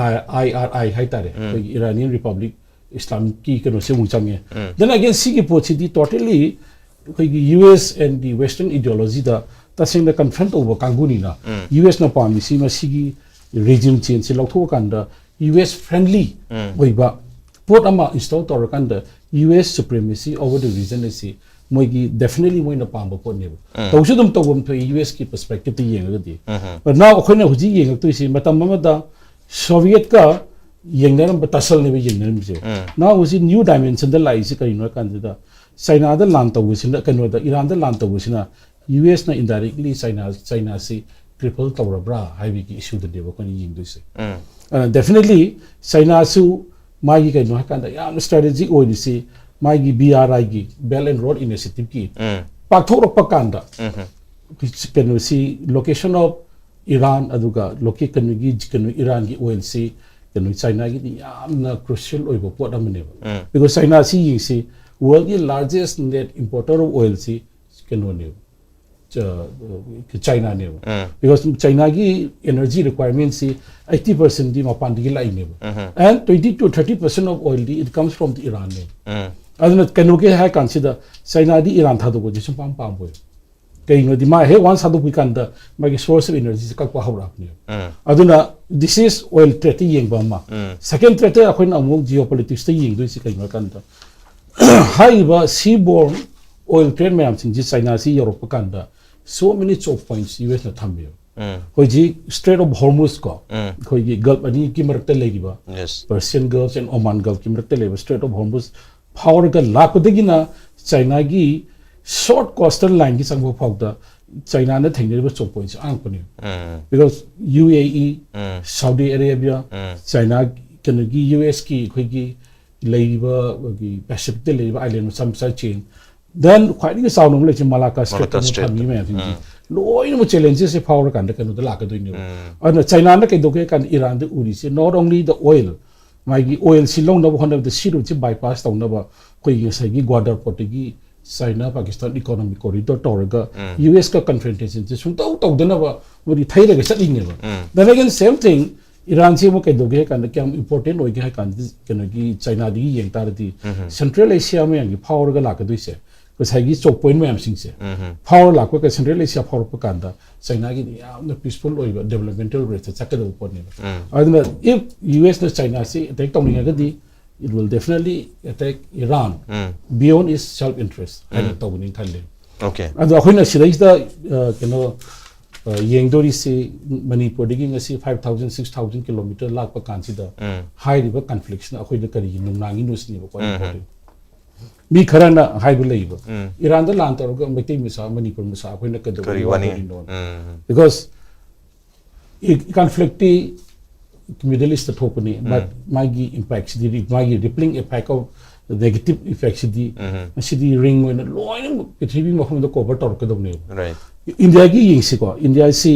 I R I ꯍꯥꯏꯇꯥꯔꯦ, ꯑꯩꯈꯣꯏꯒꯤ Iranian Republic Islamicꯀꯤ ꯀꯩꯅꯣꯁꯦ ꯑꯃꯨꯛ ꯆꯪꯉꯦ꯫ Then again ꯁꯤꯒꯤ ꯄꯣꯠꯁꯤꯗꯤ totally ꯑꯩꯈꯣꯏꯒꯤ U S and the Western ideologyꯗ ꯇꯁꯦꯡꯅ confront ꯇꯧꯕ ꯀꯥꯡꯕꯨꯅꯤꯅ, U S ꯅ ꯄꯥꯝꯃꯤꯁꯤ ꯃꯁꯤꯒꯤ regime changeꯁꯦ ꯂꯧꯊꯣꯛꯑꯀꯥꯟꯗ U S friendly ꯑꯣꯏꯕ ꯄꯣꯠ ꯑꯃ install ꯇꯧꯔꯀꯥꯟꯗ U S supremacy over the region ꯑꯁꯤ ꯃꯣꯏꯒꯤ definitely ꯃꯣꯏꯅ ꯄꯥꯝꯕ ꯄꯣꯠꯅꯦꯕ꯫ ꯇꯧꯁꯨ ꯑꯗꯨꯝ ꯇꯧꯐꯝ ꯊꯣꯛꯏ, ꯌꯨ ꯑꯦꯁꯀꯤ perspective ꯇ ꯌꯦꯡꯉꯒꯗꯤ꯫ But now ꯑꯩꯈꯣꯏꯅ ꯍꯧꯖꯤꯛ ꯌꯦꯡꯉꯛꯇꯣꯏꯁꯤ, ꯃꯇꯝ ꯑꯃꯗ ꯁꯣꯚꯤꯌꯦꯠꯀ ꯌꯦꯡꯅꯔꯝꯕ ꯇꯁꯜꯅꯦꯕ ꯌꯦꯡꯅꯔꯝꯃꯤꯁꯦ꯫ Now ꯍꯧꯖꯤꯛ new dimension ꯗ ꯂꯥꯛꯏꯁꯤ ꯀꯔꯤꯅꯣ ꯍꯥꯏ ꯀꯥꯟꯁꯤꯗ, ꯆꯥꯏꯅꯥꯗ ꯂꯥꯟ ꯇꯧꯕꯁꯤꯅ, ꯀꯩꯅꯣꯗ, ꯏꯔꯥꯟꯗ ꯂꯥꯟ ꯇꯧꯕꯁꯤꯅ ꯌꯨ ꯑꯦꯁꯅ indirectly ꯆꯥꯏꯅꯥ, ꯆꯥꯏꯅꯥꯁꯤ cripple ꯇꯧꯔꯕ꯭ꯔꯥ ꯍꯥꯏꯕꯒꯤ issue ꯗꯅꯦꯕ ꯑꯩꯈꯣꯏꯅ ꯌꯦꯡꯗꯣꯏꯁꯦ꯫ ꯑꯗꯨꯅ definitely ꯆꯥꯏꯅꯥꯁꯨ ꯃꯥꯒꯤ ꯀꯩꯅꯣ ꯍꯥꯏꯀꯥꯟꯗ ꯌꯥꯝꯅ strategic ꯑꯣꯏꯔꯤꯁꯤ ꯃꯥꯒꯤ B R I ꯒꯤ, Belt and Road Initiative ꯀꯤ ꯄꯥꯛꯊꯣꯛꯂꯛꯄ ꯀꯥꯟꯗ, ꯀꯩꯅꯣꯁꯤ, location of Iran, ꯑꯗꯨꯒ loca-, ꯀꯩꯅꯣꯒꯤ, ꯀꯩꯅꯣ, ꯏꯔꯥꯟꯒꯤ oil ꯁꯤ ꯀꯩꯅꯣ ꯆꯥꯏꯅꯥꯒꯤꯗꯤ ꯌꯥꯝꯅ crucial ꯑꯣꯏꯕ ꯄꯣꯠ ꯑꯃꯅꯦꯕ꯫ Because ꯆꯥꯏꯅꯥꯁꯤ ꯌꯦꯡꯁꯤ, world ꯒꯤ largest net importer of oil ꯁꯤ ꯀꯩꯅꯣꯅꯦꯕ, ꯆ-, ꯆꯥꯏꯅꯥꯅꯦꯕ꯫ Because ꯆꯥꯏꯅꯥꯒꯤ energy requirement ꯁꯤ eighty percent ꯗꯤ ꯃꯄꯥꯟꯗꯒꯤ ꯂꯥꯛꯏꯅꯦꯕ꯫ And twenty to thirty percent of oil D it comes from the Iran ꯅꯦꯕ꯫ ꯑꯗꯨꯅ ꯀꯩꯅꯣꯒꯤ ꯍꯥꯏ ꯀꯥꯟꯁꯤꯗ ꯆꯥꯏꯅꯥꯗꯤ ꯏꯔꯥꯟ ꯊꯥꯗꯣꯛꯄꯁꯦ ꯁꯨꯡꯄꯥꯝ ꯄꯥꯝꯕꯣꯏ꯫ ꯀꯩꯒꯤꯅꯣꯗꯤ ꯃꯥ ꯍꯦꯛ once ꯊꯥꯗꯣꯛꯄꯤ ꯀꯥꯟꯗ ꯃꯥꯒꯤ source of energy ꯁꯦ ꯀꯛꯄ ꯍꯧꯔꯛꯑꯕꯅꯦꯕ꯫ ꯑꯗꯨꯅ this is oil trade ꯇ ꯌꯦꯡꯕ ꯑꯃ꯫ Second trade ꯇ ꯑꯩꯈꯣꯏꯅ ꯑꯃꯨꯛ geopolitics ꯇ ꯌꯦꯡꯗꯣꯏꯁꯤ ꯀꯩꯅꯣ ꯍꯥꯏ ꯀꯥꯟꯗ, ꯍꯥꯏꯔꯤꯕ seaborne oil trade ꯃꯌꯥꯝꯁꯤꯡꯁꯤ ꯆꯥꯏꯅꯥꯁꯤ ꯌꯧꯔꯛꯄ ꯀꯥꯟꯗ so many choke points U ꯑꯦꯁꯅ ꯊꯝꯃꯦꯕ꯫ ꯍꯧꯖꯤꯛ Strait of Hormuz ꯀꯣ, ꯑꯩꯈꯣꯏꯒꯤ Gulf ꯑꯅꯤꯒꯤ ꯃꯔꯛꯇ ꯂꯩꯔꯤꯕ, Yes. Persian Gulf and Oman Gulf ꯀꯤ ꯃꯔꯛꯇ ꯂꯩꯕ Strait of Hormuz ꯐꯥꯎꯔꯒ ꯂꯥꯛꯄꯗꯒꯤꯅ ꯆꯥꯏꯅꯥꯒꯤ short coastal line ꯒꯤ ꯆꯪꯕ ꯐꯥꯎꯗ ꯆꯥꯏꯅꯥꯅ ꯊꯦꯡꯅꯔꯤꯕ choke points ꯁꯦ ꯑꯉꯛꯄꯅꯦꯕ꯫ Because U A E, Saudi Arabia, China, ꯀꯩꯅꯣꯒꯤ ꯌꯨ ꯑꯦꯁ ꯀꯤ ꯑꯩꯈꯣꯏꯒꯤ ꯂꯩꯔꯤꯕ, ꯑꯩꯈꯣꯏꯒꯤ Pacific ꯇ ꯂꯩꯔꯤꯕ island ꯃꯆꯥ ꯃꯆꯥ chain, then ꯈ꯭ꯋꯥꯏꯗꯒꯤ ꯆꯥꯎꯅ ꯑꯃ ꯂꯩꯁꯦ Malacca Strait Malacca ꯑꯃ Strait. ꯊꯝꯃꯤ ꯃꯌꯥꯝꯁꯤꯡꯁꯤ, ꯂꯣꯏꯅꯃꯛ challenges ꯁꯦ ꯐꯥꯎꯔꯀꯥꯟꯗ ꯀꯩꯅꯣꯗ ꯂꯥꯛꯀꯗꯣꯏꯅꯦꯕ꯫ ꯑꯗꯨꯅ ꯆꯥꯏꯅꯥꯅ ꯀꯩꯗꯧꯒꯦ ꯍꯥꯏ ꯀꯥꯟꯗ ꯏꯔꯥꯟꯗ ꯎꯔꯤꯁꯦ not only the oil, ꯃꯥꯒꯤ oil ꯁꯤ ꯂꯧꯅꯕ ꯍꯣꯠꯅꯕꯗ Sea Route ꯁꯤ bypass ꯇꯧꯅꯕ ꯑꯩꯈꯣꯏꯒꯤ ꯉꯁꯥꯏꯒꯤ Gwadar port ꯇꯒꯤ ꯆꯥꯏꯅꯥ ꯄꯥꯀꯤꯁꯇꯥꯟ economic corridor ꯇꯧꯔꯒ ꯌꯨ ꯑꯦꯁ ꯀ confrontation ꯁꯦ ꯁꯨꯡꯇꯧ ꯇꯧꯗꯅꯕ ꯃꯣꯏꯗꯤ ꯊꯩꯔꯒ ꯆꯠꯂꯤꯅꯦꯕ꯫ Then again same thing, ꯏꯔꯥꯟꯁꯤ ꯑꯃꯨꯛ ꯀꯩꯗꯧꯒꯦ ꯍꯥꯏ ꯀꯥꯟꯗ, ꯀꯌꯥꯝ important ꯑꯣꯏꯒꯦ ꯍꯥꯏ ꯀꯥꯟꯗ, ꯀꯩꯅꯣꯒꯤ ꯆꯥꯏꯅꯥꯗꯒꯤ ꯌꯦꯡ ꯇꯥꯔꯗꯤ Central Asia ꯃꯌꯥꯝꯒꯤ ꯐꯥꯎꯔꯒ ꯂꯥꯛꯀꯗꯣꯏꯁꯦ, ꯉꯁꯥꯏꯒꯤ choke point ꯃꯌꯥꯝꯁꯤꯡꯁꯦ ꯐꯥꯎꯔ ꯂꯥꯛꯄꯒ Central Asia ꯐꯥꯎꯔꯛꯄ ꯀꯥꯟꯗ ꯆꯥꯏꯅꯥꯒꯤꯗꯤ ꯌꯥꯝꯅ peaceful ꯑꯣꯏꯕ developmental rate ꯇ ꯆꯠꯀꯗꯕ ꯄꯣꯠꯅꯦꯕ꯫ ꯑꯗꯨꯅ if ꯌꯨ ꯑꯦꯁꯅ ꯆꯥꯏꯅꯥꯁꯤ attack ꯇꯧꯅꯤꯡꯉꯒꯗꯤ it will definitely attack Iran um beyond its self interest ꯍꯥꯏꯅ ꯎꯝ. ꯇꯧꯕꯅꯤ ꯈꯜꯂꯦ꯫ Okay. ꯑꯗꯣ ꯑꯩꯈꯣꯏꯅ ꯁꯤꯗꯩꯁꯤꯗ ꯑ, ꯀꯩꯅꯣ ꯑ, ꯌꯦꯡꯗꯣꯔꯤꯁꯤ ꯃꯅꯤꯄꯨꯔꯗꯒꯤ ꯉꯁꯤ five thousand, six thousand kilometer ꯂꯥꯛꯄ ꯀꯥꯟꯁꯤꯗ ꯎꯝ ꯍꯥꯏꯔꯤꯕ conflictꯁꯤꯅ ꯑꯩꯈꯣꯏꯗ ꯀꯔꯤꯒꯤ ꯅꯨꯡꯅꯥꯡꯉꯤꯅꯣ ꯁꯤꯅꯦꯕꯀꯣ꯫ ꯎꯝ. Important꯫ ꯃꯤ ꯈꯔꯅ ꯍꯥꯏꯕ ꯂꯩꯕ, ꯎꯝ. ꯏꯔꯥꯟꯗ ꯂꯥꯟ ꯇꯧꯔꯒ ꯃꯩꯇꯩ ꯃꯆꯥ, ꯃꯅꯤꯄꯨꯔ ꯃꯆꯥ ꯑꯩꯈꯣꯏꯅ ꯀꯩꯗꯧꯕ ꯀꯔꯤ ꯋꯥꯅꯤ? ꯋꯥꯗꯣꯔꯤꯅꯣ? ꯎꯝ. Because conflictꯇꯤ Middle Eastꯇ ꯊꯣꯛꯄꯅꯤ, but ꯎꯝ. ꯃꯥꯒꯤ impactꯁꯤꯗꯤ, ꯃꯥꯒꯤ rippling effect of negative effectꯁꯤꯗꯤ ꯎꯝ. ꯉꯁꯤꯗꯤ ring ꯑꯣꯏꯅ ꯂꯣꯏꯅꯃꯛ ꯄ꯭ꯔꯤꯊꯤꯕꯤ ꯃꯐꯝꯗ cover ꯇꯧꯔꯛꯀꯗꯕꯅꯦꯕ꯫ Right. ꯏꯟꯗꯤꯌꯥꯒꯤ ꯌꯦꯡꯁꯤꯀꯣ, ꯏꯟꯗꯤꯌꯥꯁꯤ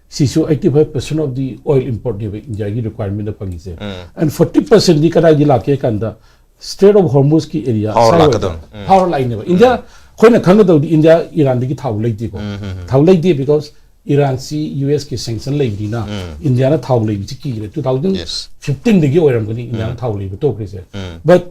ꯁꯤꯁꯨ eighty five percent of the oil importꯅꯦꯕ ꯏꯟꯗꯤꯌꯥꯒꯤ requirementꯇ ꯐꯪꯉꯤꯁꯦ꯫ ꯎꯝ. And forty percentꯗꯤ ꯀꯗꯥꯏꯗꯒꯤ ꯂꯥꯛꯀꯦ ꯍꯥꯏ ꯀꯥꯟꯗ Strait of Hormuzꯀꯤ area ꯐꯥꯎꯔ ꯁ꯭ꯋꯥꯏ ꯂꯥꯛꯀꯗꯧꯅꯤ꯫ ꯑꯣꯏꯗ ꯎꯝ. ꯐꯥꯎꯔ ꯂꯥꯛꯏꯅꯦꯕ꯫ ꯏꯟꯗꯤꯌꯥ ꯑꯩꯈꯣꯏꯅ ꯈꯪꯒꯗꯧꯗꯤ ꯏꯟꯗꯤꯌꯥ ꯏꯔꯥꯟꯗꯒꯤ ꯊꯥꯎ ꯂꯩꯇꯦꯀꯣ꯫ ꯎꯝ, ꯎꯝ, ꯎꯝ. ꯊꯥꯎ ꯂꯩꯇꯦ because ꯏꯔꯥꯟꯁꯤ USꯀꯤ sanction ꯂꯩꯕꯅꯤꯅ ꯎꯝ. ꯏꯟꯗꯤꯌꯥꯅ ꯊꯥꯎ ꯂꯩꯕꯁꯤ ꯀꯤꯈ꯭ꯔꯦ꯫ Two thousand fifteenꯗꯒꯤ ꯑꯣꯏꯔꯝꯒꯅꯤ ꯏꯟꯗꯤꯌꯥꯅ ꯎꯝ. ꯊꯥꯎ ꯂꯩꯕ ꯇꯣꯛꯈ꯭ꯔꯤꯁꯦ꯫ ꯎꯝ. But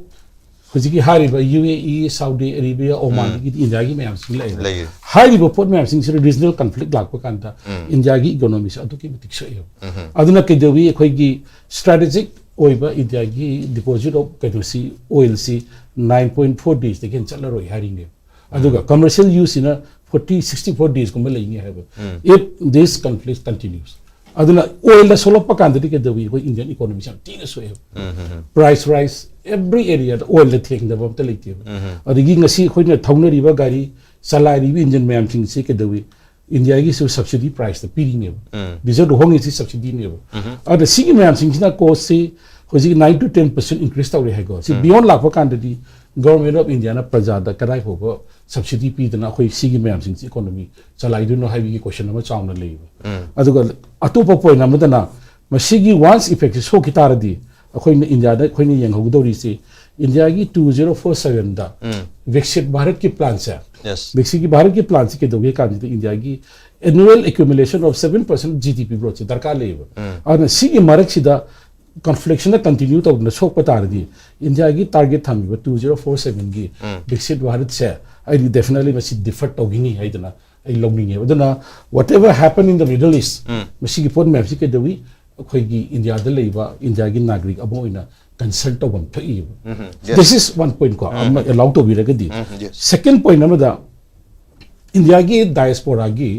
ꯍꯧꯖꯤꯛꯀꯤ ꯍꯥꯏꯔꯤꯕ UAE, Saudi Arabia, Omanꯗꯒꯤꯗꯤ ꯏꯟꯗꯤꯌꯥꯒꯤ ꯃꯌꯥꯝꯁꯤ ꯂꯩꯔꯦ꯫ ꯂꯩꯔꯦ꯫ ꯍꯥꯏꯔꯤꯕ ꯄꯣꯠ ꯃꯌꯥꯝꯁꯤꯡꯁꯤꯗ regional conflict ꯂꯥꯛꯄ ꯀꯥꯟꯗ ꯎꯝ. ꯏꯟꯗꯤꯌꯥꯒꯤ economyꯁꯤ ꯑꯗꯨꯛꯀꯤ ꯃꯇꯤꯛ ꯁꯣꯛꯑꯦꯕ꯫ ꯎꯝ. ꯑꯗꯨꯅ ꯀꯩꯗꯧꯏ, ꯑꯩꯈꯣꯏꯒꯤ strategic ꯑꯣꯏꯕ ꯏꯟꯗꯤꯌꯥꯒꯤ deposit of ꯀꯩꯅꯣꯁꯤ, oilꯁꯤ nine point four daysꯗꯒꯤ ꯍꯦꯟꯅ ꯆꯠꯂꯔꯣꯏ ꯍꯥꯏꯔꯤꯅꯦꯕ꯫ ꯑꯗꯨꯒ commercial useꯁꯤꯅ forty, sixty four daysꯀꯨꯝꯕ ꯂꯩꯅꯤ ꯍꯥꯏꯕ꯫ ꯎꯝ. If this conflict continues, ꯑꯗꯨꯅ oilꯗ ꯁꯣꯛꯂꯛꯄ ꯀꯥꯟꯗꯗꯤ ꯀꯩꯗꯧꯏ, ꯑꯩꯈꯣꯏ Indian economyꯁꯤ ꯌꯥꯝ ꯊꯤꯅ ꯁꯣꯛꯑꯦꯕ꯫ ꯎꯝ, ꯎꯝ, ꯎꯝ. Price rise every areaꯗ oilꯗ ꯊꯦꯡꯗꯕ ꯑꯝꯇ ꯂꯩꯇꯦꯕ꯫ ꯎꯝ. ꯑꯗꯒꯤ ꯉꯁꯤ ꯑꯩꯈꯣꯏꯅ ꯊꯧꯅꯔꯤꯕ ꯒꯥꯔꯤ, ꯆꯂꯥꯏꯔꯤꯕ engine ꯃꯌꯥꯝꯁꯤꯡꯁꯤ ꯀꯩꯗꯧꯏ, ꯏꯟꯗꯤꯌꯥꯒꯤꯁꯨ subsidy priceꯇ ꯄꯤꯔꯤꯅꯦꯕ꯫ ꯎꯝ. Dieselꯗ ꯍꯣꯡꯉꯤꯁꯤ subsidyꯅꯦꯕ꯫ ꯎꯝ. ꯑꯗ ꯁꯤꯒꯤ ꯃꯌꯥꯝꯁꯤꯡꯁꯤꯅ costꯁꯤ ꯍꯧꯖꯤꯛ nine to ten percent increase ꯇꯧꯔꯦ ꯍꯥꯏꯀꯣ꯫ ꯁꯤ ꯎꯝ. Beyond ꯂꯥꯛꯄ ꯀꯥꯟꯗꯗꯤ Government of Indiaꯅ ꯄ꯭ꯔꯖꯥꯗ ꯀꯗꯥꯏ ꯐꯥꯎꯕ subsidy ꯄꯤꯗꯅ ꯑꯩꯈꯣꯏ ꯁꯤꯒꯤ ꯃꯌꯥꯝꯁꯤꯡꯁꯤ economy ꯆꯂꯥꯏꯗꯣꯏꯅꯣ ꯍꯥꯏꯕꯒꯤ question ꯑꯃ ꯆꯥꯎꯅ ꯂꯩꯌꯦꯕ꯫ ꯎꯝ. ꯑꯗꯨꯒ ꯑꯇꯣꯞꯄ point ꯑꯃꯗꯅ ꯃꯁꯤꯒꯤ once effectꯁꯤ ꯁꯣꯛꯈꯤ ꯇꯥꯔꯗꯤ ꯑꯩꯈꯣꯏꯅ ꯏꯟꯗꯤꯌꯥꯗ ꯑꯩꯈꯣꯏꯅ ꯌꯦꯡꯍꯧꯒꯗꯧꯔꯤꯁꯤ ꯏꯟꯗꯤꯌꯥꯒꯤ two zero four sevenꯗ ꯎꯝ. Viksit Bharatꯀꯤ planꯁꯦ, Yes. Viksit Bharatꯀꯤ planꯁꯤ ꯀꯩꯗꯧꯒꯦ ꯍꯥꯏ ꯀꯥꯟꯁꯤꯗ ꯏꯟꯗꯤꯌꯥꯒꯤ annual accumulation of seven percent GDP growthꯁꯦ ꯗꯔꯀꯥꯔ ꯂꯩꯌꯦꯕ꯫ ꯎꯝ. ꯑꯗꯨꯅ ꯁꯤꯒꯤ ꯃꯔꯛꯁꯤꯗ conflictꯁꯤꯅ continue ꯇꯧꯗꯅ ꯁꯣꯛꯄ ꯇꯥꯔꯗꯤ ꯏꯟꯗꯤꯌꯥꯒꯤ target ꯊꯝꯃꯤꯕ two zero four sevenꯒꯤ ꯎꯝ. Viksit Bharatꯁꯦ ꯑꯩꯗꯤ definitely ꯃꯁꯤ defer ꯇꯧꯈꯤꯅꯤ ꯍꯥꯏꯗꯅ ꯑꯩ ꯂꯧꯅꯤꯡꯉꯦꯕ꯫ ꯑꯗꯨꯅ whatever happen in the Middle East, ꯎꯝ. ꯃꯁꯤꯒꯤ ꯄꯣꯠ ꯃꯌꯥꯝꯁꯤ ꯀꯩꯗꯧꯏ, ꯑꯩꯈꯣꯏꯒꯤ ꯏꯟꯗꯤꯌꯥꯗ ꯂꯩꯕ ꯏꯟꯗꯤꯌꯥꯒꯤ ꯅꯥꯒꯔꯤꯛ ꯑꯃ ꯑꯣꯏꯅ ꯀꯟꯁꯜ ꯇꯧꯐꯝ ꯊꯣꯛꯏꯕ꯫ Yes. This is one point ꯀꯣ, ꯑꯃ ꯑꯦꯂꯥꯎ ꯇꯧꯕꯤꯔꯒꯗꯤ꯫ Yes. Second point ꯑꯃꯗ ꯏꯟꯗꯤꯌꯥꯒꯤ ꯗꯥꯏꯁꯄꯣꯔꯥꯒꯤ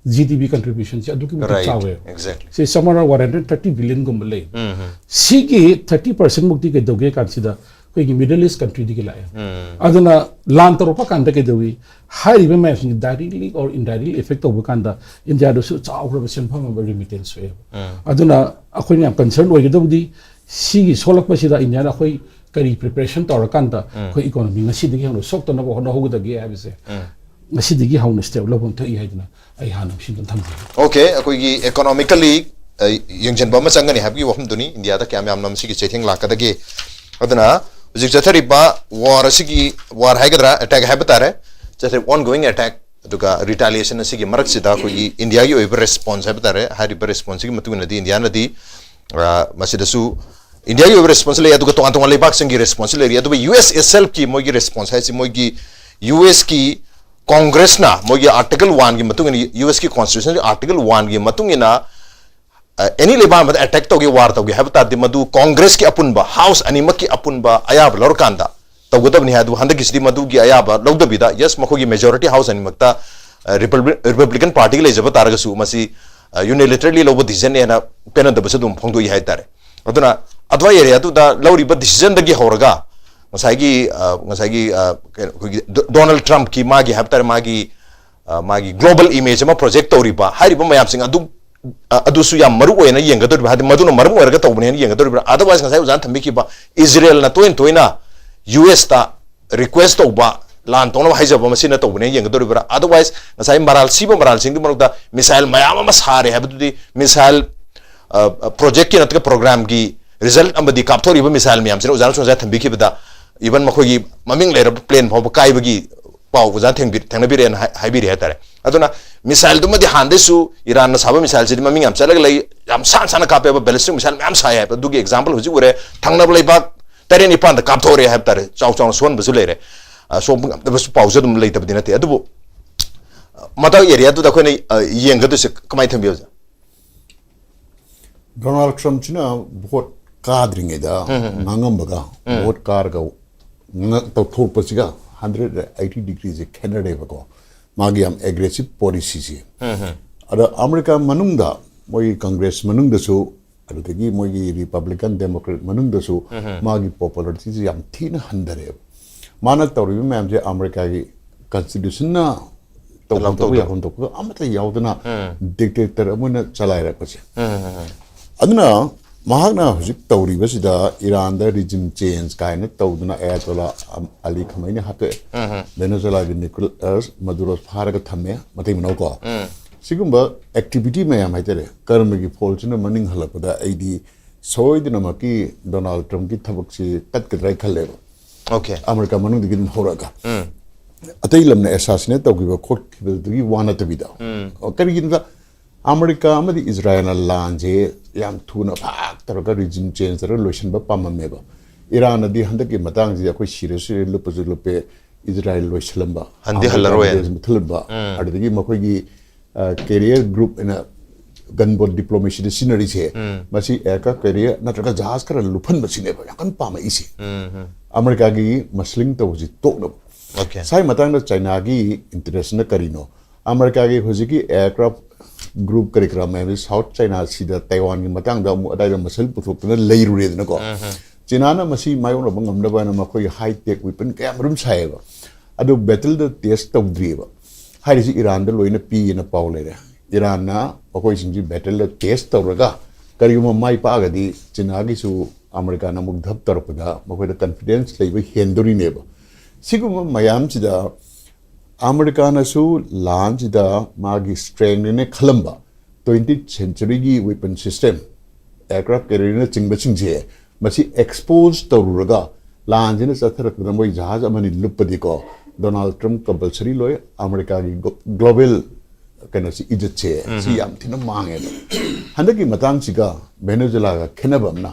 ꯖꯤ ꯗꯤ ꯄꯤ ꯀꯟꯇ꯭ꯔꯤꯕ꯭ꯌꯨꯁꯟꯁꯦ ꯑꯗꯨꯛꯀꯤ ꯃꯇꯤꯛ Right. ꯆꯥꯎꯋꯦꯕ꯫ Exactly. ꯁꯤ ꯁꯝ ꯑꯔꯥꯎꯟ ꯋꯥꯟ ꯍꯟꯗ꯭ꯔꯦꯠ ꯊꯥꯔꯇꯤ ꯕꯤꯂꯤꯌꯟꯒꯨꯝꯕ ꯂꯩ꯫ ꯁꯤꯒꯤ ꯊꯥꯔꯇꯤ ꯄꯥꯔꯁꯦꯟ ꯃꯨꯛꯇꯤ ꯀꯩꯗꯧꯒꯦ ꯀꯥꯟꯁꯤꯗ ꯑꯩꯈꯣꯏꯒꯤ ꯃꯤꯗꯜ ꯏꯁ ꯀꯟꯇ꯭ꯔꯤꯗꯒꯤ ꯂꯥꯛꯑꯦ꯫ ꯑꯗꯨꯅ ꯂꯥꯟ ꯇꯧꯔꯛꯄ ꯀꯥꯟꯗ ꯀꯩꯗꯧꯏ? ꯍꯥꯏꯔꯤꯕ ꯃꯌꯥꯝꯁꯤꯡꯁꯤ directly or indirectly effect ꯇꯧꯕ ꯀꯥꯟꯗ ꯏꯟꯗꯤꯌꯥꯗꯁꯨ ꯆꯥꯎꯈ꯭ꯔꯕ ꯁꯦꯟꯐꯝ ꯑꯃ ꯔꯤꯃꯤꯇꯦꯟꯁ ꯊꯣꯛꯑꯦꯕ꯫ ꯑꯗꯨꯅ ꯑꯩꯈꯣꯏꯅ ꯌꯥꯝ ꯀꯟꯁꯔꯟ ꯑꯣꯏꯒꯗꯕꯗꯤ ꯁꯤꯒꯤ ꯁꯣꯛꯂꯛꯄꯁꯤꯗ ꯏꯟꯗꯤꯌꯥꯅ ꯑꯩꯈꯣꯏ ꯀꯔꯤ ꯄ꯭ꯔꯤꯄꯦꯔꯦꯁꯟ ꯇꯧꯔꯀꯥꯟꯗ ꯑꯩꯈꯣꯏ ꯏꯀꯣꯅꯣꯃꯤ ꯉꯁꯤꯗꯒꯤ ꯍꯧꯅ ꯁꯣꯛꯇꯅꯕ ꯍꯣꯠꯅꯍꯧꯒꯗꯒꯦ ꯍꯥꯏꯕꯁꯦ ꯉꯁꯤꯗꯒꯤ ꯍꯧꯅ ꯁ꯭ꯇꯦꯞ ꯂꯧꯐꯝ ꯊꯣꯛꯏ ꯍꯥꯏꯗꯅ ꯑꯩ ꯍꯥꯟꯅ ꯃꯁꯤꯗ ꯊꯝꯖꯒꯦ꯫ Okay, ꯑꯩꯈꯣꯏꯒꯤ ꯏꯀꯣꯅꯣꯃꯤꯀꯦꯜꯂꯤ ꯌꯦꯡꯁꯤꯟꯕ ꯑꯃ ꯆꯪꯒꯅꯤ ꯍꯥꯏꯕꯒꯤ ꯋꯥꯐꯝꯗꯨꯅꯤ, ꯏꯟꯗꯤꯌꯥꯗ ꯀꯌꯥꯝ ꯌꯥꯝꯅ ꯃꯁꯤꯒꯤ ꯆꯩꯊꯦꯡ ꯂꯥꯛꯀꯗꯒꯦ꯫ ꯑꯗꯨꯅ ꯍꯧꯖꯤꯛ ꯆꯠꯊꯔꯤꯕ ꯋꯥꯔ ꯑꯁꯤꯒꯤ, ꯋꯥꯔ ꯍꯥꯏꯒꯗ꯭ꯔꯥ, ꯑꯦꯇꯦꯛ ꯍꯥꯏꯕ ꯇꯥꯔꯦ, ꯆꯠꯊꯔꯤꯕ ꯑꯣꯟ ꯒꯣꯋꯤꯡ ꯑꯦꯇꯦꯛ ꯑꯗꯨꯒ ꯔꯤꯇꯥꯂꯤꯌꯦꯁꯟ ꯑꯁꯤꯒꯤ ꯃꯔꯛꯁꯤꯗ ꯑꯩꯈꯣꯏꯒꯤ ꯏꯟꯗꯤꯌꯥꯒꯤ ꯑꯣꯏꯕ ꯔꯦꯁꯄꯣꯟꯁ ꯍꯥꯏꯕ ꯇꯥꯔꯦ, ꯍꯥꯏꯔꯤꯕ ꯔꯦꯁꯄꯣꯟꯁꯁꯤꯒꯤ ꯃꯇꯨꯡ ꯏꯟꯅꯗꯤ ꯏꯟꯗꯤꯌꯥꯅꯗꯤ, ꯑ, ꯃꯁꯤꯗꯁꯨ ꯏꯟꯗꯤꯌꯥꯒꯤ ꯑꯣꯏꯕ ꯔꯦꯁꯄꯣꯟꯁ ꯂꯩ, ꯑꯗꯨꯒ ꯇꯣꯉꯥꯟ ꯇꯣꯉꯥꯟ ꯂꯩꯕꯥꯛꯁꯤꯡꯒꯤ ꯔꯦꯁꯄꯣꯟꯁ ꯂꯩꯔꯤ꯫ ꯑꯗꯨꯕꯨ ꯌꯨ ꯑꯦꯁ ꯏꯠꯁꯦꯜꯐꯀꯤ ꯃꯣꯏꯒꯤ ꯔꯦꯁꯄꯣꯟꯁ ꯍꯥꯏꯁꯤ ꯃꯣꯏꯒꯤ ꯌꯨ ꯑꯦꯁꯀꯤ ꯀꯣꯡꯒ꯭ꯔꯦꯁꯅ ꯃꯣꯏꯒꯤ ꯑꯥꯔꯇꯤꯀꯜ ꯋꯥꯟꯒꯤ ꯃꯇꯨꯡ ꯏꯟꯅ, ꯌꯨ ꯑꯦꯁꯀꯤ ꯀꯣꯟꯁꯇꯤꯇ꯭ꯌꯨꯁꯟꯒꯤ ꯑꯥꯔꯇꯤꯀꯜ ꯋꯥꯟꯒꯤ ꯃꯇꯨꯡ ꯏꯟꯅ, ꯑꯦꯅꯤ ꯂꯩꯕꯥꯛ ꯑꯃꯗ ꯑꯦꯇꯦꯛ ꯇꯧꯒꯦ, ꯋꯥꯔ ꯇꯧꯒꯦ ꯍꯥꯏꯕ ꯇꯥꯔꯗꯤ ꯃꯗꯨ ꯀꯣꯡꯒ꯭ꯔꯦꯁꯀꯤ ꯑꯄꯨꯟꯕ, ꯍꯥꯎꯁ ꯑꯅꯤꯃꯛꯀꯤ ꯑꯄꯨꯟꯕ ꯑꯌꯥꯕ ꯂꯧꯔꯀꯥꯟꯗ ꯇꯧꯒꯗꯕꯅꯤ ꯍꯥꯏ꯫ ꯑꯗꯨꯕꯨ ꯍꯟꯗꯛꯀꯤꯁꯤꯗꯤ ꯃꯗꯨꯒꯤ ꯑꯌꯥꯕ ꯂꯧꯗꯕꯤꯗ, ꯌꯦꯁ, ꯃꯈꯣꯏꯒꯤ ꯃꯦꯖꯣꯔꯤꯇꯤ ꯍꯥꯎꯁ ꯑꯅꯤꯃꯛꯇ ꯔꯤꯄꯕ꯭ꯂꯤꯀꯟ ꯄꯥꯔꯇꯤꯒꯤ ꯂꯩꯖꯕ ꯇꯥꯔꯒꯁꯨ ꯃꯁꯤ ꯌꯨꯅꯤꯂꯦꯇꯔꯦꯜꯂꯤ ꯂꯧꯕ ꯗꯤꯁꯤꯖꯟꯅꯦꯅ ꯄꯦꯟꯅꯗꯕꯁꯨ ꯑꯗꯨꯝ ꯐꯣꯡꯗꯣꯛꯏ ꯍꯥꯏꯇꯥꯔꯦ꯫ ꯑꯗꯨꯅ ꯑꯗꯨꯋꯥꯏ ꯑꯦꯔꯤꯌꯥꯗꯨꯗ ꯂꯧꯔꯤꯕ ꯗꯤꯁꯤꯖꯟꯗꯒꯤ ꯍꯧꯔꯒ ꯉꯁꯥꯏꯒꯤ, ꯑ, ꯉꯁꯥꯏꯒꯤ, ꯑ, ꯀꯩꯅꯣ, ꯑꯩꯈꯣꯏꯒꯤ ꯗꯣ-, ꯗꯣꯅꯥꯜꯗ ꯇ꯭ꯔꯝꯞꯀꯤ ꯃꯥꯒꯤ ꯍꯥꯏꯕ ꯇꯥꯔꯦ, ꯃꯥꯒꯤ, ꯑ, ꯃꯥꯒꯤ ꯒ꯭ꯂꯣꯕꯜ ꯏꯃꯦꯖ ꯑꯃ ꯄ꯭ꯔꯣꯖꯦꯛ ꯇꯧꯔꯤꯕ ꯍꯥꯏꯔꯤꯕ ꯃꯌꯥꯝꯁꯤꯡ ꯑꯗꯨ, ꯑ, ꯑꯗꯨꯁꯨ ꯌꯥꯝ ꯃꯔꯨ ꯑꯣꯏꯅ ꯌꯦꯡꯒꯗꯧꯔꯤꯕ, ꯍꯥꯏꯗꯤ ꯃꯗꯨꯅ ꯃꯔꯝ ꯑꯣꯏꯔꯒ ꯇꯧꯕꯅꯦꯅ ꯌꯦꯡꯒꯗꯧꯔꯤꯕ꯭ꯔꯥ? Otherwise, ꯉꯁꯥꯏ ꯑꯣꯖꯥꯅ ꯊꯝꯕꯤꯈꯤꯕ ꯏꯖꯔꯦꯜꯅ ꯇꯣꯏꯅ ꯇꯣꯏꯅ ꯌꯨ ꯑꯦꯁꯇ ꯔꯤꯀ꯭ꯋꯦꯁ ꯇꯧꯕ, ꯂꯥꯟ ꯇꯧꯅꯕ ꯍꯥꯏꯖꯕ ꯃꯁꯤꯅ ꯇꯧꯕꯅꯦꯅ ꯌꯦꯡꯒꯗꯧꯔꯤꯕ꯭ꯔꯥ? Otherwise, ꯉꯁꯥꯏ ꯃꯔꯥꯜ ꯁꯤꯕ ꯃꯔꯥꯜꯁꯤꯡꯒꯤ ꯃꯔꯛꯇ ꯃꯤꯁꯥꯏꯜ ꯃꯌꯥꯝ ꯑꯃ ꯁꯥꯔꯦ ꯍꯥꯏꯕꯗꯨꯗꯤ ꯃꯤꯁꯥꯏꯜ, ꯑ, ꯑ, ꯄ꯭ꯔꯣꯖꯦꯛꯀꯤ ꯅꯠꯇ꯭ꯔꯒ ꯄ꯭ꯔꯣꯒ꯭ꯔꯥꯝꯒꯤ ꯔꯤꯖꯜꯠ ꯑꯃꯗꯤ ꯀꯥꯞꯊꯣꯔꯛꯏꯕ ꯃꯤꯁꯥꯏꯜ ꯃꯌꯥꯝꯁꯤꯅ ꯑꯣꯖꯥꯅꯁꯨ ꯉꯁꯥꯏ ꯊꯝꯕꯤꯈꯤꯕꯗ, ꯏꯚꯟ ꯃꯈꯣꯏꯒꯤ ꯃꯃꯤꯡ ꯂꯩꯔꯕ ꯄ꯭ꯂꯦꯟ ꯐꯥꯎꯕ ꯀꯥꯏꯕꯒꯤ ꯄꯥꯎ ꯑꯣꯖꯥꯅ ꯊꯦꯡꯕꯤ-, ꯊꯦꯡꯅꯕꯤꯔꯛꯑꯦꯅ ꯍꯥꯏ-, ꯍꯥꯏꯕꯤꯔꯤ ꯍꯥꯏꯇꯥꯔꯦ꯫ ꯑꯗꯨꯅ ꯃꯤꯁꯥꯏꯜꯗꯨꯃꯗꯤ ꯍꯥꯟꯅꯗꯩꯁꯨ ꯏꯔꯥꯟꯅ ꯁꯥꯕ ꯃꯤꯁꯥꯏꯜꯁꯤꯗꯤ ꯃꯃꯤꯡ ꯌꯥꯝ ꯆꯠꯂꯒ ꯂꯩ, ꯌꯥꯝ ꯁꯥꯟ ꯁꯥꯟꯅ ꯀꯥꯞꯄꯦꯕ, ꯕꯦꯂꯤꯁꯇꯤꯛ ꯃꯤꯁꯥꯏꯜ ꯃꯌꯥꯝ ꯁꯥꯏ ꯍꯥꯏꯕ, ꯑꯗꯨꯒꯤ ꯑꯦꯛꯖꯥꯝꯄꯜ ꯍꯧꯖꯤꯛ ꯎꯔꯦ꯫ ꯊꯪꯅꯕ ꯂꯩꯕꯥꯛ ꯇꯔꯦꯠ ꯅꯤꯄꯥꯟꯗ ꯀꯥꯞꯊꯣꯔꯛꯑꯦ ꯍꯥꯏꯕ ꯇꯥꯔꯦ, ꯆꯥꯎ ꯆꯥꯎꯅ ꯁꯣꯛꯍꯟꯕꯁꯨ ꯂꯩꯔꯦ꯫ ꯑ, ꯁꯣꯛꯄ ꯉꯝꯗꯕꯁꯨ ꯄꯥꯎꯁꯨ ꯑꯗꯨꯝ ꯂꯩꯇꯕꯗꯤ ꯅꯠꯇꯦ꯫ ꯑꯗꯨꯕꯨ, ꯑ, ꯃꯇꯥꯡ ꯑꯦꯔꯤꯌꯥꯗꯨꯗ ꯑꯩꯈꯣꯏꯅ, ꯑ, ꯌꯦꯡꯒꯗꯣꯏꯁꯦ ꯀꯃꯥꯏꯅ ꯊꯝꯕꯤ ꯑꯣꯖꯥ? ꯗꯣꯅꯥꯜꯗ ꯇ꯭ꯔꯝꯞꯁꯤꯅ ꯚꯣꯠ ꯀꯥꯗ꯭ꯔꯤꯉꯩꯗ ꯉꯥꯡꯉꯝꯕꯒ ꯚꯣꯠ ꯀꯥꯔꯒ ꯉ- ꯇꯧꯊꯣꯔꯛꯄꯁꯤꯒ ꯍꯟꯗ꯭ꯔꯦꯠ ꯑꯩꯠꯇꯤ ꯗꯤꯒ꯭ꯔꯤꯁꯦ ꯈꯦꯠꯅꯔꯦꯕꯀꯣ꯫ ꯃꯥꯒꯤ ꯌꯥꯝ ꯑꯦꯒ꯭ꯔꯦꯁꯤꯞ ꯄꯣꯂꯤꯁꯤꯁꯦ꯫ ꯑꯗ ꯑꯃꯦꯔꯤꯀꯥ ꯃꯅꯨꯡꯗ ꯃꯣꯏꯒꯤ ꯀꯪꯒ꯭ꯔꯦꯁ ꯃꯅꯨꯡꯗꯁꯨ, ꯑꯗꯨꯗꯒꯤ ꯃꯣꯏꯒꯤ ꯔꯤꯄꯕ꯭ꯂꯤꯀꯟ ꯗꯦꯃꯣꯀ꯭ꯔꯦꯠ ꯃꯅꯨꯡꯗꯁꯨ ꯃꯥꯒꯤ ꯄꯣꯄꯨꯂꯔꯤꯇꯤꯁꯦ ꯌꯥꯝ ꯊꯤꯅ ꯍꯟꯊꯔꯦꯕ꯫ ꯃꯥꯅ ꯇꯧꯔꯤꯕ ꯃꯌꯥꯝꯁꯦ ꯑꯃꯦꯔꯤꯀꯥꯒꯤ ꯀꯟꯁꯇꯤꯇ꯭ꯌꯨꯁꯟꯅ ꯇꯧꯐꯝ ꯊꯣꯛꯄ, ꯌꯥꯐꯝ ꯊꯣꯛꯄ ꯑꯃꯠꯇ ꯌꯥꯎꯗꯅ ꯗꯤꯛꯇꯦꯇꯔ ꯑꯃ ꯑꯣꯏꯅ ꯆꯂꯥꯏꯔꯛꯄꯁꯦ꯫ ꯑꯗꯨꯅ ꯃꯍꯥꯛꯅ ꯍꯧꯖꯤꯛ ꯇꯧꯔꯤꯕꯁꯤꯗ ꯏꯔꯥꯟꯗ ꯔꯤꯖꯤꯝ ꯆꯦꯟꯖ ꯀꯥꯏꯅ ꯇꯧꯗꯅ ꯑꯌꯥꯇꯣꯂꯥ ꯑꯂꯤ ꯈꯃꯩꯅꯤ ꯍꯥꯠꯇꯣꯛꯑꯦ꯫ ꯚꯦꯅꯦꯖꯨꯋꯦꯂꯥꯒꯤ ꯅꯤꯀꯣꯂꯥꯁ ꯃꯗꯨꯔꯣ ꯐꯥꯔꯒ ꯊꯝꯃꯦ, ꯃꯇꯩ ꯃꯅꯥꯎ ꯀꯣ꯫ ꯁꯤꯒꯨꯝꯕ ꯑꯦꯛꯇꯤꯚꯤꯇꯤ ꯃꯌꯥꯝ ꯍꯥꯏꯇꯥꯔꯦ, ꯀꯔꯃꯒꯤ ꯐꯣꯜꯁꯤꯅ ꯃꯅꯤꯡ ꯍꯜꯂꯛꯄꯗ ꯑꯩꯗꯤ ꯁꯣꯏꯗꯅꯃꯛꯀꯤ ꯗꯣꯅꯥꯜꯗ ꯇ꯭ꯔꯝꯞꯀꯤ ꯊꯕꯛꯁꯤ ꯇꯠꯀꯗ꯭ꯔꯥ ꯍꯥꯏ ꯈꯜꯂꯦꯕ꯫ ꯑꯣꯀꯦ꯫ ꯑꯃꯦꯔꯤꯀꯥ ꯃꯅꯨꯡꯗꯒꯤ ꯑꯗꯨꯝ ꯍꯧꯔꯛꯑꯒ ꯑꯇꯩ ꯂꯝꯅ ꯑꯦꯁꯥꯁꯤꯅꯦꯠ ꯇꯧꯈꯤꯕ ꯈꯣꯠꯈꯤꯕꯗꯨꯒꯤ ꯋꯥ ꯅꯠꯇꯕꯤꯗ, ꯀꯔꯤꯒꯤꯅꯣꯗ ꯑꯃꯦꯔꯤꯀꯥ ꯑꯃꯗꯤ ꯏꯖꯔꯥꯌꯦꯜꯅ ꯂꯥꯟꯁꯦ ꯌꯥꯝ ꯊꯨꯅ ꯐꯥꯛ ꯇꯧꯔꯒ ꯔꯤꯖꯤꯝ ꯆꯦꯟꯖ ꯇꯧꯔꯒ ꯂꯣꯏꯁꯤꯟꯕ ꯄꯥꯝꯃꯝꯃꯦꯕ꯫ ꯏꯔꯥꯟꯅꯗꯤ ꯍꯟꯗꯛꯀꯤ ꯃꯇꯥꯡꯁꯤꯗꯤ ꯑꯩꯈꯣꯏ ꯁꯤꯔꯁꯨ ꯁꯤꯔꯦ, ꯂꯨꯞꯄꯁꯨ ꯂꯨꯞꯄꯦ, ꯏꯖꯔꯥꯌꯦꯜ ꯂꯣꯏꯁꯤꯜꯂꯝꯕ, ꯍꯟꯗꯤ ꯑꯃꯦꯔꯤꯀꯥ ꯍꯜꯂꯔꯣꯏ꯫ ꯕꯦꯁ ꯃꯨꯠꯊꯠꯂꯝꯕ, ꯑꯗꯨꯗꯒꯤ ꯃꯈꯣꯏꯒꯤ ꯀꯦꯔꯤꯌꯔ ꯒ꯭ꯔꯨꯞ ꯑꯅ ꯒꯟꯕꯣꯠ ꯗꯤꯄ꯭ꯂꯣꯃꯦꯁꯤꯗ ꯁꯤꯖꯤꯟꯅꯔꯤꯁꯦ, ꯃꯁꯤ ꯑꯦꯌꯔꯀ꯭ꯔꯥꯐ ꯀꯦꯔꯤꯌꯔ ꯅꯠꯇ꯭ꯔꯒ ꯖꯍꯥꯖ ꯈꯔ ꯂꯨꯞꯍꯟꯕꯁꯤꯅꯦꯕ ꯌꯥꯝ ꯀꯟꯅ ꯄꯥꯝꯃꯛꯏꯁꯦ꯫ ꯑꯃꯦꯔꯤꯀꯥꯒꯤ ꯃꯁꯂꯤꯡ ꯇꯧꯕꯁꯤ ꯇꯣꯛꯅꯕ꯫ ꯑꯣꯀꯦ꯫ ꯁꯥꯏ ꯃꯇꯥꯡꯗ ꯆꯥꯏꯅꯥꯒꯤ ꯏꯟꯇꯔꯦꯁꯅ ꯀꯔꯤꯅꯣ? ꯑꯃꯦꯔꯤꯀꯥꯒꯤ ꯍꯧꯖꯤꯛꯀꯤ ꯑꯦꯌꯔꯀ꯭ꯔꯥꯐ ꯒ꯭ꯔꯨꯞ ꯀꯔꯤ ꯀꯔꯥ ꯃꯌꯥꯝꯁꯤ ꯁꯥꯎꯠ ꯆꯥꯏꯅꯥ ꯁꯤꯗ ꯇꯥꯏꯋꯥꯟꯒꯤ ꯃꯇꯥꯡꯗ ꯑꯃꯨꯛ ꯑꯗꯥꯏꯗ ꯃꯁꯜ ꯄꯨꯊꯣꯛꯇꯅ ꯂꯩꯔꯨꯔꯦꯗꯅꯀꯣ꯫ ꯆꯤꯅꯥꯅ ꯃꯁꯤ ꯃꯥꯌꯣꯛꯅꯕ ꯉꯝꯅꯕ ꯍꯥꯏꯅ ꯃꯈꯣꯏꯒꯤ ꯍꯥꯏ ꯇꯦꯛ ꯋꯤꯄꯟ ꯀꯌꯥ ꯃꯔꯨꯝ ꯁꯥꯏꯌꯦꯕ꯫ ꯑꯗꯨ ꯕꯦꯇꯜꯗ ꯇꯦꯁ ꯇꯧꯗ꯭ꯔꯤꯑꯕ꯫ ꯍꯥꯏꯔꯤꯁꯤ ꯏꯔꯥꯟꯗ ꯂꯣꯏꯅ ꯄꯤꯌꯦꯅ ꯄꯥꯎ ꯂꯩꯔꯦ꯫ ꯏꯔꯥꯟꯅ ꯃꯈꯣꯏꯁꯤꯡꯁꯤ ꯕꯦꯇꯜꯗ ꯇꯦꯁ ꯇꯧꯔꯒ ꯀꯔꯤꯒꯨꯝꯕ ꯃꯥꯏ ꯄꯥꯛꯑꯒꯗꯤ ꯆꯤꯅꯥꯒꯤꯁꯨ ꯑꯃꯦꯔꯤꯀꯥꯅ ꯑꯃꯨꯛ ꯙꯞ ꯇꯧꯔꯛꯄꯗ ꯃꯈꯣꯏꯗ ꯀꯟꯐꯤꯗꯦꯟꯁ ꯂꯩꯕ ꯍꯦꯟꯗꯣꯔꯤꯅꯦꯕ꯫ ꯁꯤꯒꯨꯝꯕ ꯃꯌꯥꯝꯁꯤꯗ ꯑꯃꯦꯔꯤꯀꯥꯅꯁꯨ ꯂꯥꯟꯁꯤꯗ ꯃꯥꯒꯤ ꯁ꯭ꯇ꯭ꯔꯦꯡꯅꯦ ꯈꯜꯂꯝꯕ ꯇ꯭ꯋꯦꯟꯇꯤ ꯁꯦꯟꯆꯨꯔꯤꯒꯤ ꯋꯦꯄꯟ ꯁꯤꯁꯇꯦꯝ, ꯑꯦꯌꯔꯀ꯭ꯔꯥꯐ ꯀꯦꯔꯤꯌꯔꯅꯆꯤꯡꯕꯁꯤꯡꯁꯦ ꯃꯁꯤ ꯑꯦꯛꯁꯄꯣꯖ ꯇꯧꯔꯨꯔꯒ ꯂꯥꯟꯁꯤꯅ ꯆꯠꯊꯔꯛꯄꯗ ꯃꯣꯏ ꯖꯍꯥꯖ ꯑꯃꯅꯤ ꯂꯨꯞꯄꯗꯤꯀꯣ, ꯗꯣꯅꯥꯜꯗ ꯇ꯭ꯔꯝꯞ ꯀꯝꯄꯜꯁꯔꯤ ꯂꯣꯏ ꯑꯃꯦꯔꯤꯀꯥꯒꯤ ꯒ꯭ꯂꯣꯕꯦꯜ ꯀꯩꯅꯣꯁꯤ, ꯏꯖꯠꯁꯦ ꯁꯤ ꯌꯥꯝ ꯊꯤꯅ ꯃꯥꯡꯉꯦꯕ꯫ ꯍꯟꯗꯛꯀꯤ ꯃꯇꯥꯡꯁꯤꯒ ꯚꯦꯅꯦꯖꯨꯂꯥꯒ ꯈꯦꯠꯅꯕ ꯑꯃꯅ,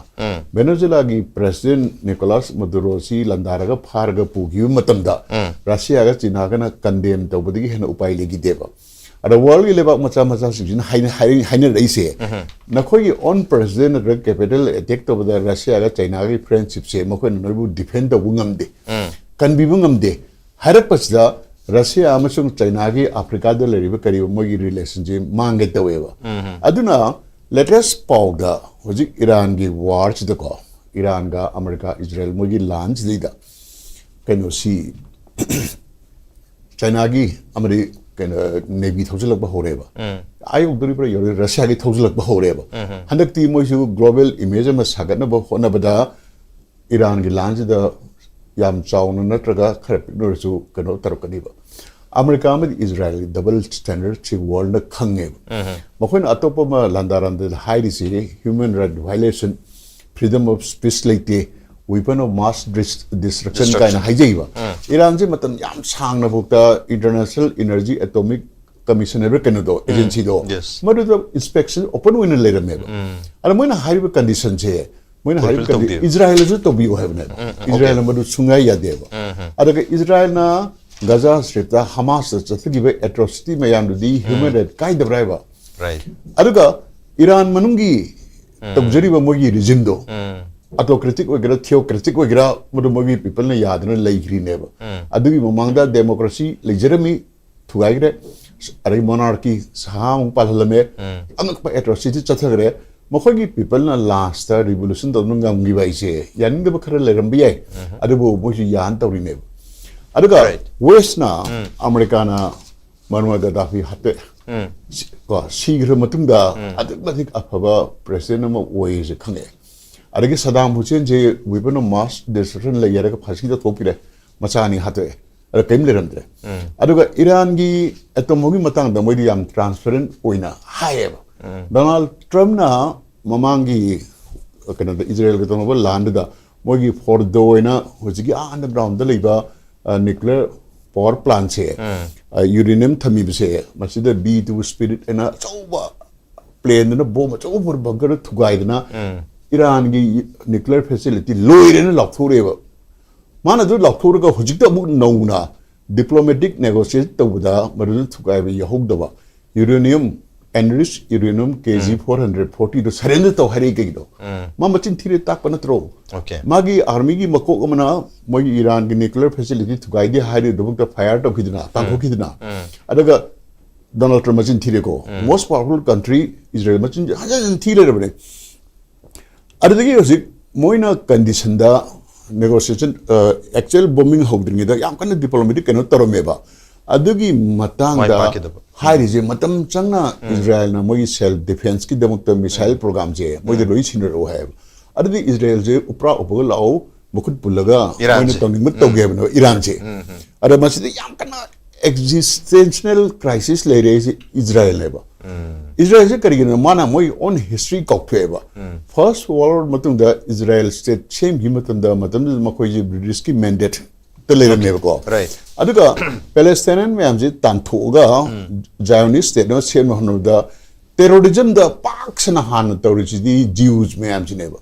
ꯚꯦꯅꯦꯖꯨꯂꯥꯒꯤ ꯄ꯭ꯔꯦꯁꯤꯗꯦꯟ ꯅꯤꯀꯣꯂꯥꯁ ꯃꯗꯨꯔꯣꯁꯤ ꯂꯥꯟꯗꯥꯔꯒ ꯐꯥꯔꯒ ꯄꯨꯈꯤꯕ ꯃꯇꯝꯗ ꯔꯁꯤꯌꯥꯒ ꯆꯤꯅꯥꯒꯅ ꯀꯟꯗꯦꯝ ꯇꯧꯕꯗꯒꯤ ꯍꯦꯟꯅ ꯎꯄꯥꯏ ꯂꯩꯈꯤꯗꯦꯕ꯫ ꯑꯗ ꯋꯥꯔꯜꯒꯤ ꯂꯩꯕꯥꯛ ꯃꯆꯥ ꯃꯆꯥꯁꯤꯡꯁꯤꯅ ꯍꯥꯏꯅ-, ꯍꯥꯏꯅ-, ꯍꯥꯏꯅꯔꯛꯏꯁꯦ, ꯅꯈꯣꯏꯒꯤ ꯑꯣꯟ ꯄ꯭ꯔꯦꯁꯤꯗꯦꯟ ꯅꯠꯇ꯭ꯔꯒ ꯀꯦꯄꯤꯇꯦꯜ ꯑꯦꯇꯦꯛ ꯇꯧꯕꯗ ꯔꯁꯤꯌꯥꯒ ꯆꯩꯅꯥꯒꯤ ꯐ꯭ꯔꯦꯟꯁꯤꯞꯁꯦ ꯃꯈꯣꯏꯅ ꯅꯣꯏꯕꯨ ꯗꯤꯐꯦꯟ ꯇꯧꯕ ꯉꯝꯗꯦ, ꯀꯟꯕꯤꯕ ꯉꯝꯗꯦ ꯍꯥꯏꯔꯛꯄꯁꯤꯗ, ꯔꯁꯤꯌꯥ ꯑꯃꯁꯨꯡ ꯆꯩꯅꯥꯒꯤ ꯑꯐ꯭ꯔꯤꯀꯥꯗ ꯂꯩꯔꯤꯕ ꯀꯔꯤꯕ ꯃꯣꯏꯒꯤ ꯔꯤꯂꯦꯁꯟꯁꯦ ꯃꯥꯡꯒꯦ ꯇꯧꯋꯦꯕ꯫ ꯑꯗꯨꯅ ꯂꯦꯇꯦꯁ ꯄꯥꯎꯗ ꯍꯧꯖꯤꯛ ꯏꯔꯥꯟꯒꯤ ꯋꯥꯔꯁꯤꯗꯀꯣ, ꯏꯔꯥꯟꯒ ꯑꯃꯦꯔꯤꯀꯥ, ꯏꯖꯔꯦꯜ ꯃꯣꯏꯒꯤ ꯂꯥꯟꯁꯤꯗꯩꯗ ꯀꯩꯅꯣꯁꯤ ꯆꯩꯅꯥꯒꯤ ꯑꯃꯗꯤ ꯀꯩꯅꯣ ꯅꯦꯚꯤ ꯊꯧꯖꯤꯜꯂꯛꯄ ꯍꯧꯔꯦꯕ꯫ ꯑꯥ ꯌꯧꯗꯣꯔꯤꯕ꯭ꯔꯥ ꯌꯧꯔꯣꯏ, ꯔꯁꯤꯌꯥꯒꯤ ꯊꯧꯖꯤꯜꯂꯛꯄ ꯍꯧꯔꯦꯕ꯫ ꯍꯟꯗꯛꯇꯤ ꯃꯣꯏꯁꯨ ꯒ꯭ꯂꯣꯕꯦꯜ ꯏꯃꯦꯖ ꯑꯃ ꯁꯥꯒꯠꯅꯕ ꯍꯣꯠꯅꯕꯗ ꯏꯔꯥꯟꯒꯤ ꯂꯥꯟꯁꯤꯗ ꯌꯥꯝ ꯆꯥꯎꯅ ꯅꯠꯇ꯭ꯔꯒ ꯈꯔ ꯄꯤꯛꯅ ꯑꯣꯏꯔꯁꯨ ꯀꯩꯅꯣ ꯇꯧꯔꯛꯀꯅꯤꯕ꯫ ꯑꯃꯦꯔꯤꯀꯥ ꯑꯃꯗꯤ ꯏꯖꯔꯥꯌꯦꯜꯒꯤ ꯗꯕꯜ ꯁ꯭ꯇꯦꯟꯗꯔꯗꯁꯤ ꯋꯥꯔꯜꯅ ꯈꯪꯉꯦꯕ꯫ ꯃꯈꯣꯏꯅ ꯑꯇꯣꯞꯄ ꯑꯃ ꯂꯥꯟꯗꯥ ꯂꯥꯟꯗꯥꯗ ꯍꯥꯏꯔꯤꯁꯤ human right violation, freedom of speech ꯂꯩꯇꯦ, weapon of mass dis-, destruction ꯀꯥꯏꯅ ꯍꯥꯏꯖꯩꯕ꯫ ꯏꯔꯥꯟꯁꯦ ꯃꯇꯝ ꯌꯥꯝ ꯁꯥꯡꯅ ꯐꯥꯎꯗ International Energy Atomic Commission ꯍꯥꯏꯕ ꯀꯩꯅꯣꯗꯣ, ꯑꯦꯖꯦꯟꯁꯤꯗꯣ, ꯌꯦꯁ꯫ ꯃꯗꯨꯗ ꯏꯟꯁꯄꯦꯛꯁꯟ ꯑꯣꯄꯟ ꯑꯣꯏꯅ ꯂꯩꯔꯝꯃꯦꯕ꯫ ꯑꯗ ꯃꯣꯏꯅ ꯍꯥꯏꯔꯤꯕ ꯀꯟꯗꯤꯁꯟꯁꯦ, ꯃꯣꯏꯅ ꯍꯥꯏꯔꯤꯕ ꯐꯨꯜꯐꯤꯜ ꯀꯟꯗꯤ-, ꯇꯧꯗꯦꯕ꯫ ꯏꯖꯔꯥꯌꯦꯜꯁꯨ ꯇꯧꯕꯤꯌꯨ ꯍꯥꯏꯕꯅꯦꯕ꯫ ꯎꯝ, ꯎꯝ, ꯏꯖꯔꯥꯌꯦꯜꯅ ꯑꯣꯀꯦ꯫ ꯃꯗꯨ ꯁꯨꯡꯌꯥ ꯌꯥꯗꯦꯕ꯫ ꯎꯝ, ꯎꯝ꯫ ꯑꯗꯨꯒ ꯏꯖꯔꯥꯌꯦꯜꯅ ꯒꯖꯥ ꯁ꯭ꯇ꯭ꯔꯤꯞꯇ ꯍꯃꯥꯁꯇ ꯆꯠꯊꯈꯤꯕ ꯑꯦꯇ꯭ꯔꯣꯁꯤꯇꯤ ꯃꯌꯥꯝꯗꯨꯗꯤ ꯍ꯭ꯌꯨꯃꯦꯟ ꯔꯥꯏꯠ ꯀꯥꯏꯗꯕ꯭ꯔꯥ ꯍꯥꯏꯕ? ꯔꯥꯏꯠ꯫ ꯑꯗꯨꯒ ꯏꯔꯥꯟ ꯃꯅꯨꯡꯒꯤ ꯎꯝ꯫ ꯇꯧꯖꯔꯤꯕ ꯃꯣꯏꯒꯤ ꯔꯤꯖꯤꯝꯗꯣ, ꯎꯝ꯫ ꯑꯣꯇꯣꯀ꯭ꯔꯦꯇꯤꯛ ꯑꯣꯏꯒꯦꯔꯥ, ꯊꯤꯑꯣꯀ꯭ꯔꯦꯇꯤꯛ ꯑꯣꯏꯒꯦꯔꯥ, ꯃꯗꯨ ꯃꯣꯏꯒꯤ ꯄꯤꯄꯜꯅ ꯌꯥꯗꯅ ꯂꯩꯈ꯭ꯔꯤꯅꯦꯕ꯫ ꯎꯝ꯫ ꯑꯗꯨꯒꯤ ꯃꯃꯥꯡꯗ ꯗꯦꯃꯣꯀ꯭ꯔꯦꯁꯤ ꯂꯩꯖꯔꯝꯃꯤ, ꯊꯨꯒꯥꯏꯈ꯭ꯔꯦ꯫ ꯑꯗꯩ ꯃꯣꯅꯥꯔꯀꯤ ꯁꯍꯥ ꯑꯃꯨꯛ ꯄꯥꯜꯍꯜꯂꯝꯃꯦ꯫ ꯎꯝ꯫ ꯑꯉꯛꯄ ꯑꯦꯇ꯭ꯔꯣꯁꯤꯇꯤ ꯆꯠꯊꯈ꯭ꯔꯦ꯫ ꯃꯈꯣꯏꯒꯤ ꯄꯤꯄꯜꯅ ꯂꯥꯁꯇ ꯔꯤꯚꯣꯂꯨꯁꯟ ꯇꯧꯗꯨꯅ ꯉꯝꯈꯤꯕ ꯍꯥꯏꯁꯦ ꯌꯥꯅꯤꯡꯗꯕ ꯈꯔ ꯂꯩꯔꯝꯕ ꯌꯥꯏ꯫ ꯎꯝ꯫ ꯑꯗꯨꯕꯨ ꯃꯣꯏꯁꯨ ꯌꯥꯅ ꯇꯧꯔꯤꯅꯦꯕ꯫ ꯑꯗꯨꯒ ꯔꯥꯏꯠ꯫ ꯋꯦꯁꯅ, ꯎꯝ꯫ ꯑꯃꯦꯔꯤꯀꯥꯅ ꯃꯔꯃꯔ ꯒꯗꯥꯐꯤ ꯍꯥꯠꯇꯣꯛꯑꯦ꯫ ꯎꯝ꯫ ꯁꯤ-, ꯀꯣ, ꯁꯤꯈ꯭ꯔ ꯃꯇꯨꯡꯗ ꯎꯝ꯫ ꯑꯗꯨꯛ ꯃꯇꯤꯛ ꯑꯐꯕ ꯄ꯭ꯔꯦꯁꯤꯗꯦꯟ ꯑꯃ ꯑꯣꯏꯌꯦꯁꯦ ꯈꯪꯉꯛꯑꯦ꯫ ꯑꯗꯒꯤ ꯁꯗꯥꯝ ꯍꯨꯁꯦꯟꯁꯦ weapon of mass destruction ꯂꯩ ꯍꯥꯏꯔꯒ ꯐꯥꯁꯤꯗ ꯊꯣꯛꯄꯤꯔꯦ, ꯃꯆꯥ ꯑꯅꯤ ꯍꯥꯠꯇꯣꯛꯑꯦ, ꯑꯗ ꯀꯔꯤꯝ ꯂꯩꯔꯝꯗ꯭ꯔꯦ꯫ ꯎꯝ꯫ ꯑꯗꯨꯒ ꯏꯔꯥꯟꯒꯤ ꯑꯦꯇꯣꯝ ꯕꯣꯝꯒꯤ ꯃꯇꯥꯡꯗ ꯃꯣꯏꯗꯤ ꯌꯥꯝ ꯇ꯭ꯔꯥꯟꯁꯄꯦꯔꯦꯟ ꯑꯣꯏꯅ ꯍꯥꯏꯌꯦꯕ꯫ ꯎꯝ꯫ ꯗꯣꯅꯥꯜꯗ ꯇ꯭ꯔꯝꯞꯅ ꯃꯃꯥꯡꯒꯤ ꯀꯩꯅꯣꯗ ꯏꯖꯔꯦꯜꯒ ꯇꯧꯅꯕ ꯂꯥꯟꯗꯨꯗ ꯃꯣꯏꯒꯤ ꯐꯣꯔꯗꯣ ꯑꯣꯏꯅ ꯍꯧꯖꯤꯛꯀꯤ ꯑꯥ ꯑꯟꯗꯔꯒ꯭ꯔꯥꯎꯟꯗ ꯂꯩꯕ, ꯑ, ꯅ꯭ꯌꯨꯀ꯭ꯂꯤꯌꯔ ꯄꯥꯋꯔ ꯄ꯭ꯂꯥꯟꯁꯦ, ꯎꯝ꯫ ꯑ, ꯌꯨꯔꯦꯅꯤꯌꯝ ꯊꯝꯃꯤꯕꯁꯦ, ꯃꯁꯤꯗ ꯕꯤ ꯇꯨ ꯁ꯭ꯄꯤꯔꯤꯠ ꯍꯥꯏꯅ ꯑꯆꯧꯕ ꯄ꯭ꯂꯦꯟꯗꯨꯅ ꯕꯣꯝ ꯑꯆꯧꯕ ꯕꯪꯀꯔꯗ ꯊꯨꯒꯥꯏꯗꯅ ꯎꯝ꯫ ꯏꯔꯥꯟꯒꯤ ꯅ꯭ꯌꯨꯀ꯭ꯂꯤꯌꯔ ꯐꯦꯁꯤꯂꯤꯇꯤ ꯂꯣꯏꯔꯦꯅ ꯂꯥꯎꯊꯣꯔꯛꯑꯦꯕ꯫ ꯃꯥꯅ ꯑꯗꯨ ꯂꯥꯎꯊꯣꯛꯑꯒ ꯍꯧꯖꯤꯛꯇ ꯑꯃꯨꯛ ꯅꯧꯅ diplomatic negotiate ꯇꯧꯕꯗ ꯃꯗꯨꯗ ꯊꯨꯒꯥꯏꯕ ꯌꯥꯎꯍꯧꯗꯕ uranium, enriched uranium K G four hundred forty ꯗꯣ surrender ꯇꯧ ꯍꯥꯏꯔꯛꯏ ꯀꯩꯒꯤꯅꯣ? ꯃꯥ ꯃꯆꯤꯟ ꯊꯤꯔꯦ ꯇꯥꯛꯄ ꯅꯠꯇ꯭ꯔꯣ? Okay. ꯃꯥꯒꯤ army ꯒꯤ ꯃꯀꯣꯛ ꯑꯃꯅ ꯃꯣꯏꯒꯤ ꯏꯔꯥꯟꯒꯤ nuclear facility ꯊꯨꯒꯥꯏꯗꯦ ꯍꯥꯏꯔꯤꯗꯨꯃꯛꯇ fire ꯇꯧꯈꯤꯗꯅ, ꯇꯥꯟꯊꯣꯛꯈꯤꯗꯅ, ꯑꯗꯨꯒ Donald Trump ꯃꯆꯤꯟ ꯊꯤꯔꯦꯀꯣ, most powerful country Israel ꯃꯆꯤꯟ ꯍꯟꯖꯤꯟ ꯍꯟꯖꯤꯟ ꯊꯤ ꯂꯩꯔꯕꯅꯦ꯫ ꯑꯗꯨꯗꯒꯤ ꯍꯧꯖꯤꯛ ꯃꯣꯏꯅ condition ꯗ negotiation, actual bombing ꯍꯧꯗ꯭ꯔꯤꯉꯩꯗ ꯌꯥꯝ ꯀꯟꯅ diplomatic ꯀꯩꯅꯣ ꯇꯧꯔꯝꯃꯦꯕ꯫ ꯑꯗꯨꯒꯤ ꯃꯇꯥꯡꯗ ꯄꯥꯛꯈꯤꯗꯕ꯫ ꯍꯥꯏꯔꯤꯁꯦ, ꯃꯇꯝ ꯆꯪꯅ Israel ꯅ ꯃꯣꯏꯒꯤ self defense ꯀꯤꯗꯃꯛꯇ missile program ꯁꯦ ꯃꯣꯏꯗ ꯂꯣꯏ ꯁꯤꯟꯅꯔꯛꯑꯣ ꯍꯥꯏꯌꯦꯕ꯫ ꯑꯗꯨꯗꯤ Israel ꯁꯦ ꯎꯄ꯭ꯔꯥ ꯎꯞꯄꯒ ꯂꯥꯛꯑꯣ, ꯃꯈꯨꯠ ꯄꯨꯜꯂꯒ ꯏꯔꯥꯟꯁꯦ꯫ ꯃꯣꯏꯅ ꯇꯧꯅꯤꯡꯕ ꯇꯧꯒꯦ ꯍꯥꯏꯕꯅꯦꯕ ꯏꯔꯥꯟꯁꯦ꯫ ꯑꯗ ꯃꯁꯤꯗ ꯌꯥꯝ ꯀꯟꯅ existential crisis ꯂꯩꯔꯦ ꯍꯥꯏꯁꯦ Israel ꯅꯦꯕ꯫ Israel ꯁꯦ ꯀꯔꯤꯒꯤꯅꯣ ꯃꯥꯅ ꯃꯣꯏ own history ꯀꯥꯎꯊꯣꯛꯑꯦꯕ꯫ First World War ꯃꯇꯨꯡꯗ Israel state ꯁꯦꯝꯈꯤꯕ ꯃꯇꯝꯗ, ꯃꯇꯝꯗꯨꯗ ꯃꯈꯣꯏꯁꯦ British ꯀꯤ mandate ꯇ ꯂꯩꯔꯝꯃꯦꯕꯀꯣ꯫ Right. ꯑꯗꯨꯒ Palestinian ꯃꯌꯥꯝꯁꯦ ꯇꯥꯟꯊꯣꯛꯑꯒ Zionist state ꯑꯃ ꯁꯦꯝꯅ ꯍꯣꯠꯅꯕꯗ terrorism ꯗ ꯄꯥꯛ ꯁꯟꯅ ꯍꯥꯟꯅ ꯇꯧꯔꯤꯁꯤꯗꯤ Jews ꯃꯌꯥꯝꯁꯤꯅꯦꯕ꯫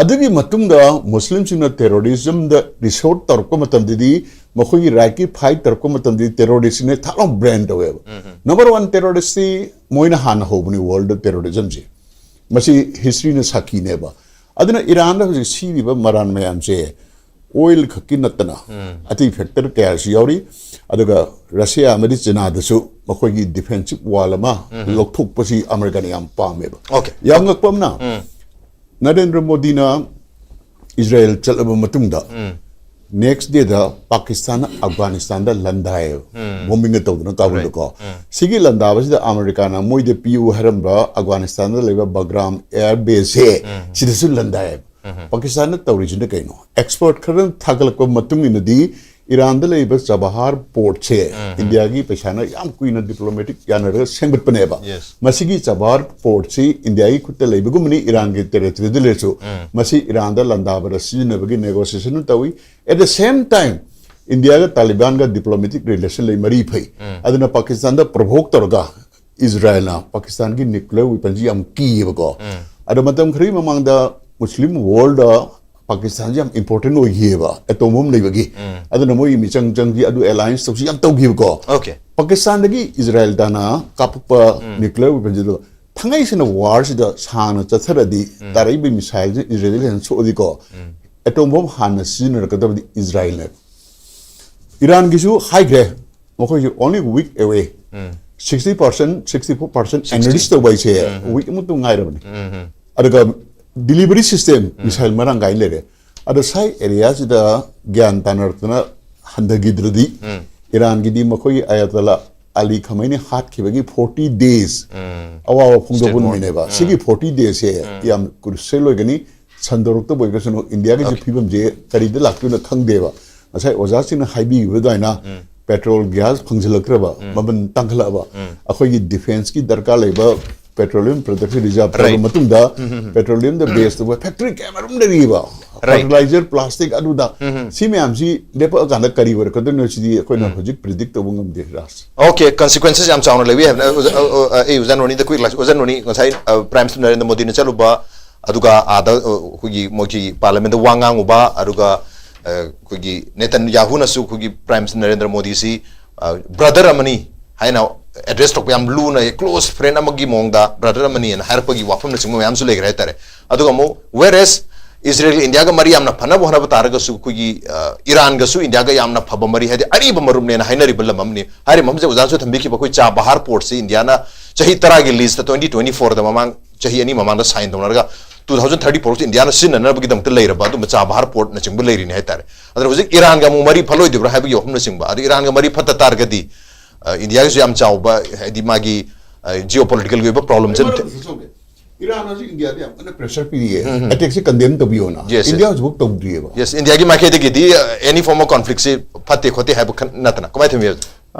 ꯑꯗꯨꯒꯤ ꯃꯇꯨꯡꯗ Muslim ꯁꯤꯡꯅ terrorism ꯗ resort ꯇꯧꯔꯛꯄ ꯃꯇꯝꯗꯗꯤ, ꯃꯈꯣꯏꯒꯤ right ꯀꯤ fight ꯇꯧꯔꯛꯄ ꯃꯇꯝꯗꯗꯤ terrorist ꯁꯤꯡꯅ ꯊꯥꯛ ꯂꯥꯎ brand ꯇꯧꯋꯦꯕ꯫ Number one terrorist ꯁꯤ ꯃꯣꯏꯅ ꯍꯥꯟꯅ ꯍꯧꯕꯅꯤ world ꯗ terrorism ꯁꯦ꯫ ꯃꯁꯤ history ꯅ ꯁꯥꯈꯤꯅꯦꯕ꯫ ꯑꯗꯨꯅ ꯏꯔꯥꯟꯗ ꯍꯧꯖꯤꯛ ꯁꯤꯔꯤꯕ ꯃꯔꯥꯟ ꯃꯌꯥꯝꯁꯦ oil ꯈꯛꯀꯤ ꯅꯠꯇꯅ ꯑꯇꯩ factor ꯀꯌꯥꯁꯨ ꯌꯥꯎꯔꯤ꯫ ꯑꯗꯨꯒ ꯔꯁꯤꯌꯥ ꯑꯃꯗꯤ ꯆꯤꯅꯥꯗꯁꯨ ꯃꯈꯣꯏꯒꯤ defensive wall ꯑꯃ ꯂꯧꯊꯣꯛꯄꯁꯤ ꯑꯃꯦꯔꯤꯀꯥꯅ ꯌꯥꯝ ꯄꯥꯝꯃꯦꯕ꯫ Okay. ꯌꯥꯝ ꯉꯛꯄ ꯑꯃꯅ, ꯅꯔꯦꯟꯗ꯭ꯔ ꯃꯣꯗꯤꯅ ꯏꯖꯔꯥꯌꯦꯜ ꯆꯠꯂꯕ ꯃꯇꯨꯡꯗ next day ꯗ ꯄꯥꯀꯤꯁꯇꯥꯟꯅ ꯑꯐꯒꯥꯅꯤꯁꯇꯥꯟꯗ ꯂꯥꯟꯗꯥꯏꯌꯦꯕ, bombing ꯒ ꯇꯧꯗꯅ ꯀꯥꯕꯨꯜꯗꯀꯣ꯫ ꯁꯤꯒꯤ ꯂꯥꯟꯗꯥꯕꯁꯤꯗ ꯑꯃꯦꯔꯤꯀꯥꯅ ꯃꯣꯏꯗ ꯄꯤꯌꯨ ꯍꯥꯏꯔꯝꯕ ꯑꯐꯒꯥꯅꯤꯁꯇꯥꯟꯗ ꯂꯩꯕ ꯕꯒ꯭ꯔꯥꯝ air base ꯁꯦ ꯁꯤꯗꯁꯨ ꯂꯥꯟꯗꯥꯏꯌꯦꯕ꯫ ꯄꯥꯀꯤꯁꯇꯥꯟꯅ ꯇꯧꯔꯤꯁꯤꯅ ꯀꯩꯅꯣ? Expert ꯈꯔꯅ ꯊꯥꯒꯠꯂꯛꯄ ꯃꯇꯨꯡ ꯏꯟꯅꯗꯤ ꯏꯔꯥꯟꯗ ꯂꯩꯕ ꯆꯕꯍꯥꯔ port ꯁꯦ ꯏꯟꯗꯤꯌꯥꯒꯤ ꯄꯩꯁꯥꯅ ꯌꯥꯝ ꯀꯨꯏꯅ diplomatic ꯌꯥꯅꯔꯒ ꯁꯦꯝꯒꯠꯄꯅꯦꯕ꯫ Yes. ꯃꯁꯤꯒꯤ ꯆꯕꯍꯥꯔ port ꯁꯤ ꯏꯟꯗꯤꯌꯥꯒꯤ ꯈꯨꯠꯇ ꯂꯩꯕꯒꯨꯝꯕꯅꯤ, ꯏꯔꯥꯟꯒꯤ territory ꯗ ꯂꯩꯔꯁꯨ꯫ ꯃꯁꯤ ꯏꯔꯥꯟꯗ ꯂꯥꯟꯗꯥꯕꯗ ꯁꯤꯖꯤꯟꯅꯕꯒꯤ negotiation ꯇꯧꯏ꯫ At the same time, ꯏꯟꯗꯤꯌꯥꯒ ꯇꯥꯂꯤꯕꯥꯟꯒ diplomatic relation ꯂꯩ, ꯃꯔꯤ ꯐꯩ꯫ ꯑꯗꯨꯅ ꯄꯥꯀꯤꯁꯇꯥꯟꯗ provoke ꯇꯧꯔꯒ ꯏꯖꯔꯥꯌꯦꯜꯅ ꯄꯥꯀꯤꯁꯇꯥꯟꯒꯤ nuclear weapon ꯁꯤ ꯌꯥꯝ ꯀꯤꯌꯦꯕꯀꯣ꯫ ꯑꯗꯣ ꯃꯇꯝ ꯈꯔꯒꯤ ꯃꯃꯥꯡꯗ Muslim world ꯗ ꯄꯥꯀꯤꯁꯇꯥꯟꯁꯤ ꯌꯥꯝ ꯏꯝꯄꯣꯔꯇꯦꯟ ꯑꯣꯏꯈꯤꯑꯕ ꯑꯦꯇꯣꯝ ꯕꯣꯝ ꯂꯩꯕꯒꯤ꯫ ꯑꯗꯨꯅ ꯃꯣꯏꯒꯤ ꯃꯤꯆꯪ ꯆꯪꯁꯤ ꯑꯗꯨ ꯑꯦꯂꯥꯏꯟꯁ ꯇꯧꯁꯤ ꯌꯥꯝ ꯇꯧꯈꯤꯕꯀꯣ꯫ ꯑꯣꯀꯦ꯫ ꯄꯥꯀꯤꯁꯇꯥꯟꯗꯒꯤ ꯏꯖꯔꯥꯏꯜ ꯇꯥꯅ ꯀꯥꯞꯄꯛꯄ ꯅ꯭ꯌꯨꯀ꯭ꯂꯤꯌꯔ ꯋꯦꯄꯟꯁꯤꯗ ꯊꯥꯡꯉꯩ ꯁꯦꯡꯅ ꯋꯥꯔꯁꯤꯗ ꯁꯥꯡꯅ ꯆꯠꯊꯔꯗꯤ ꯇꯥꯔꯛꯏꯕ ꯃꯤꯁꯥꯏꯜꯁꯤ ꯏꯖꯔꯥꯏꯜꯗ ꯍꯦꯟꯅ ꯁꯣꯛꯑꯗꯤꯀꯣ ꯑꯦꯇꯣꯝ ꯕꯣꯝ ꯍꯥꯟꯅ ꯁꯤꯖꯤꯟꯅꯔꯛꯀꯗꯕꯗꯤ ꯏꯖꯔꯥꯏꯜꯅꯦꯕ꯫ ꯏꯔꯥꯟꯒꯤꯁꯨ ꯍꯥꯏꯈ꯭ꯔꯦ, ꯃꯈꯣꯏꯁꯨ only week away, sixty percent, sixty four percent enrich ꯇꯧꯕ ꯍꯥꯏꯁꯦ ꯋꯤꯛ ꯑꯃꯇ ꯉꯥꯏꯔꯕꯅꯤ꯫ ꯑꯗꯨꯒ ꯗꯤꯂꯤꯚꯔꯤ ꯁꯤꯁꯇꯦꯝ ꯃꯤꯁꯥꯏꯜ ꯃꯔꯥꯡ ꯀꯥꯏꯅ ꯂꯩꯔꯦ꯫ ꯑꯗꯣ ꯁꯥꯏ ꯑꯦꯔꯤꯌꯥꯁꯤꯗ ꯒ꯭ꯌꯥꯟ ꯇꯥꯅꯔꯛꯇꯅ ꯍꯟꯊꯈꯤꯗ꯭ꯔꯗꯤ ꯏꯔꯥꯟꯒꯤꯗꯤ ꯃꯈꯣꯏꯒꯤ ꯑꯌꯥꯇꯣꯂꯥ ꯑꯂꯤ ꯈꯃꯩꯅꯤ ꯍꯥꯠꯈꯤꯕꯒꯤ ꯐꯣꯔꯇꯤ ꯗꯦꯖ ꯑꯋꯥꯕ ꯐꯣꯡꯗꯣꯛꯄ ꯅꯨꯃꯤꯠꯅꯦꯕ꯫ ꯁꯤꯒꯤ ꯐꯣꯔꯇꯤ ꯗꯦꯖꯁꯦ ꯌꯥꯝ ꯀ꯭ꯔꯨꯁꯦꯜ ꯑꯣꯏꯒꯅꯤ꯫ ꯁꯟꯗꯣꯔꯛꯇꯕ ꯑꯣꯏꯔꯒꯁꯨ ꯏꯟꯗꯤꯌꯥꯒꯤꯁꯨ ꯐꯤꯕꯝꯁꯦ ꯀꯔꯤꯗ ꯂꯥꯛꯇꯣꯏꯅꯣ ꯈꯪꯗꯦꯕ꯫ ꯉꯁꯥꯏ ꯑꯣꯖꯥꯁꯤꯡꯅ ꯍꯥꯏꯕꯤꯈꯤꯕ ꯑꯗꯨꯃꯥꯏꯅ ꯄꯦꯇ꯭ꯔꯣꯜ ꯒ꯭ꯌꯥꯁ ꯐꯪꯖꯤꯜꯂꯛꯇ꯭ꯔꯕ, ꯃꯃꯜ ꯇꯥꯡꯈꯠꯂꯛꯑꯕ, ꯑꯩꯈꯣꯏꯒꯤ ꯗꯤꯐꯦꯟꯁꯀꯤ ꯗꯔꯀꯥꯔ ꯂꯩꯕ ꯄꯦꯇ꯭ꯔꯣꯂꯤꯌꯝ ꯄ꯭ꯔꯗꯛꯁꯟ ꯔꯤꯖꯥꯔꯚ ꯇꯧꯔꯕ ꯃꯇꯨꯡꯗ ꯄꯦꯇ꯭ꯔꯣꯂꯤꯌꯝꯗ ꯕꯦꯁ ꯇꯧꯕ ꯐꯦꯛꯇ꯭ꯔꯤ ꯀꯌꯥ ꯃꯔꯨꯝ ꯂꯩꯔꯤꯕ, ꯐꯔꯇꯤꯂꯥꯏꯖꯔ, ꯄ꯭ꯂꯥꯁꯇꯤꯛ, ꯑꯗꯨꯗ꯫ ꯁꯤ ꯃꯌꯥꯝꯁꯤ ꯂꯦꯞꯄꯛꯑꯀꯥꯟꯗ ꯀꯔꯤ ꯑꯣꯏꯔꯛꯀꯗꯣꯏꯅꯣ ꯁꯤꯗꯤ ꯑꯩꯈꯣꯏꯅ ꯍꯧꯖꯤꯛ ꯄ꯭ꯔꯤꯗꯤꯛ ꯇꯧꯕ ꯉꯝꯗꯦ ꯔꯥꯖ꯫ ꯑꯣꯀꯦ, ꯀꯟꯁꯤꯀ꯭ꯋꯦꯟꯁꯦꯁ ꯌꯥꯝ ꯆꯥꯎꯅ ꯂꯩꯕ ꯌꯥꯏ ꯍꯥꯏꯕꯅ ꯑꯩ ꯑꯣꯖꯥ ꯔꯣꯅꯤꯗ ꯀ꯭ꯋꯤꯛ ꯂꯥꯛꯁ꯫ ꯑꯣꯖꯥ ꯔꯣꯅꯤ, ꯉꯁꯥꯏ ꯄ꯭ꯔꯥꯏꯝ ꯃꯤꯅꯤꯁꯇꯔ ꯅꯔꯦꯟꯗ꯭ꯔ ꯃꯣꯗꯤꯅ ꯆꯠꯂꯨꯕ, ꯑꯗꯨꯒ ꯑꯥꯗ ꯑꯩꯈꯣꯏꯒꯤ ꯃꯣꯏꯒꯤ ꯄꯥꯔꯂꯤꯌꯥꯃꯦꯟꯗ ꯋꯥ ꯉꯥꯡꯉꯨꯕ, ꯑꯗꯨꯒ ꯑꯩꯈꯣꯏꯒꯤ ꯅꯦꯇꯟ ꯌꯥꯍꯨꯅꯁꯨ ꯑꯩꯈꯣꯏꯒꯤ ꯄ꯭ꯔꯥꯏꯝ ꯃꯤꯅꯤꯁꯇꯔ ꯅꯔꯦꯟꯗ꯭ꯔ ꯃꯣꯗꯤꯁꯤ ꯕ꯭ꯔꯗꯔ ꯑꯃꯅꯤ ꯍꯥꯏꯅ ꯑꯦꯗ꯭ꯔꯦꯁ ꯇꯧꯕ, ꯌꯥꯝ ꯂꯨꯅ ꯀ꯭ꯂꯣꯁ ꯐ꯭ꯔꯦꯟ ꯑꯃꯒꯤ ꯃꯑꯣꯡꯗ ꯕ꯭ꯔꯗꯔ ꯑꯃꯅꯤꯅ ꯍꯥꯏꯔꯛꯄꯒꯤ ꯋꯥꯐꯝꯅꯆꯤꯡꯕ ꯃꯌꯥꯝꯁꯨ ꯂꯩꯈ꯭ꯔꯦ ꯍꯥꯏꯇꯥꯔꯦ꯫ ꯑꯗꯨꯒ ꯑꯃꯨꯛ whereas ꯏꯖꯔꯦꯜꯒ ꯏꯟꯗꯤꯌꯥꯒ ꯃꯔꯤ ꯌꯥꯝꯅ ꯐꯅꯕ ꯍꯣꯠꯅꯕ ꯇꯥꯔꯒꯁꯨ ꯑꯩꯈꯣꯏꯒꯤ ꯏꯔꯥꯟꯒꯁꯨ ꯏꯟꯗꯤꯌꯥꯒ ꯌꯥꯝꯅ ꯐꯕ ꯃꯔꯤ, ꯍꯥꯏꯗꯤ ꯑꯔꯤꯕ ꯃꯔꯨꯞꯅꯦꯅ ꯍꯥꯏꯅꯔꯤꯕ ꯂꯝ ꯑꯃꯅꯤ꯫ ꯍꯥꯏꯔꯤꯕ ꯃꯐꯝꯁꯦ ꯑꯣꯖꯥꯅꯁꯨ ꯊꯝꯕꯤꯈꯤꯕ ꯑꯩꯈꯣꯏ ꯆꯥꯕꯍꯥꯔ ꯄꯣꯔꯠꯁꯤ ꯏꯟꯗꯤꯌꯥꯅ ꯆꯍꯤ ꯇꯔꯥꯒꯤ ꯂꯤꯁꯇ twenty twenty fourꯗ ꯃꯃꯥꯡ ꯆꯍꯤ ꯑꯅꯤ ꯃꯃꯥꯡꯗ ꯁꯥꯏꯟ ꯇꯧꯅꯔꯒ two thousand thirty fourꯁꯤ ꯏꯟꯗꯤꯌꯥꯅ ꯁꯤꯖꯤꯟꯅꯅꯕꯒꯤꯗꯃꯛꯇ ꯂꯩꯔꯕ ꯑꯗꯨꯝꯕ ꯆꯥꯕꯍꯥꯔ ꯄꯣꯔꯠꯅꯆꯤꯡꯕ ꯂꯩꯔꯤꯅꯤ ꯍꯥꯏꯇꯥꯔꯦ꯫ ꯑꯗꯨꯅ ꯍꯧꯖꯤꯛ ꯏꯔꯥꯟꯒ ꯑꯃꯨꯛ ꯃꯔꯤ ꯐꯠꯂꯣꯏꯗꯕ꯭ꯔꯥ ꯍꯥꯏꯕꯒꯤ ꯋꯥꯐꯝꯅꯆꯤꯡꯕ, ꯑꯗꯨ ꯏꯔꯥꯟꯒ ꯃꯔꯤ ꯐꯠꯇ ꯇꯥꯔꯒꯗꯤ ꯏꯟꯗꯤꯌꯥꯒꯤꯁꯨ ꯌꯥꯝ ꯆꯥꯎꯕ, ꯍꯥꯏꯗꯤ ꯃꯥꯒꯤ ꯖꯤꯑꯣ ꯄꯣꯂꯤꯇꯤꯀꯦꯜꯒꯤ ꯑꯣꯏꯕ ꯄ꯭ꯔꯣꯕ꯭ꯂꯦꯝꯁꯦ꯫ ꯏꯔꯥꯟ ꯍꯧꯖꯤꯛ ꯏꯟꯗꯤꯌꯥꯗ ꯌꯥꯝ ꯀꯟꯅ ꯄ꯭ꯔꯦꯁꯔ ꯄꯤꯔꯤꯌꯦ, ꯑꯦꯇꯦꯛꯁꯦ ꯀꯟꯗꯦꯝ ꯇꯧꯕꯤꯌꯣꯅ꯫ ꯏꯟꯗꯤꯌꯥ ꯍꯧꯖꯤꯛꯐꯥꯎ ꯇꯧꯗ꯭ꯔꯤꯑꯕ꯫ ꯌꯦꯁ, ꯏꯟꯗꯤꯌꯥꯒꯤ ꯃꯥꯏꯀꯩꯗꯒꯤꯗꯤ ꯑꯦꯅꯤ ꯐꯣꯔꯝ ꯑꯣꯐ ꯀꯣꯟꯐ꯭ꯂꯤꯛꯁꯤ ꯐꯠꯇꯦ ꯈꯣꯠꯇꯦ ꯍꯥꯏꯕ ꯈꯟ- ꯅꯠꯇꯅ꯫ ꯀꯃꯥꯏꯅ ꯊꯝꯕꯤꯌꯨ?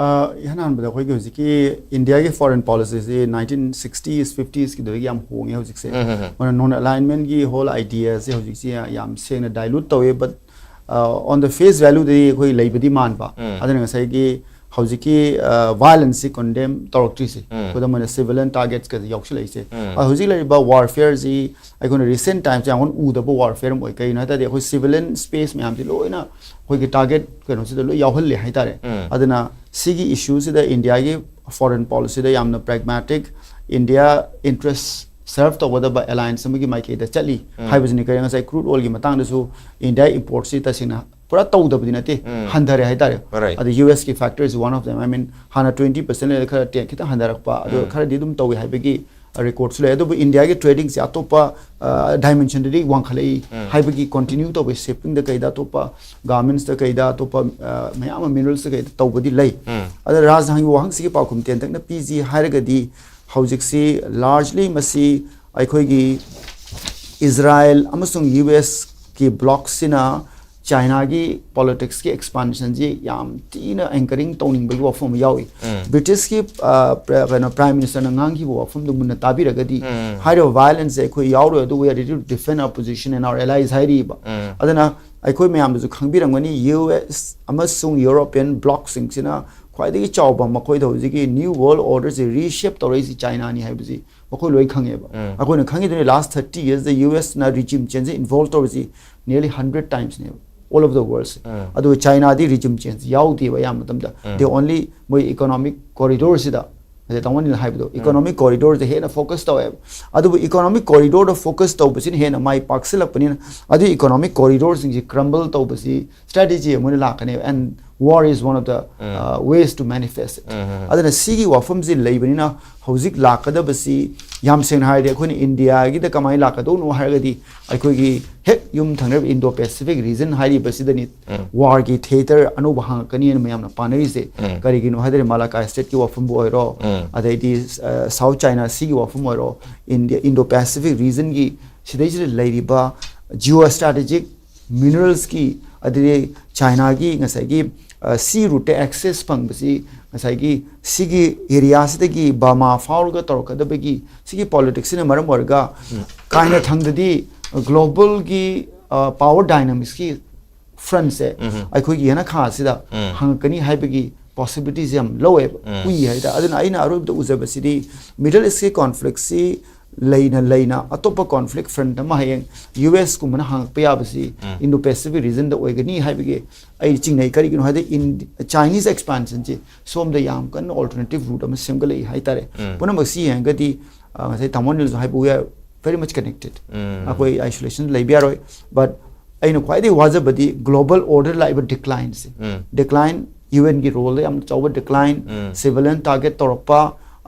ꯏꯍꯥꯟ ꯍꯥꯟꯕꯗ ꯑꯩꯈꯣꯏꯒꯤ ꯍꯧꯖꯤꯛꯀꯤ ꯏꯟꯗꯤꯌꯥꯒꯤ ꯐꯣꯔꯦꯟ ꯄꯣꯂꯤꯁꯤꯁꯤ ꯅꯥꯏꯟꯇꯤꯟ ꯁꯤꯛꯁꯇꯤꯁ ꯐꯤꯐꯇꯤꯁꯀꯤꯗꯨꯗꯒꯤ ꯌꯥꯝ ꯍꯣꯡꯉꯦ ꯍꯧꯖꯤꯛꯁꯦ꯫ ꯃꯣꯏꯅ ꯅꯣꯟ ꯑꯂꯥꯏꯟꯃꯦꯟꯒꯤ ꯍꯣꯜ ꯑꯥꯏꯗꯤꯌꯥꯁꯦ ꯍꯧꯖꯤꯛꯁꯦ ꯌꯥꯝ ꯁꯦꯡꯅ ꯗꯥꯏꯂꯨꯠ ꯇꯧꯋꯦ꯫ But on the face valueꯗꯗꯤ ꯑꯩꯈꯣꯏ ꯂꯩꯕꯗꯤ ꯃꯥꯟꯕ꯫ ꯑꯗꯨꯅ ꯉꯁꯥꯏꯒꯤ ꯍꯧꯖꯤꯛꯀꯤ ꯚꯥꯏꯂꯦꯟꯁꯁꯤ ꯀꯣꯟꯗꯦꯝ ꯇꯧꯔꯛꯇ꯭ꯔꯤꯁꯦ, ꯈꯨꯗꯝ ꯑꯣꯏꯅ ꯁꯤꯚꯤꯂꯤꯌꯟ ꯇꯥꯔꯒꯦꯠꯁꯀ ꯌꯥꯎꯁꯤꯜꯂꯛꯏꯁꯦ꯫ ꯑ, ꯍꯧꯖꯤꯛ ꯂꯩꯔꯤꯕ ꯋꯥꯔꯐꯤꯌꯔꯁꯤ ꯑꯩꯈꯣꯏꯅ ꯔꯤꯁꯦꯟ ꯇꯥꯏꯝꯁ ꯌꯥꯝ ꯀꯟꯅ ꯎꯗꯕ ꯋꯥꯔꯐꯤꯌꯔ ꯑꯃ ꯑꯣꯏ꯫ ꯀꯩꯒꯤꯅꯣ ꯍꯥꯏ ꯇꯥꯔꯗꯤ ꯑꯩꯈꯣꯏ ꯁꯤꯚꯤꯂꯤꯌꯟ ꯁ꯭ꯄꯦꯁ ꯃꯌꯥꯝꯁꯤ ꯂꯣꯏꯅ ꯑꯩꯈꯣꯏꯒꯤ ꯇꯥꯔꯒꯦꯠ ꯀꯩꯅꯣꯁꯤꯗ ꯂꯣꯏ ꯌꯥꯎꯍꯜꯂꯦ ꯍꯥꯏꯇꯥꯔꯦ꯫ ꯑꯗꯨꯅ ꯁꯤꯒꯤ ꯏꯁꯨꯁꯤꯗ ꯏꯟꯗꯤꯌꯥꯒꯤ ꯐꯣꯔꯦꯟ ꯄꯣꯂꯤꯁꯤꯗ ꯌꯥꯝꯅ ꯄ꯭ꯔꯦꯒꯃꯦꯇꯤꯛ, ꯏꯟꯗꯤꯌꯥ ꯏꯟꯇꯔꯦꯁ ꯁꯔꯚ ꯇꯧꯒꯗꯕ ꯑꯦꯂꯥꯏꯟꯁ ꯑꯃꯒꯤ ꯃꯥꯏꯀꯩꯗ ꯆꯠꯂꯤ ꯍꯥꯏꯕꯁꯤꯅꯤ꯫ ꯀꯔꯤ ꯉꯁꯥꯏ ꯀ꯭ꯔꯨꯗ ꯑꯣꯏꯜꯒꯤ ꯃꯇꯥꯡꯗꯁꯨ ꯏꯟꯗꯤꯌꯥ ꯏꯝꯄꯣꯔꯠꯁꯤ ꯇꯁꯦꯡꯅ ꯄꯨꯔꯥ ꯇꯧꯗꯕꯗꯤ ꯅꯠꯇꯦ, ꯍꯟꯊꯔꯦ ꯍꯥꯏꯇꯥꯔꯦ꯫ Right. ꯑꯗ ꯌꯨ ꯑꯦꯁꯀꯤ factor is one of them. I mean, ꯍꯥꯟꯅ ꯇ꯭ꯋꯦꯟꯇꯤ ꯄꯔꯁꯦꯟ ꯂꯩꯔꯒ ꯈꯔ ꯇꯦꯟ ꯈꯤꯇꯪ ꯍꯟꯊꯔꯛꯄ, ꯑꯗꯣ ꯈꯔꯗꯤ ꯑꯗꯨꯝ ꯇꯧꯏ ꯍꯥꯏꯕꯒꯤ ꯔꯦꯀꯣꯔꯠꯁꯨ ꯂꯩ꯫ ꯑꯗꯨꯕꯨ ꯏꯟꯗꯤꯌꯥꯒꯤ ꯇ꯭ꯔꯦꯗꯤꯡꯁꯦ ꯑꯇꯣꯞꯄ ꯗꯥꯏꯃꯦꯟꯁꯟꯗꯗꯤ ꯋꯥꯡꯈꯠꯂꯛꯏ ꯍꯥꯏꯕꯒꯤ ꯀꯣꯟꯇꯤꯅ꯭ꯌꯨ ꯇꯧꯕ ꯁꯤꯞꯄꯤꯡꯗ ꯀꯩꯗ ꯑꯇꯣꯞꯄ ꯒꯥꯔꯃꯦꯟꯁꯇ ꯀꯩꯗ ꯑꯇꯣꯞꯄ ꯑ, ꯃꯌꯥꯝ ꯑꯃ ꯃꯤꯅꯔꯦꯜꯁꯇ ꯀꯩꯗ ꯇꯧꯕꯗꯤ ꯂꯩ꯫ ꯑꯗ ꯔꯥꯖ ꯅꯍꯥꯟꯒꯤ ꯋꯥꯍꯪꯁꯤꯒꯤ ꯄꯥꯎꯈꯨꯝ ꯇꯦꯟꯇꯛꯅ ꯄꯤꯁꯤ ꯍꯥꯏꯔꯒꯗꯤ ꯍꯧꯖꯤꯛꯁꯤ ꯂꯥꯔꯖꯂꯤ ꯃꯁꯤ ꯑꯩꯈꯣꯏꯒꯤ ꯏꯖꯔꯥꯌꯦꯜ ꯑꯃꯁꯨꯡ ꯌꯨ ꯑꯦꯁꯀꯤ ꯕ꯭ꯂꯣꯛꯁꯤꯅ ꯆꯥꯏꯅꯥꯒꯤ ꯄꯣꯂꯤꯇꯤꯛꯁꯀꯤ ꯑꯦꯛꯁꯄꯥꯟꯁꯟꯁꯤ ꯌꯥꯝ ꯊꯤꯅ ꯑꯦꯡꯀꯔꯤꯡ ꯇꯧꯅꯤꯡꯕꯒꯤ ꯋꯥꯐꯝ ꯑꯃ ꯌꯥꯎꯏ꯫ ꯕ꯭ꯔꯤꯇꯤꯁꯀꯤ ꯑ, ꯄ꯭ꯔ- ꯀꯩꯅꯣ ꯄ꯭ꯔꯥꯏꯝ ꯃꯤꯅꯤꯁꯇꯔꯅ ꯉꯥꯡꯈꯤꯕ ꯋꯥꯐꯝꯗꯨ ꯃꯨꯟꯅ ꯇꯥꯕꯤꯔꯒꯗꯤ ꯍꯥꯏꯔꯤꯕ ꯚꯥꯏꯂꯦꯟꯁꯁꯦ ꯑꯩꯈꯣꯏ ꯌꯥꯎꯔꯣꯏ, ꯑꯗꯨꯕꯨ we are ready to defend our position and our allies ꯍꯥꯏꯔꯤꯕ꯫ ꯑꯗꯨꯅ ꯑꯩꯈꯣꯏ ꯃꯌꯥꯝꯗꯁꯨ ꯈꯪꯕꯤꯔꯝꯒꯅꯤ, ꯌꯨ ꯑꯦꯁ ꯑꯃꯁꯨꯡ ꯌꯨꯔꯣꯄꯤꯌꯟ ꯕ꯭ꯂꯣꯛꯁꯤꯡꯁꯤꯅ ꯈ꯭ꯋꯥꯏꯗꯒꯤ ꯆꯥꯎꯕ ꯃꯈꯣꯏꯗ ꯍꯧꯖꯤꯛꯀꯤ ꯅ꯭ꯌꯨ ꯋꯥꯔꯜ ꯑꯣꯔꯗꯔꯁꯤ ꯔꯤꯁꯦꯞ ꯇꯧꯔꯛꯏꯁꯤ ꯆꯥꯏꯅꯥꯅꯤ ꯍꯥꯏꯕꯁꯤ ꯃꯈꯣꯏ ꯂꯣꯏ ꯈꯪꯉꯦꯕ꯫ ꯑꯩꯈꯣꯏꯅ ꯈꯪꯉꯤꯗꯨꯅꯤ, ꯂꯥꯁ ꯊꯥꯔꯇꯤ ꯌꯔꯁꯇ ꯌꯨ ꯑꯦꯁꯅ ꯔꯤꯖꯤꯝ ꯆꯦꯟꯖ ꯏꯟꯚꯣꯜꯕ ꯇꯧꯔꯤꯁꯤ nearly hundred timesꯅꯦꯕ, all over the worldꯁꯦ꯫ ꯑꯗꯨꯒ ꯆꯥꯏꯅꯥꯗꯤ ꯔꯤꯖꯤꯝ ꯆꯦꯟꯖ ꯌꯥꯎꯗꯦꯕ ꯑꯌꯥꯝꯕ ꯃꯇꯝꯗ꯫ They only ꯃꯣꯏ ꯏꯀꯣꯅꯣꯃꯤꯛ ꯀꯣꯔꯤꯗꯣꯔꯁꯤꯗ, ꯍꯧꯖꯤꯛ ꯇꯥꯃꯣꯅꯤꯅ ꯍꯥꯏꯕꯗꯣ, ꯏꯀꯣꯅꯣꯃꯤꯛ ꯀꯣꯔꯤꯗꯣꯔꯁꯦ ꯍꯦꯟꯅ ꯐꯣꯀꯁ ꯇꯧꯋꯦꯕ꯫ ꯑꯗꯨꯕꯨ ꯏꯀꯣꯅꯣꯃꯤꯛ ꯀꯣꯔꯤꯗꯣꯔꯗ ꯐꯣꯀꯁ ꯇꯧꯕꯁꯤꯅ ꯍꯦꯟꯅ ꯃꯥꯏ ꯄꯥꯛꯁꯤꯜꯂꯛꯄꯅꯤꯅ, ꯑꯗꯨ ꯏꯀꯣꯅꯣꯃꯤꯛ ꯀꯣꯔꯤꯗꯣꯔꯁꯤꯡꯁꯤ ꯀ꯭ꯔꯝꯕꯜ ꯇꯧꯕꯁꯤ ꯁ꯭ꯇ꯭ꯔꯦꯇꯦꯖꯤ ꯑꯃ ꯑꯣꯏꯅ ꯂꯥꯛꯀꯅꯦꯕ꯫ And war is one of the uh, ways to manifest it. ꯑꯗꯨꯅ ꯁꯤꯒꯤ ꯋꯥꯐꯝꯁꯤ ꯂꯩꯕꯅꯤꯅ ꯍꯧꯖꯤꯛ ꯂꯥꯛꯀꯗꯕꯁꯤ ꯌꯥꯝ ꯁꯦꯡꯅ ꯍꯥꯏꯔꯗꯤ ꯑꯩꯈꯣꯏꯅ ꯏꯟꯗꯤꯌꯥꯒꯤꯗ ꯀꯃꯥꯏꯅ ꯂꯥꯛꯀꯗꯧꯅꯣ ꯍꯥꯏꯔꯒꯗꯤ ꯑꯩꯈꯣꯏꯒꯤ ꯍꯦꯛ ꯌꯨꯝ ꯊꯪꯅꯔꯤꯕ ꯏꯟꯗꯣ ꯄꯦꯁꯤꯐꯤꯛ ꯔꯤꯖꯟ ꯍꯥꯏꯔꯤꯕꯁꯤꯗꯅꯤ ꯋꯥꯔꯒꯤ ꯊꯤꯌꯦꯇꯔ ꯑꯅꯧꯕ ꯍꯥꯡꯉꯛꯀꯅꯤꯅ ꯃꯌꯥꯝꯅ ꯄꯥꯅꯔꯤꯁꯦ꯫ ꯀꯔꯤꯒꯤꯅꯣ ꯍꯥꯏꯔꯗꯤ ꯃꯥꯂꯥꯀꯥꯏ ꯁ꯭ꯇ꯭ꯔꯦꯠꯀꯤ ꯋꯥꯐꯝꯕꯨ ꯑꯣꯏꯔꯣ, ꯑꯗꯩꯗꯤ ꯁꯥꯎꯠ ꯆꯥꯏꯅꯥ ꯁꯤꯒꯤ ꯋꯥꯐꯝ ꯑꯣꯏꯔꯣ, ꯏꯟꯗꯤꯌꯥ ꯏꯟꯗꯣ ꯄꯦꯁꯤꯐꯤꯛ ꯔꯤꯖꯟꯒꯤ ꯁꯤꯗꯩꯁꯤꯗ ꯂꯩꯔꯤꯕ ꯖꯤꯑꯣ ꯁ꯭ꯇ꯭ꯔꯦꯇꯦꯖꯤꯛ ꯃꯤꯅꯔꯦꯜꯁꯀꯤ, ꯑꯗꯨꯗꯤ ꯆꯥꯏꯅꯥꯒꯤ ꯉꯁꯥꯏꯒꯤ ꯁꯤ ꯔꯨꯠꯇ ꯑꯦꯛꯁꯦꯁ ꯐꯪꯕꯁꯤ, ꯉꯁꯥꯏꯒꯤ ꯁꯤꯒꯤ ꯑꯦꯔꯤꯌꯥꯁꯤꯗꯒꯤ ꯕꯔꯃꯥ ꯐꯥꯎꯔꯒ ꯇꯧꯔꯛꯀꯗꯕꯒꯤ ꯁꯤꯒꯤ ꯄꯣꯂꯤꯇꯤꯛꯁꯁꯤꯅ ꯃꯔꯝ ꯑꯣꯏꯔꯒ ꯀꯥꯏꯅ ꯊꯪꯗꯗꯤ ꯒ꯭ꯂꯣꯕꯜꯒꯤ ꯄꯥꯋꯔ ꯗꯥꯏꯅꯥꯃꯤꯛꯁꯀꯤ ꯐ꯭ꯔꯟꯁꯦ ꯑꯩꯈꯣꯏꯒꯤ ꯌꯦꯅꯈꯥ ꯑꯁꯤꯗ ꯍꯪꯉꯛꯀꯅꯤ ꯍꯥꯏꯕꯒꯤ possibilities ꯌꯥꯝ ꯂꯧꯋꯦꯕ, ꯎꯏ ꯍꯥꯏꯇꯥꯔꯦ꯫ ꯑꯗꯨꯅ ꯑꯩꯅ ꯑꯔꯣꯏꯕꯗ ꯎꯖꯕꯁꯤꯗꯤ Middle East ꯀꯤ conflict ꯁꯤ ꯂꯩꯅ ꯂꯩꯅ ꯑꯇꯣꯞꯄ conflict front ꯑꯃ ꯍꯌꯦꯡ U S ꯀꯨꯝꯕꯅ ꯍꯥꯡꯉꯛꯄ ꯌꯥꯕꯁꯤ Indo Pacific region ꯗ ꯑꯣꯏꯒꯅꯤ ꯍꯥꯏꯕꯒꯤ ꯑꯩ ꯆꯤꯡꯅꯩ꯫ ꯀꯔꯤꯒꯤꯅꯣ ꯍꯥꯏꯗꯤ in Chinese expansion ꯁꯤ ꯁꯣꯝꯗ ꯌꯥꯝ ꯀꯟꯅ alternative route ꯑꯃ ꯁꯦꯝꯒꯠꯂꯛꯏ ꯍꯥꯏꯇꯥꯔꯦ꯫ ꯄꯨꯝꯅꯃꯛꯁꯤ ꯌꯦꯡꯉꯒꯗꯤ ꯑ, ꯉꯁꯥꯏ ꯇꯥꯃꯣ ꯅꯤꯜꯁꯨ ꯍꯥꯏꯕ, we are very much connected꯫ ꯑꯩꯈꯣꯏ isolation ꯗ ꯂꯩꯕ ꯌꯥꯔꯣꯏ꯫ But ꯑꯩꯅ ꯈ꯭ꯋꯥꯏꯗꯒꯤ ꯋꯥꯖꯕꯗꯤ global order ꯂꯥꯛꯏꯕ decline ꯁꯦ꯫ Decline, U N ꯒꯤ role ꯗ ꯌꯥꯝ ꯆꯥꯎꯕ decline, civilian target ꯇꯧꯔꯛꯄ,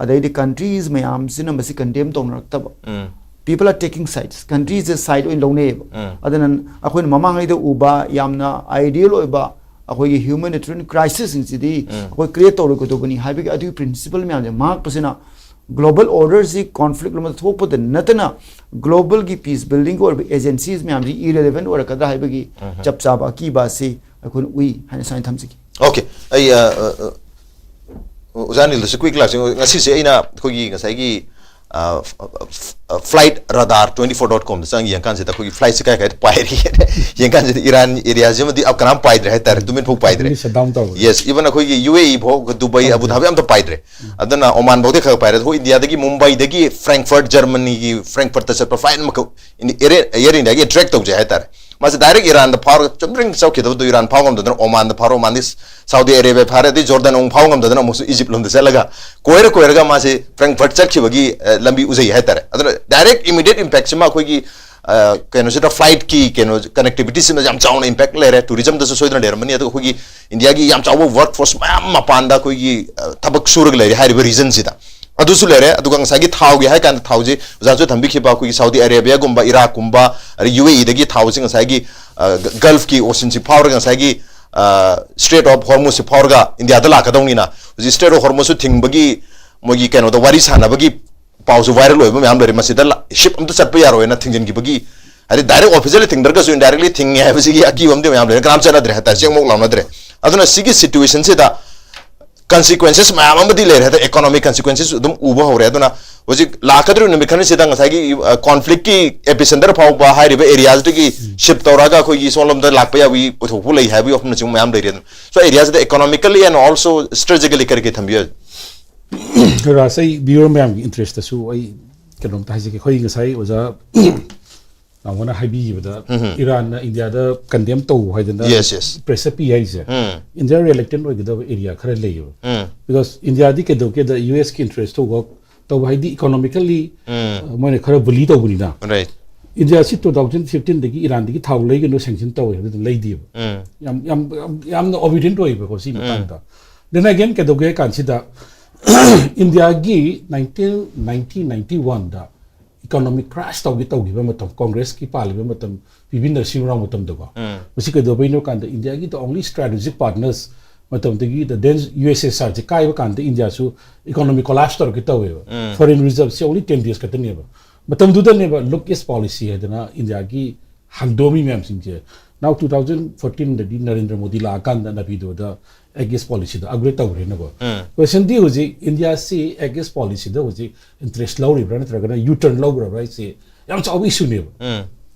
ꯑꯗꯩꯗꯤ countries ꯃꯌꯥꯝꯁꯤꯅ ꯃꯁꯤ condemn ꯇꯧꯅꯔꯛꯇꯕ꯫ People are taking sides, countries say side ꯑꯣꯏꯅ ꯂꯧꯅꯩꯌꯦꯕ꯫ ꯑꯗꯨꯅ ꯑꯩꯈꯣꯏꯅ ꯃꯃꯥꯡꯉꯩꯗ ꯎꯕ ꯌꯥꯝꯅ ideal ꯑꯣꯏꯕ ꯑꯩꯈꯣꯏꯒꯤ humanitarian crisis ꯁꯤꯡꯁꯤꯗꯤ ꯑꯩꯈꯣꯏ create ꯇꯧꯔꯣꯏꯒꯗꯧꯕꯅꯤ ꯍꯥꯏꯕꯒꯤ ꯑꯗꯨꯒꯤ principle ꯃꯌꯥꯝꯁꯦ ꯃꯥꯡꯉꯛꯄꯁꯤꯅ global order ꯁꯤ conflict ꯑꯃꯗ ꯊꯣꯛꯄꯗ ꯅꯠꯇꯅ global ꯒꯤ peace building ꯒꯤ ꯑꯣꯏꯕ agencies ꯃꯌꯥꯝꯁꯤ irrelevant ꯑꯣꯏꯔꯛꯀꯗ꯭ꯔꯥ ꯍꯥꯏꯕꯒꯤ ꯆꯞ ꯆꯥꯕ ꯑꯀꯤꯕ ꯑꯁꯤ ꯑꯩꯈꯣꯏꯅ ꯎꯏ ꯍꯥꯏꯅ ꯁꯨꯃꯥꯏꯅ ꯊꯝꯖꯒꯦ꯫ Okay, ꯑꯩ ꯑ, ꯑ, ꯑ, ꯑꯣꯖꯥ ꯅꯤꯜꯗꯁꯨ quick ꯂꯥꯛꯁꯤ꯫ ꯉꯁꯤꯁꯦ ꯑꯩꯅ ꯑꯩꯈꯣꯏꯒꯤ ꯉꯁꯥꯏꯒꯤ flight radar twenty four dot com ꯗ ꯆꯪ ꯌꯦꯡꯀꯥꯟꯁꯤꯗ ꯑꯩꯈꯣꯏꯒꯤ flight ꯁꯤ ꯀꯥꯏ ꯀꯥꯏꯗ ꯄꯥꯏꯔꯤ ꯌꯦꯡꯀꯥꯟꯁꯤꯗ ꯏꯔꯥꯟ ꯑꯦꯔꯤꯌꯥꯁꯤꯃꯗꯤ ꯀꯅꯥꯝ ꯄꯥꯏꯗ꯭ꯔꯦ ꯍꯥꯏꯇꯥꯔꯦ, ꯇꯨꯃꯤꯟ ꯐꯥꯎ ꯄꯥꯏꯗ꯭ꯔꯦ꯫ Shutdown ꯇꯧꯔꯦ꯫ Yes, even ꯑꯩꯈꯣꯏꯒꯤ U A E ꯐꯥꯎ, ꯗꯨꯕꯩ, ꯑꯕꯨ ꯙꯥꯕꯤ ꯑꯝꯇ ꯄꯥꯏꯗ꯭ꯔꯦ꯫ ꯑꯗꯨꯅ ꯑꯣꯃꯥꯟ ꯐꯥꯎꯗꯤ ꯈꯔ ꯄꯥꯏꯔꯦ꯫ ꯑꯩꯈꯣꯏ ꯏꯟꯗꯤꯌꯥꯗꯒꯤ ꯃꯨꯝꯕꯥꯏꯗꯒꯤ ꯐ꯭ꯔꯦꯡꯛꯐꯔꯠ, ꯖꯔꯃꯅꯤꯒꯤ ꯐ꯭ꯔꯦꯡꯛꯐꯔꯠꯇ ꯆꯠꯄ flight ꯑꯃꯈꯛ Air India ꯒꯤ track ꯇꯧꯖꯩ ꯍꯥꯏꯇꯥꯔꯦ꯫ ꯃꯥꯁꯦ direct ꯏꯔꯥꯟꯗ ꯐꯥꯎꯔꯒ ꯆꯨꯝꯗ꯭ꯔꯤꯡ ꯆꯠꯈꯤꯗꯕꯗꯨ ꯏꯔꯥꯟ ꯐꯥꯎ ꯉꯝꯗꯗꯅ ꯑꯣꯃꯥꯟꯗ ꯐꯥꯎꯔ, ꯑꯣꯃꯥꯟꯗꯤ ꯁꯥꯎꯗꯤ ꯑꯔꯦꯕꯤꯌꯥ ꯐꯥꯔꯦ, ꯑꯗꯩ ꯖꯣꯔꯗꯟ ꯑꯃꯨꯛ ꯐꯥꯎ ꯉꯝꯗꯗꯅ ꯑꯃꯨꯛꯁꯨ ꯏꯖꯤꯞ ꯂꯣꯝꯗ ꯆꯠꯂꯒ ꯀꯣꯏꯔ ꯀꯣꯏꯔꯒ ꯃꯥꯁꯦ ꯐ꯭ꯔꯦꯡꯛꯐꯔꯠ ꯆꯠꯈꯤꯕꯒꯤ ꯑ, ꯂꯝꯕꯤ ꯎꯖꯩ ꯍꯥꯏꯇꯥꯔꯦ꯫ ꯑꯗꯨꯅ direct immediate impact ꯁꯤꯃ ꯑꯩꯈꯣꯏꯒꯤ ꯑ, ꯀꯩꯅꯣꯁꯤꯗ flight ꯀꯤ ꯀꯩꯅꯣ connectivity ꯁꯤꯃ ꯌꯥꯝ ꯆꯥꯎꯅ impact ꯂꯩꯔꯦ꯫ Tourism ꯗꯁꯨ ꯁꯣꯏꯗꯅ ꯂꯩꯔꯝꯃꯅꯤ꯫ ꯑꯗꯨꯒ ꯑꯩꯈꯣꯏꯒꯤ ꯏꯟꯗꯤꯌꯥꯒꯤ ꯌꯥꯝ ꯆꯥꯎꯕ workforce ꯃꯌꯥꯝ ꯃꯄꯥꯟꯗ ꯑꯩꯈꯣꯏꯒꯤ ꯑ, ꯊꯕꯛ ꯁꯨꯔꯒ ꯂꯩꯔꯦ ꯍꯥꯏꯔꯤꯕ region ꯁꯤꯗ꯫ ꯑꯗꯨꯁꯨ ꯂꯩꯔꯦ꯫ ꯑꯗꯨꯒ ꯉꯁꯥꯏꯒꯤ ꯊꯥꯎꯒꯤ ꯍꯥꯏ ꯀꯥꯟꯗ ꯊꯥꯎꯁꯤ ꯑꯣꯖꯥꯁꯨ ꯊꯝꯕꯤꯈꯤꯕ ꯑꯩꯈꯣꯏꯒꯤ ꯁꯥꯎꯗꯤ ꯑꯔꯦꯕꯤꯌꯥꯒꯨꯝꯕ, ꯏꯔꯥꯛꯀꯨꯝꯕ, ꯑꯗꯩ U A E ꯗꯒꯤ ꯊꯥꯎꯁꯤ ꯉꯁꯥꯏꯒꯤ ꯑ, ꯒ-, Gulf ꯀꯤ ocean ꯁꯤ ꯐꯥꯎꯔꯒ ꯉꯁꯥꯏꯒꯤ ꯑ, Strait of Hormuz ꯁꯤ ꯐꯥꯎꯔꯒ ꯏꯟꯗꯤꯌꯥꯗ ꯂꯥꯛꯀꯗꯧꯅꯤꯅ ꯍꯧꯖꯤꯛ Strait of Hormuz ꯁꯨ ꯊꯤꯡꯕꯒꯤ ꯃꯣꯏꯒꯤ ꯀꯩꯅꯣꯗ ꯋꯥꯔꯤ ꯁꯥꯟꯅꯕꯒꯤ ꯄꯥꯎꯁꯨ viral ꯑꯣꯏꯕ ꯃꯌꯥꯝ ꯂꯩꯔꯦ꯫ ꯃꯁꯤꯗ ꯂ-, ship ꯑꯝꯇ ꯆꯠꯄ ꯌꯥꯔꯣꯏꯅ ꯊꯤꯡꯖꯤꯟꯈꯤꯕꯒꯤ, ꯍꯥꯏꯗꯤ direct officially ꯊꯤꯡꯗ꯭ꯔꯒꯁꯨ indirectly ꯊꯤꯡꯉꯦ ꯍꯥꯏꯕꯁꯤꯒꯤ ꯑꯀꯤꯕ ꯑꯃꯗꯤ ꯃꯌꯥꯝ ꯂꯩꯔꯦ꯫ ꯀꯅꯥꯝ ꯆꯠꯅꯗ꯭ꯔꯦ ꯍꯥꯏꯇꯥꯔꯦ, ꯆꯦꯡꯃꯣꯛ ꯂꯥꯎꯅꯗ꯭ꯔꯦ꯫ ꯑꯗꯨꯅ ꯁꯤꯒꯤ situation ꯁꯤꯗ consequences ꯃꯌꯥꯝ ꯑꯃꯗꯤ ꯂꯩꯔꯦ ꯍꯥꯏꯇꯥꯔꯦ, economic consequences ꯑꯗꯨꯝ ꯎꯕ ꯍꯧꯔꯦ꯫ ꯑꯗꯨꯅ ꯍꯧꯖꯤꯛ ꯂꯥꯛꯀꯗꯧꯔꯤꯕ ꯅꯨꯃꯤꯠ ꯈꯔꯅꯤꯁꯤꯗ ꯉꯁꯥꯏꯒꯤ ꯀꯣꯟꯐ꯭ꯂꯤꯛꯀꯤ ꯑꯦꯄꯤꯁꯦꯟꯇꯔ ꯐꯥꯎꯕ ꯍꯥꯏꯔꯤꯕ ꯑꯦꯔꯤꯌꯥꯁꯤꯗꯒꯤ ꯁꯤꯞ ꯇꯧꯔꯒ ꯑꯩꯈꯣꯏꯒꯤ ꯁꯣꯝꯂꯣꯝꯗ ꯂꯥꯛꯄ ꯌꯥꯕꯒꯤ ꯑꯣꯏꯊꯣꯛꯄ ꯂꯩ ꯍꯥꯏꯕꯒꯤ ꯋꯥꯐꯝꯅꯆꯤꯡꯕ ꯃꯌꯥꯝ ꯂꯩꯔꯦ ꯑꯗꯨꯝ꯫ ꯁꯣ ꯑꯦꯔꯤꯌꯥꯁꯤꯗ economically and also strategically ꯀꯔꯤ ꯀꯔꯤ ꯊꯝꯕꯤꯌꯨ? ꯔꯥꯁ, ꯑꯩ ꯚꯤꯌꯨꯔ ꯃꯌꯥꯝꯒꯤ ꯏꯟꯇꯔꯦꯁꯇꯁꯨ ꯑꯩ ꯀꯩꯅꯣꯝꯇ ꯍꯥꯏꯖꯒꯦ꯫ ꯑꯩꯈꯣꯏ ꯉꯁꯥꯏ ꯑꯣꯖꯥ ꯅꯥꯎꯕꯅ ꯍꯥꯏꯕꯤꯈꯤꯕꯗ, ꯏꯔꯥꯟꯅ ꯏꯟꯗꯤꯌꯥꯗ ꯀꯟꯗꯦꯝ ꯇꯧ ꯍꯥꯏꯗꯅ Yes, yes. ꯄ꯭ꯔꯦꯁꯔ ꯄꯤ ꯍꯥꯏꯔꯤꯁꯦ, ꯎꯝ. ꯏꯟꯗꯤꯌꯥ ꯔꯤꯂꯦꯛꯇꯦꯟ ꯑꯣꯏꯒꯗꯕ ꯑꯦꯔꯤꯌꯥ ꯈꯔ ꯂꯩꯌꯦꯕ꯫ ꯎꯝ. ꯕꯤꯀꯣꯁ ꯏꯟꯗꯤꯌꯥꯗꯤ ꯀꯩꯗꯧꯒꯦꯗ ꯌꯨ ꯑꯦꯁꯀꯤ ꯏꯟꯇꯔꯦꯁ ꯇꯧꯕ ꯇꯧꯕ ꯍꯥꯏꯗꯤ ꯏꯀꯣꯅꯣꯃꯤꯀꯦꯜꯂꯤ ꯎꯝ. ꯃꯣꯏꯅ ꯈꯔ ꯕꯨꯂꯤ ꯇꯧꯕꯅꯤꯅ꯫ Right. ꯏꯟꯗꯤꯌꯥꯁꯤ two thousand fifteenꯗꯒꯤ ꯏꯔꯥꯟꯗꯒꯤ ꯊꯥꯎ ꯂꯩꯒꯅꯨ, ꯁꯦꯡꯁꯟ ꯇꯧꯋꯦ ꯍꯥꯏꯕꯗꯨ ꯂꯩꯗꯦꯕ꯫ ꯎꯝ. ꯌꯥꯝ ꯌꯥꯝ ꯌꯥꯝꯅ ꯑꯣꯕꯤꯗꯦꯟ ꯑꯣꯏꯌꯦꯕꯀꯣ ꯁꯤ ꯃꯇꯥꯡꯗ꯫ Then again ꯀꯩꯗꯧꯒꯦ ꯍꯥꯏ ꯀꯥꯟꯁꯤꯗ ꯏꯟꯗꯤꯌꯥꯒꯤ nineteen ninety ninety oneꯗ ꯏꯀꯣꯅꯣꯃꯤꯛ ꯀ꯭ꯔꯥꯁ ꯇꯧꯒꯦ ꯇꯧꯈꯤꯕ ꯃꯇꯝ, ꯀꯣꯡꯒ꯭ꯔꯦꯁꯀꯤ ꯄꯥꯜꯂꯤꯕ ꯃꯇꯝ, ꯄꯤ ꯚꯤ ꯅꯔꯁꯤꯡꯍ ꯔꯥꯎ ꯃꯇꯝꯗꯀꯣ꯫ ꯎꯝ. ꯃꯁꯤ ꯀꯩꯗꯧꯕꯩꯅꯣ ꯀꯥꯟꯗ ꯏꯟꯗꯤꯌꯥꯒꯤ the only strategic partners ꯃꯇꯝꯗꯒꯤ the then ꯌꯨ ꯑꯦꯁ ꯑꯦꯁ ꯑꯥꯔꯁꯦ ꯀꯥꯏꯕ ꯀꯥꯟꯗ ꯏꯟꯗꯤꯌꯥꯁꯨ ꯏꯀꯣꯅꯣꯃꯤ ꯀꯣꯂꯥꯞꯁ ꯇꯧꯔꯛꯀꯦ ꯇꯧꯋꯦꯕ꯫ ꯎꯝ. Foreign reserveꯁꯦ only ten days ꯈꯛꯇꯅꯦꯕ꯫ ꯃꯇꯝꯗꯨꯗꯅꯦꯕ ꯂꯨꯛ ꯏꯁ ꯄꯣꯂꯤꯁꯤ ꯍꯥꯏꯗꯅ ꯏꯟꯗꯤꯌꯥꯒꯤ ꯍꯥꯡꯗꯣꯛꯑꯝꯃꯤ ꯃꯌꯥꯝꯁꯤꯡꯁꯦ꯫ Now two thousand fourteenꯗꯗꯤ Narendra Modi ꯂꯥꯛꯑꯀꯥꯟꯗ ꯅꯄꯤꯗꯣꯗ ꯑꯦꯛ ꯏꯁ ꯄꯣꯂꯤꯁꯤꯗ ꯑꯞꯒ꯭ꯔꯦꯗ ꯇꯧꯈ꯭ꯔꯦꯅꯀꯣ꯫ ꯎꯝ. ꯀꯣꯏꯁꯟꯗꯤ ꯍꯧꯖꯤꯛ ꯏꯟꯗꯤꯌꯥꯁꯤ ꯑꯦꯛ ꯏꯁ ꯄꯣꯂꯤꯁꯤꯗ ꯍꯧꯖꯤꯛ ꯏꯟꯇꯔꯦꯁ ꯂꯧꯔꯤꯕ꯭ꯔꯥ ꯅꯠꯇ꯭ꯔꯒꯅ ꯌꯨ ꯇꯔꯟ ꯂꯧꯈ꯭ꯔꯕ꯭ꯔꯥ ꯍꯥꯏꯁꯦ ꯌꯥꯝ ꯆꯥꯎꯕ ꯏꯁꯨꯅꯦꯕ꯫ ꯎꯝ.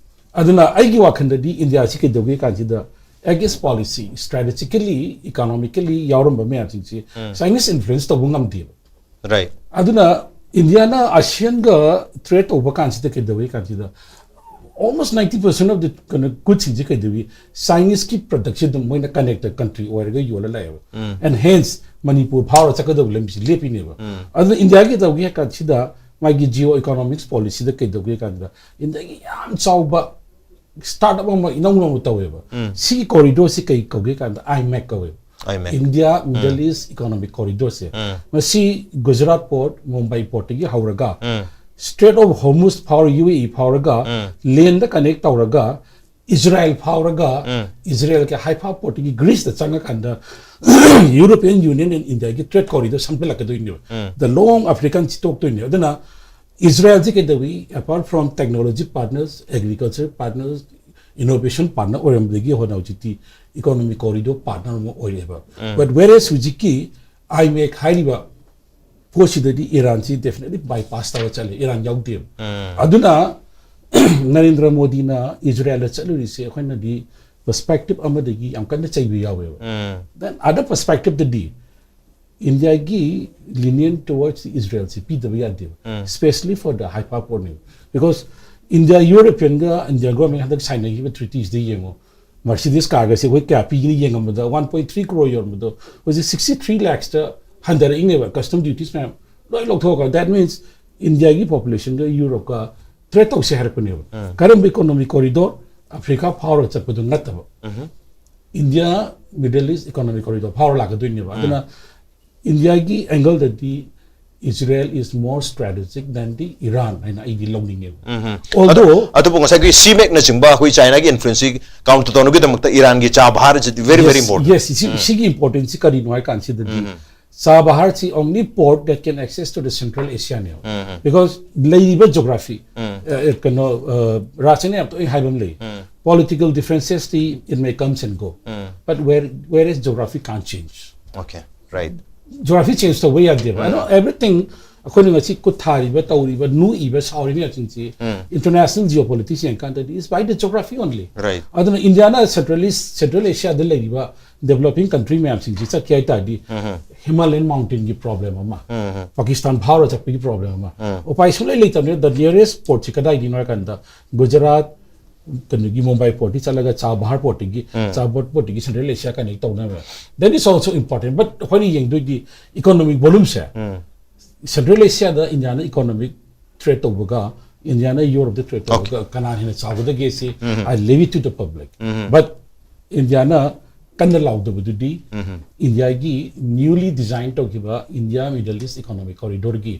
ꯑꯗꯨꯅ ꯑꯩꯒꯤ ꯋꯥꯈꯜꯗꯗꯤ ꯏꯟꯗꯤꯌꯥꯁꯤ ꯀꯩꯗꯧꯒꯦ ꯀꯥꯟꯁꯤꯗ ꯑꯦꯛ ꯏꯁ ꯄꯣꯂꯤꯁꯤ, ꯁ꯭ꯇ꯭ꯔꯦꯇꯦꯖꯤꯀꯦꯂꯤ, ꯏꯀꯣꯅꯣꯃꯤꯀꯦꯂꯤ ꯌꯥꯎꯔꯝꯕ ꯃꯌꯥꯝꯁꯤꯡꯁꯤ ꯎꯝ. ꯆꯥꯏꯅꯤꯁ ꯏꯟꯐ꯭ꯂꯨꯌꯦꯟꯁ ꯇꯧꯕ ꯉꯝꯗꯦꯕ꯫ Right. ꯑꯗꯨꯅ ꯏꯟꯗꯤꯌꯥꯅ ꯑꯁꯤꯌꯥꯟꯒ ꯇ꯭ꯔꯦꯗ ꯇꯧꯕ ꯀꯥꯟꯁꯤꯗ ꯀꯩꯗꯧꯏ ꯀꯥꯟꯁꯤꯗ almost ninety percent of the ꯀꯩꯅꯣ ꯒꯨꯗꯁꯤꯡꯁꯦ ꯀꯩꯗꯧꯏ, ꯆꯥꯏꯅꯤꯁꯀꯤ ꯄ꯭ꯔꯗꯛꯁꯦ ꯑꯗꯨꯝ ꯃꯣꯏꯅ ꯀꯅꯦꯛꯇꯦꯠ ꯀꯟꯇ꯭ꯔꯤ ꯑꯣꯏꯔꯒ ꯌꯣꯜꯂ ꯂꯥꯛꯑꯦꯕ꯫ ꯎꯝ. And hence ꯃꯅꯤꯄꯨꯔ ꯐꯥꯎꯔ ꯆꯠꯀꯗꯕ ꯂꯝꯕꯤꯁꯦ ꯂꯦꯞꯄꯤꯅꯦꯕ꯫ ꯎꯝ. ꯑꯗꯨꯅ ꯏꯟꯗꯤꯌꯥꯒꯤ ꯇꯧꯒꯦ ꯍꯥꯏ ꯀꯥꯟꯁꯤꯗ ꯃꯥꯒꯤ ꯖꯤꯑꯣ ꯏꯀꯣꯅꯣꯃꯤꯛꯁ ꯄꯣꯂꯤꯁꯤꯗ ꯀꯩꯗꯧꯒꯦ ꯀꯥꯟꯗ ꯏꯟꯗꯤꯌꯥꯒꯤ ꯌꯥꯝ ꯆꯥꯎꯕ ꯁ꯭ꯇꯥꯔꯠ ꯑꯞ ꯑꯃ ꯏꯅꯧ ꯅꯧꯅ ꯇꯧꯋꯦꯕ꯫ ꯎꯝ. ꯁꯤꯒꯤ ꯀꯣꯔꯤꯗꯣꯔꯁꯤ ꯀꯩ ꯀꯧꯒꯦ ꯀꯥꯟꯗ ꯑꯥꯏꯃꯦꯛ ꯀꯧꯋꯦꯕ꯫ IMEC. India middle east economic ꯀꯣꯔꯤꯗꯣꯔꯁꯦ꯫ ꯎꯝ. ꯃꯁꯤ ꯒꯨꯖꯔꯥꯠ ꯄꯣꯔꯠ, ꯃꯨꯝꯕꯥꯏ ꯄꯣꯔꯠꯇꯒꯤ ꯍꯧꯔꯒ ꯎꯝ. ꯁ꯭ꯇ꯭ꯔꯦꯠ ꯑꯣꯐ ꯍꯣꯔꯃꯨꯖ ꯐꯥꯎꯔ, ꯌꯨ ꯑꯦ ꯏ ꯐꯥꯎꯔꯒ ꯎꯝ. ꯂꯦꯟꯗ ꯀꯅꯦꯛ ꯇꯧꯔꯒ ꯏꯖꯔꯥꯏꯜ ꯐꯥꯎꯔꯒ ꯎꯝ. ꯏꯖꯔꯥꯏꯜꯒꯤ ꯍꯥꯏꯐꯥ ꯄꯣꯔꯠꯇꯒꯤ ꯒ꯭ꯔꯤꯁꯇ ꯆꯪꯉꯀꯥꯟꯗ ꯌꯨꯔꯣꯄꯤꯌꯟ ꯌꯨꯅꯤꯌꯟ ꯑꯦꯟ ꯏꯟꯗꯤꯌꯥꯒꯤ ꯇ꯭ꯔꯦꯗ ꯀꯣꯔꯤꯗꯣꯔ ꯁꯦꯝꯒꯠꯂꯛꯀꯗꯣꯏꯅꯦꯕ꯫ ꯎꯝ. The long African ꯁꯤ ꯊꯣꯛꯇꯣꯏꯅꯦ꯫ ꯑꯗꯨꯅ ꯏꯖꯔꯥꯏꯜꯁꯤ ꯀꯩꯗꯧꯏ, apart from technology partners, agriculture partners, innovation partner ꯑꯣꯏꯔꯝꯕꯗꯒꯤ ꯍꯧꯅ ꯍꯧꯖꯤꯛꯇꯤ ꯏꯀꯣꯅꯣꯃꯤꯛ ꯀꯣꯔꯤꯗꯣꯔ ꯄꯥꯔꯠꯅꯔ ꯑꯃ ꯑꯣꯏꯔꯛꯑꯦꯕ꯫ ꯎꯝ. But whereas ꯍꯧꯖꯤꯛꯀꯤ ꯑꯥꯏꯃꯦꯛ ꯍꯥꯏꯔꯤꯕ ꯄꯣꯠꯁꯤꯗꯗꯤ ꯏꯔꯥꯟꯁꯤ definitely bypass ꯇꯧꯔ ꯆꯠꯂꯦ, ꯏꯔꯥꯟ ꯌꯥꯎꯗꯦꯕ꯫ ꯑꯗꯨꯅ ꯅꯔꯦꯟꯗ꯭ꯔ ꯃꯣꯗꯤꯅ ꯏꯖꯔꯦꯜꯗ ꯆꯠꯂꯨꯔꯤꯁꯦ ꯑꯩꯈꯣꯏꯅꯗꯤ perspective ꯑꯃꯗꯒꯤ ꯌꯥꯝ ꯀꯟꯅ ꯆꯩꯕ ꯌꯥꯎꯋꯦꯕ꯫ Then other perspective ꯇꯗꯤ ꯏꯟꯗꯤꯌꯥꯒꯤ lenient towards ꯏꯖꯔꯦꯜꯁꯤ ꯄꯤꯗꯕ ꯌꯥꯗꯦꯕ, especially for the high power ꯅꯦꯕ꯫ Because ꯏꯟꯗꯤꯌꯥ, ꯌꯨꯔꯣꯄꯤꯌꯟꯒ ꯏꯟꯗꯤꯌꯥ ꯒꯣꯔꯃꯦꯟ ꯍꯟꯗꯛ ꯁꯥꯏꯅꯈꯤꯕ treaties ꯗ ꯌꯦꯡꯉꯣ, Mercedes car ꯒꯁꯦ ꯑꯩꯈꯣꯏ ꯀꯌꯥ ꯄꯤꯒꯅꯤ ꯌꯦꯡꯉꯝꯕꯗ one point three crore ꯌꯣꯟꯕꯗꯣ ꯍꯧꯖꯤꯛ sixty three lakhs ꯇ ꯍꯟꯊꯔꯛꯏꯅꯦꯕ, custom duties ꯃꯌꯥꯝ ꯂꯣꯏ ꯂꯧꯊꯣꯛꯑꯒ꯫ That means ꯏꯟꯗꯤꯌꯥꯒꯤ population ꯒ ꯌꯨꯔꯣꯞꯀ trade ꯇꯧꯁꯦ ꯍꯥꯏꯔꯛꯄꯅꯦꯕ꯫ ꯀꯔꯝꯕ economic corridor? ꯑꯐ꯭ꯔꯤꯀꯥ ꯐꯥꯎꯔꯒ ꯆꯠꯄꯗꯨ ꯅꯠꯇꯕ, India Middle East economic corridor ꯐꯥꯎꯔ ꯂꯥꯛꯀꯗꯣꯏꯅꯦꯕ꯫ ꯑꯗꯨꯅ ꯏꯟꯗꯤꯌꯥꯒꯤ angle ꯗꯗꯤ Israel is more strategic than the Iran ꯍꯥꯏꯅ ꯑꯩꯗꯤ ꯂꯧꯅꯤꯡꯉꯦꯕ꯫ Although ꯑꯗꯨꯕꯨ ꯉꯁꯥꯏꯒꯤ CPEC ꯅꯆꯤꯡꯕ ꯑꯩꯈꯣꯏ ꯆꯥꯏꯅꯥꯒꯤ influence ꯁꯤ counter ꯇꯧꯅꯕꯒꯤꯗꯃꯛꯇ ꯏꯔꯥꯟꯒꯤ ꯆꯥꯕꯍꯥꯔ is very very important. Yes, ꯁꯤ, ꯁꯤꯒꯤ importance ꯁꯤ ꯀꯔꯤꯅꯣ ꯍꯥꯏ ꯀꯥꯟꯁꯤꯗꯗꯤ, ꯆꯥꯕꯍꯥꯔꯁꯤ only port that can access to the Central Asia ꯅꯦꯕ꯫ Because ꯂꯩꯔꯤꯕ geography, ꯑ, ꯀꯩꯅꯣ, ꯑ, ꯔꯥꯖꯅ ꯌꯥꯝ ꯇꯣꯏꯅ ꯍꯥꯏꯕ ꯑꯃ ꯂꯩ, political differences T it may comes and go, but where, whereas geography can't change. Okay, right. Geography change ꯇꯧꯕ ꯌꯥꯗꯦꯕ꯫ ꯑꯗꯣ everything ꯑꯩꯈꯣꯏꯅ ꯉꯁꯤ ꯈꯨꯠ ꯊꯥꯔꯤꯕ, ꯇꯧꯔꯤꯕ, ꯅꯣꯛꯏꯕ, ꯁꯥꯎꯔꯤꯕ ꯃꯌꯥꯝꯁꯤꯡꯁꯤ international geopolitics ꯌꯦꯡꯀꯥꯟꯗꯗꯤ is by the geography only. Right. ꯑꯗꯨꯅ ꯏꯟꯗꯤꯌꯥꯅ Central East, Central Asia ꯗ ꯂꯩꯔꯤꯕ developing country ꯃꯌꯥꯝꯁꯤꯡꯁꯤ ꯆꯠꯀꯦ ꯍꯥꯏ ꯇꯥꯔꯗꯤ Himalayan mountain ꯒꯤ problem ꯑꯃ, ꯄꯥꯀꯤꯁꯇꯥꯟ ꯐꯥꯎꯔ ꯆꯠꯄꯒꯤ problem ꯑꯃ, ꯎꯄꯥꯏ ꯁꯨꯡꯂꯩ ꯂꯩꯇꯕꯅꯤꯅ the nearest port ꯁꯤ ꯀꯗꯥꯏꯗꯅꯣ ꯍꯥꯏ ꯀꯥꯟꯗ ꯒꯨꯖꯔꯥꯠ, ꯀꯩꯅꯣꯒꯤ ꯃꯨꯝꯕꯥꯏ port ꯇꯒꯤ ꯆꯠꯂꯒ ꯆꯥꯕꯍꯥꯔ port ꯇꯒꯤ, ꯆꯥꯕꯍꯥꯔ port ꯇꯒꯤ Central Asia connect ꯇꯧꯅꯕ, that is also important. But ꯑꯩꯈꯣꯏꯅ ꯌꯦꯡꯗꯣꯏꯗꯤ economic volume ꯁꯦ, Central Asia ꯗ ꯏꯟꯗꯤꯌꯥꯅ economic trade ꯇꯧꯕꯒ ꯏꯟꯗꯤꯌꯥꯅ ꯌꯨꯔꯣꯞꯇ trade ꯇꯧꯕꯒ ꯀꯅꯥ ꯍꯦꯟꯅ ꯆꯥꯎꯒꯗꯒꯦ ꯁꯤ I leave it to the public. But ꯏꯟꯗꯤꯌꯥꯅ ꯀꯟꯅ ꯂꯥꯎꯗꯕꯗꯨꯗꯤ ꯏꯟꯗꯤꯌꯥꯒꯤ newly design ꯇꯧꯈꯤꯕ India Middle East economic corridor ꯒꯤ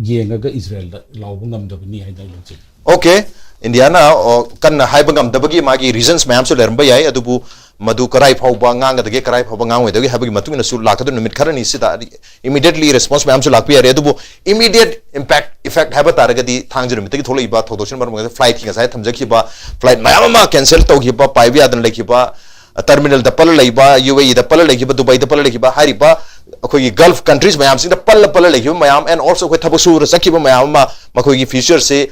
ꯌꯦꯡꯉꯒ ꯏꯖꯔꯦꯜꯗ ꯂꯥꯎꯕ ꯉꯝꯗꯕꯅꯤ ꯍꯥꯏꯅ ꯑꯩ ꯂꯧꯖꯩ꯫ Okay, ꯏꯟꯗꯤꯌꯥꯅ, ꯑꯣ, ꯀꯟꯅ ꯍꯥꯏꯕ ꯉꯝꯗꯕꯒꯤ ꯃꯥꯒꯤ reasons ꯃꯌꯥꯝꯁꯨ ꯂꯩꯔꯝꯕ ꯌꯥꯏ, ꯑꯗꯨꯕꯨ ꯃꯗꯨ ꯀꯔꯥꯏ ꯐꯥꯎꯕ ꯉꯥꯡꯒꯗꯒꯦ, ꯀꯔꯥꯏ ꯐꯥꯎꯕ ꯉꯥꯡꯉꯣꯏꯗꯒꯦ ꯍꯥꯏꯕꯒꯤ ꯃꯇꯨꯡ ꯏꯟꯅꯁꯨ ꯂꯥꯛꯀꯗꯧꯔꯤꯕ ꯅꯨꯃꯤꯠ ꯈꯔꯅꯤꯁꯤꯗ immediately response ꯃꯌꯥꯝꯁꯨ ꯂꯥꯛꯄ ꯌꯥꯔꯦ꯫ ꯑꯗꯨꯕꯨ immediate impact, effect ꯍꯥꯏꯕ ꯇꯥꯔꯒꯗꯤ ꯊꯥꯡꯖ ꯅꯨꯃꯤꯠꯇꯒꯤ ꯊꯣꯛꯂꯛꯏꯕ ꯊꯧꯗꯣꯛꯁꯤꯅ ꯃꯔꯝ ꯑꯣꯏꯔꯒ flight ꯀꯤ ꯉꯁꯥꯏ ꯊꯝꯖꯈꯤꯕ flight ꯃꯌꯥꯝ ꯑꯃ cancel ꯇꯧꯈꯤꯕ, ꯄꯥꯏꯕ ꯌꯥꯗꯅ ꯂꯩꯈꯤꯕ, ꯇꯔꯃꯤꯅꯦꯜꯗ ꯄꯜꯂ ꯂꯩꯕ, ꯌꯨ ꯑꯦ ꯏꯗ ꯄꯜꯂ ꯂꯩꯈꯤꯕ, ꯗꯨꯕꯥꯏꯗ ꯄꯜꯂ ꯂꯩꯈꯤꯕ, ꯍꯥꯏꯔꯤꯕ ꯑꯩꯈꯣꯏꯒꯤ ꯒꯜꯐ ꯀꯟꯇ꯭ꯔꯤꯁ ꯃꯌꯥꯝꯁꯤꯡꯗ ꯄꯜꯂ ꯄꯜꯂ ꯂꯩꯈꯤꯕ ꯃꯌꯥꯝ, ꯑꯦꯟ ꯑꯣꯜꯁꯣ ꯑꯩꯈꯣꯏ ꯊꯕꯛ ꯁꯨꯔ ꯆꯠꯈꯤꯕ ꯃꯌꯥꯝ ꯑꯃ ꯃꯈꯣꯏꯒꯤ ꯐ꯭ꯌꯨꯆꯔꯁꯤ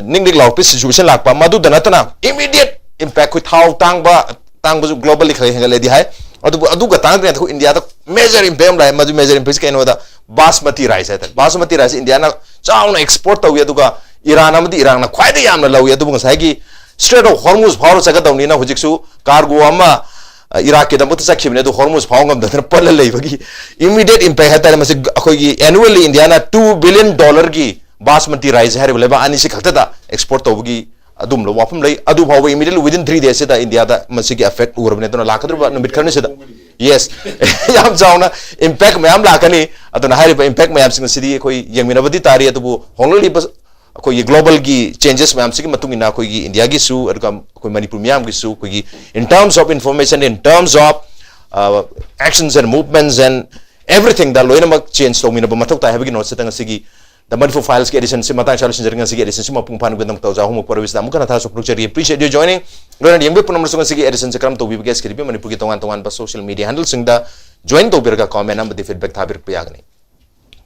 ꯅꯤꯛ ꯅꯤꯛ ꯂꯥꯎꯔꯛꯄ ꯁꯤꯆꯨꯋꯦꯁꯟ ꯂꯥꯛꯄ, ꯃꯗꯨꯗ ꯅꯠꯇꯅ ꯏꯃꯤꯗꯤꯌꯦꯠ ꯏꯝꯄꯦꯛ ꯑꯩꯈꯣꯏ ꯊꯥꯎ ꯇꯥꯡꯕ, ꯇꯥꯡꯕꯁꯨ ꯒ꯭ꯂꯣꯕꯦꯜꯂꯤ ꯈꯔ ꯍꯦꯟꯒꯠꯂꯦꯗꯤ ꯍꯥꯏ꯫ ꯑꯗꯨꯕꯨ ꯑꯗꯨꯒ ꯇꯥꯡꯗꯅ ꯑꯩꯈꯣꯏ ꯏꯟꯗꯤꯌꯥꯗ ꯃꯦꯖꯔ ꯏꯝꯄꯦꯛ ꯑꯃ ꯂꯥꯛꯑꯦ꯫ ꯃꯗꯨ ꯃꯦꯖꯔ ꯏꯝꯄꯦꯛꯁꯤ ꯀꯩꯅꯣꯗ ꯕꯥꯁꯃꯇꯤ ꯔꯥꯏꯁ ꯍꯥꯏꯇꯥꯔꯦ꯫ ꯕꯥꯁꯃꯇꯤ ꯔꯥꯏꯁ ꯏꯟꯗꯤꯌꯥꯅ ꯆꯥꯎꯅ ꯑꯦꯛꯁꯄꯣꯔꯠ ꯇꯧꯏ, ꯑꯗꯨꯒ ꯏꯔꯥꯟ ꯑꯃꯗꯤ ꯏꯔꯥꯟꯅ ꯈ꯭ꯋꯥꯏꯗꯒꯤ ꯌꯥꯝꯅ ꯂꯧꯏ꯫ ꯑꯗꯨꯕꯨ ꯉꯁꯥꯏꯒꯤ ꯁ꯭ꯇ꯭ꯔꯦꯠ ꯑꯣꯐ ꯍꯣꯔꯃꯨꯖ ꯐꯥꯎꯔ ꯆꯠꯀꯗꯧꯅꯤꯅ ꯍꯧꯖꯤꯛꯁꯨ ꯀꯥꯔꯒꯣ ꯑꯃ ꯑ, ꯏꯔꯥꯛꯀꯤꯗꯃꯛꯇ ꯆꯠꯈꯤꯕꯅꯦ, ꯑꯗꯨ ꯍꯣꯔꯃꯨꯖ ꯐꯥꯎ ꯉꯝꯗꯗꯅ ꯄꯠꯂ ꯂꯩꯕꯒꯤ ꯏꯃꯤꯗꯤꯌꯦꯠ ꯏꯝꯄꯦꯛ ꯍꯥꯏꯇꯥꯔꯦ꯫ ꯃꯁꯤ ꯑꯩꯈꯣꯏꯒꯤ ꯑꯦꯅꯨꯋꯦꯜꯂꯤ ꯏꯟꯗꯤꯌꯥꯅ ꯇꯨ ꯕꯤꯂꯤꯌꯟ ꯗꯣꯂꯔꯒꯤ ꯕꯥꯁꯃꯇꯤ ꯔꯥꯏꯁ ꯍꯥꯏꯔꯤꯕ ꯂꯩꯕꯥꯛ ꯑꯅꯤꯁꯤ ꯈꯛꯇꯗ ꯑꯦꯛꯁꯄꯣꯔꯠ ꯇꯧꯕꯒꯤ ꯑꯗꯨꯝꯕ ꯋꯥꯐꯝ ꯂꯩ꯫ ꯑꯗꯨ ꯐꯥꯎꯕ ꯏꯃꯤꯗꯤꯌꯦꯠꯂꯤ ꯋꯤꯗꯤꯟ ꯊ꯭ꯔꯤ ꯗꯦꯖꯁꯤꯗ ꯏꯟꯗꯤꯌꯥꯗ ꯃꯁꯤꯒꯤ ꯑꯦꯐꯦꯛ ꯎꯔꯕꯅꯦ꯫ ꯑꯗꯨꯅ ꯂꯥꯛꯀꯗꯧꯔꯤꯕ ꯅꯨꯃꯤꯠ ꯈꯔꯅꯤꯁꯤꯗ, ꯌꯦꯁ, ꯌꯥꯝ ꯆꯥꯎꯅ ꯏꯝꯄꯦꯛ ꯃꯌꯥꯝ ꯂꯥꯛꯀꯅꯤ꯫ ꯑꯗꯨꯅ ꯍꯥꯏꯔꯤꯕ ꯏꯝꯄꯦꯛ ꯃꯌꯥꯝꯁꯤꯡ ꯑꯁꯤꯗꯤ ꯑꯩꯈꯣꯏ ꯌꯦꯡꯃꯤꯟꯅꯕꯗꯤ ꯇꯥꯔꯤ꯫ ꯑꯗꯨꯕꯨ ꯍꯣꯡꯂꯛꯂꯤꯕ ꯑꯩꯈꯣꯏꯒꯤ ꯒ꯭ꯂꯣꯕꯦꯜꯒꯤ ꯆꯦꯟꯖꯦꯁ ꯃꯌꯥꯝꯁꯤꯒꯤ ꯃꯇꯨꯡ ꯏꯟꯅ ꯑꯩꯈꯣꯏꯒꯤ ꯏꯟꯗꯤꯌꯥꯒꯤꯁꯨ, ꯑꯗꯨꯒ ꯑꯩꯈꯣꯏ ꯃꯅꯤꯄꯨꯔ ꯃꯤꯌꯥꯝꯒꯤꯁꯨ ꯑꯩꯈꯣꯏꯒꯤ in terms of information, in terms of actions and movements and everythingꯗ ꯂꯣꯏꯅꯃꯛ ꯆꯦꯟꯖ ꯇꯧꯃꯤꯟꯅꯕ ꯃꯊꯧ ꯇꯥꯏ ꯍꯥꯏꯕꯒꯤ ꯅꯣꯠꯁꯤꯗ ꯉꯁꯤꯒꯤ The Manipur Filesꯀꯤ ꯑꯦꯗꯤꯁꯟꯁꯤ ꯃꯇꯥꯡ ꯆꯥꯅ ꯂꯣꯏꯁꯤꯟꯖꯔꯒꯦ꯫ ꯉꯁꯤꯒꯤ ꯑꯦꯗꯤꯁꯟꯁꯤ ꯃꯄꯨꯡ ꯐꯥꯅꯕꯒꯤꯗꯃꯛꯇ ꯑꯣꯖꯥ ꯑꯍꯨꯝꯃꯛ ꯄꯨꯔꯕꯤꯁꯤꯗ ꯑꯃꯨꯛ ꯍꯟꯅ ꯊꯥꯖꯁꯨ ꯐꯣꯡꯗꯣꯛꯆꯔꯤ꯫ Appreciate you joining꯫ ꯂꯣꯏꯅ ꯌꯦꯡꯕꯤꯕ ꯄꯨꯝꯅꯃꯛꯁꯨ ꯉꯁꯤꯒꯤ ꯑꯦꯗꯤꯁꯟꯁꯤ ꯀꯔꯝ ꯇꯧꯕꯤꯕꯒꯦ? Screenꯒꯤ ꯃꯅꯤꯄꯨꯔꯒꯤ ꯇꯣꯉꯥꯟ ꯇꯣꯉꯥꯟꯕ ꯁꯣꯁꯤꯌꯦꯜ ꯃꯤꯗꯤꯌꯥ ꯍꯦꯟꯗꯜꯁꯤꯡꯗ ꯖꯣꯏꯟ ꯇꯧꯕꯤꯔꯒ ꯀꯣꯃꯦꯟ ꯑꯃꯗꯤ ꯐꯤꯗꯕꯦꯛ ꯊꯥꯕꯤꯔꯛꯄ ꯌꯥꯒꯅꯤ꯫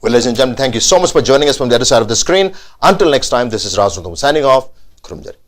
Well, ladies and gentlemen, thank you so much for joining us from the other side of the screen. Until next time, this is Raj Rungtong signing off. ꯈꯨꯔꯨꯝꯖꯔꯤ꯫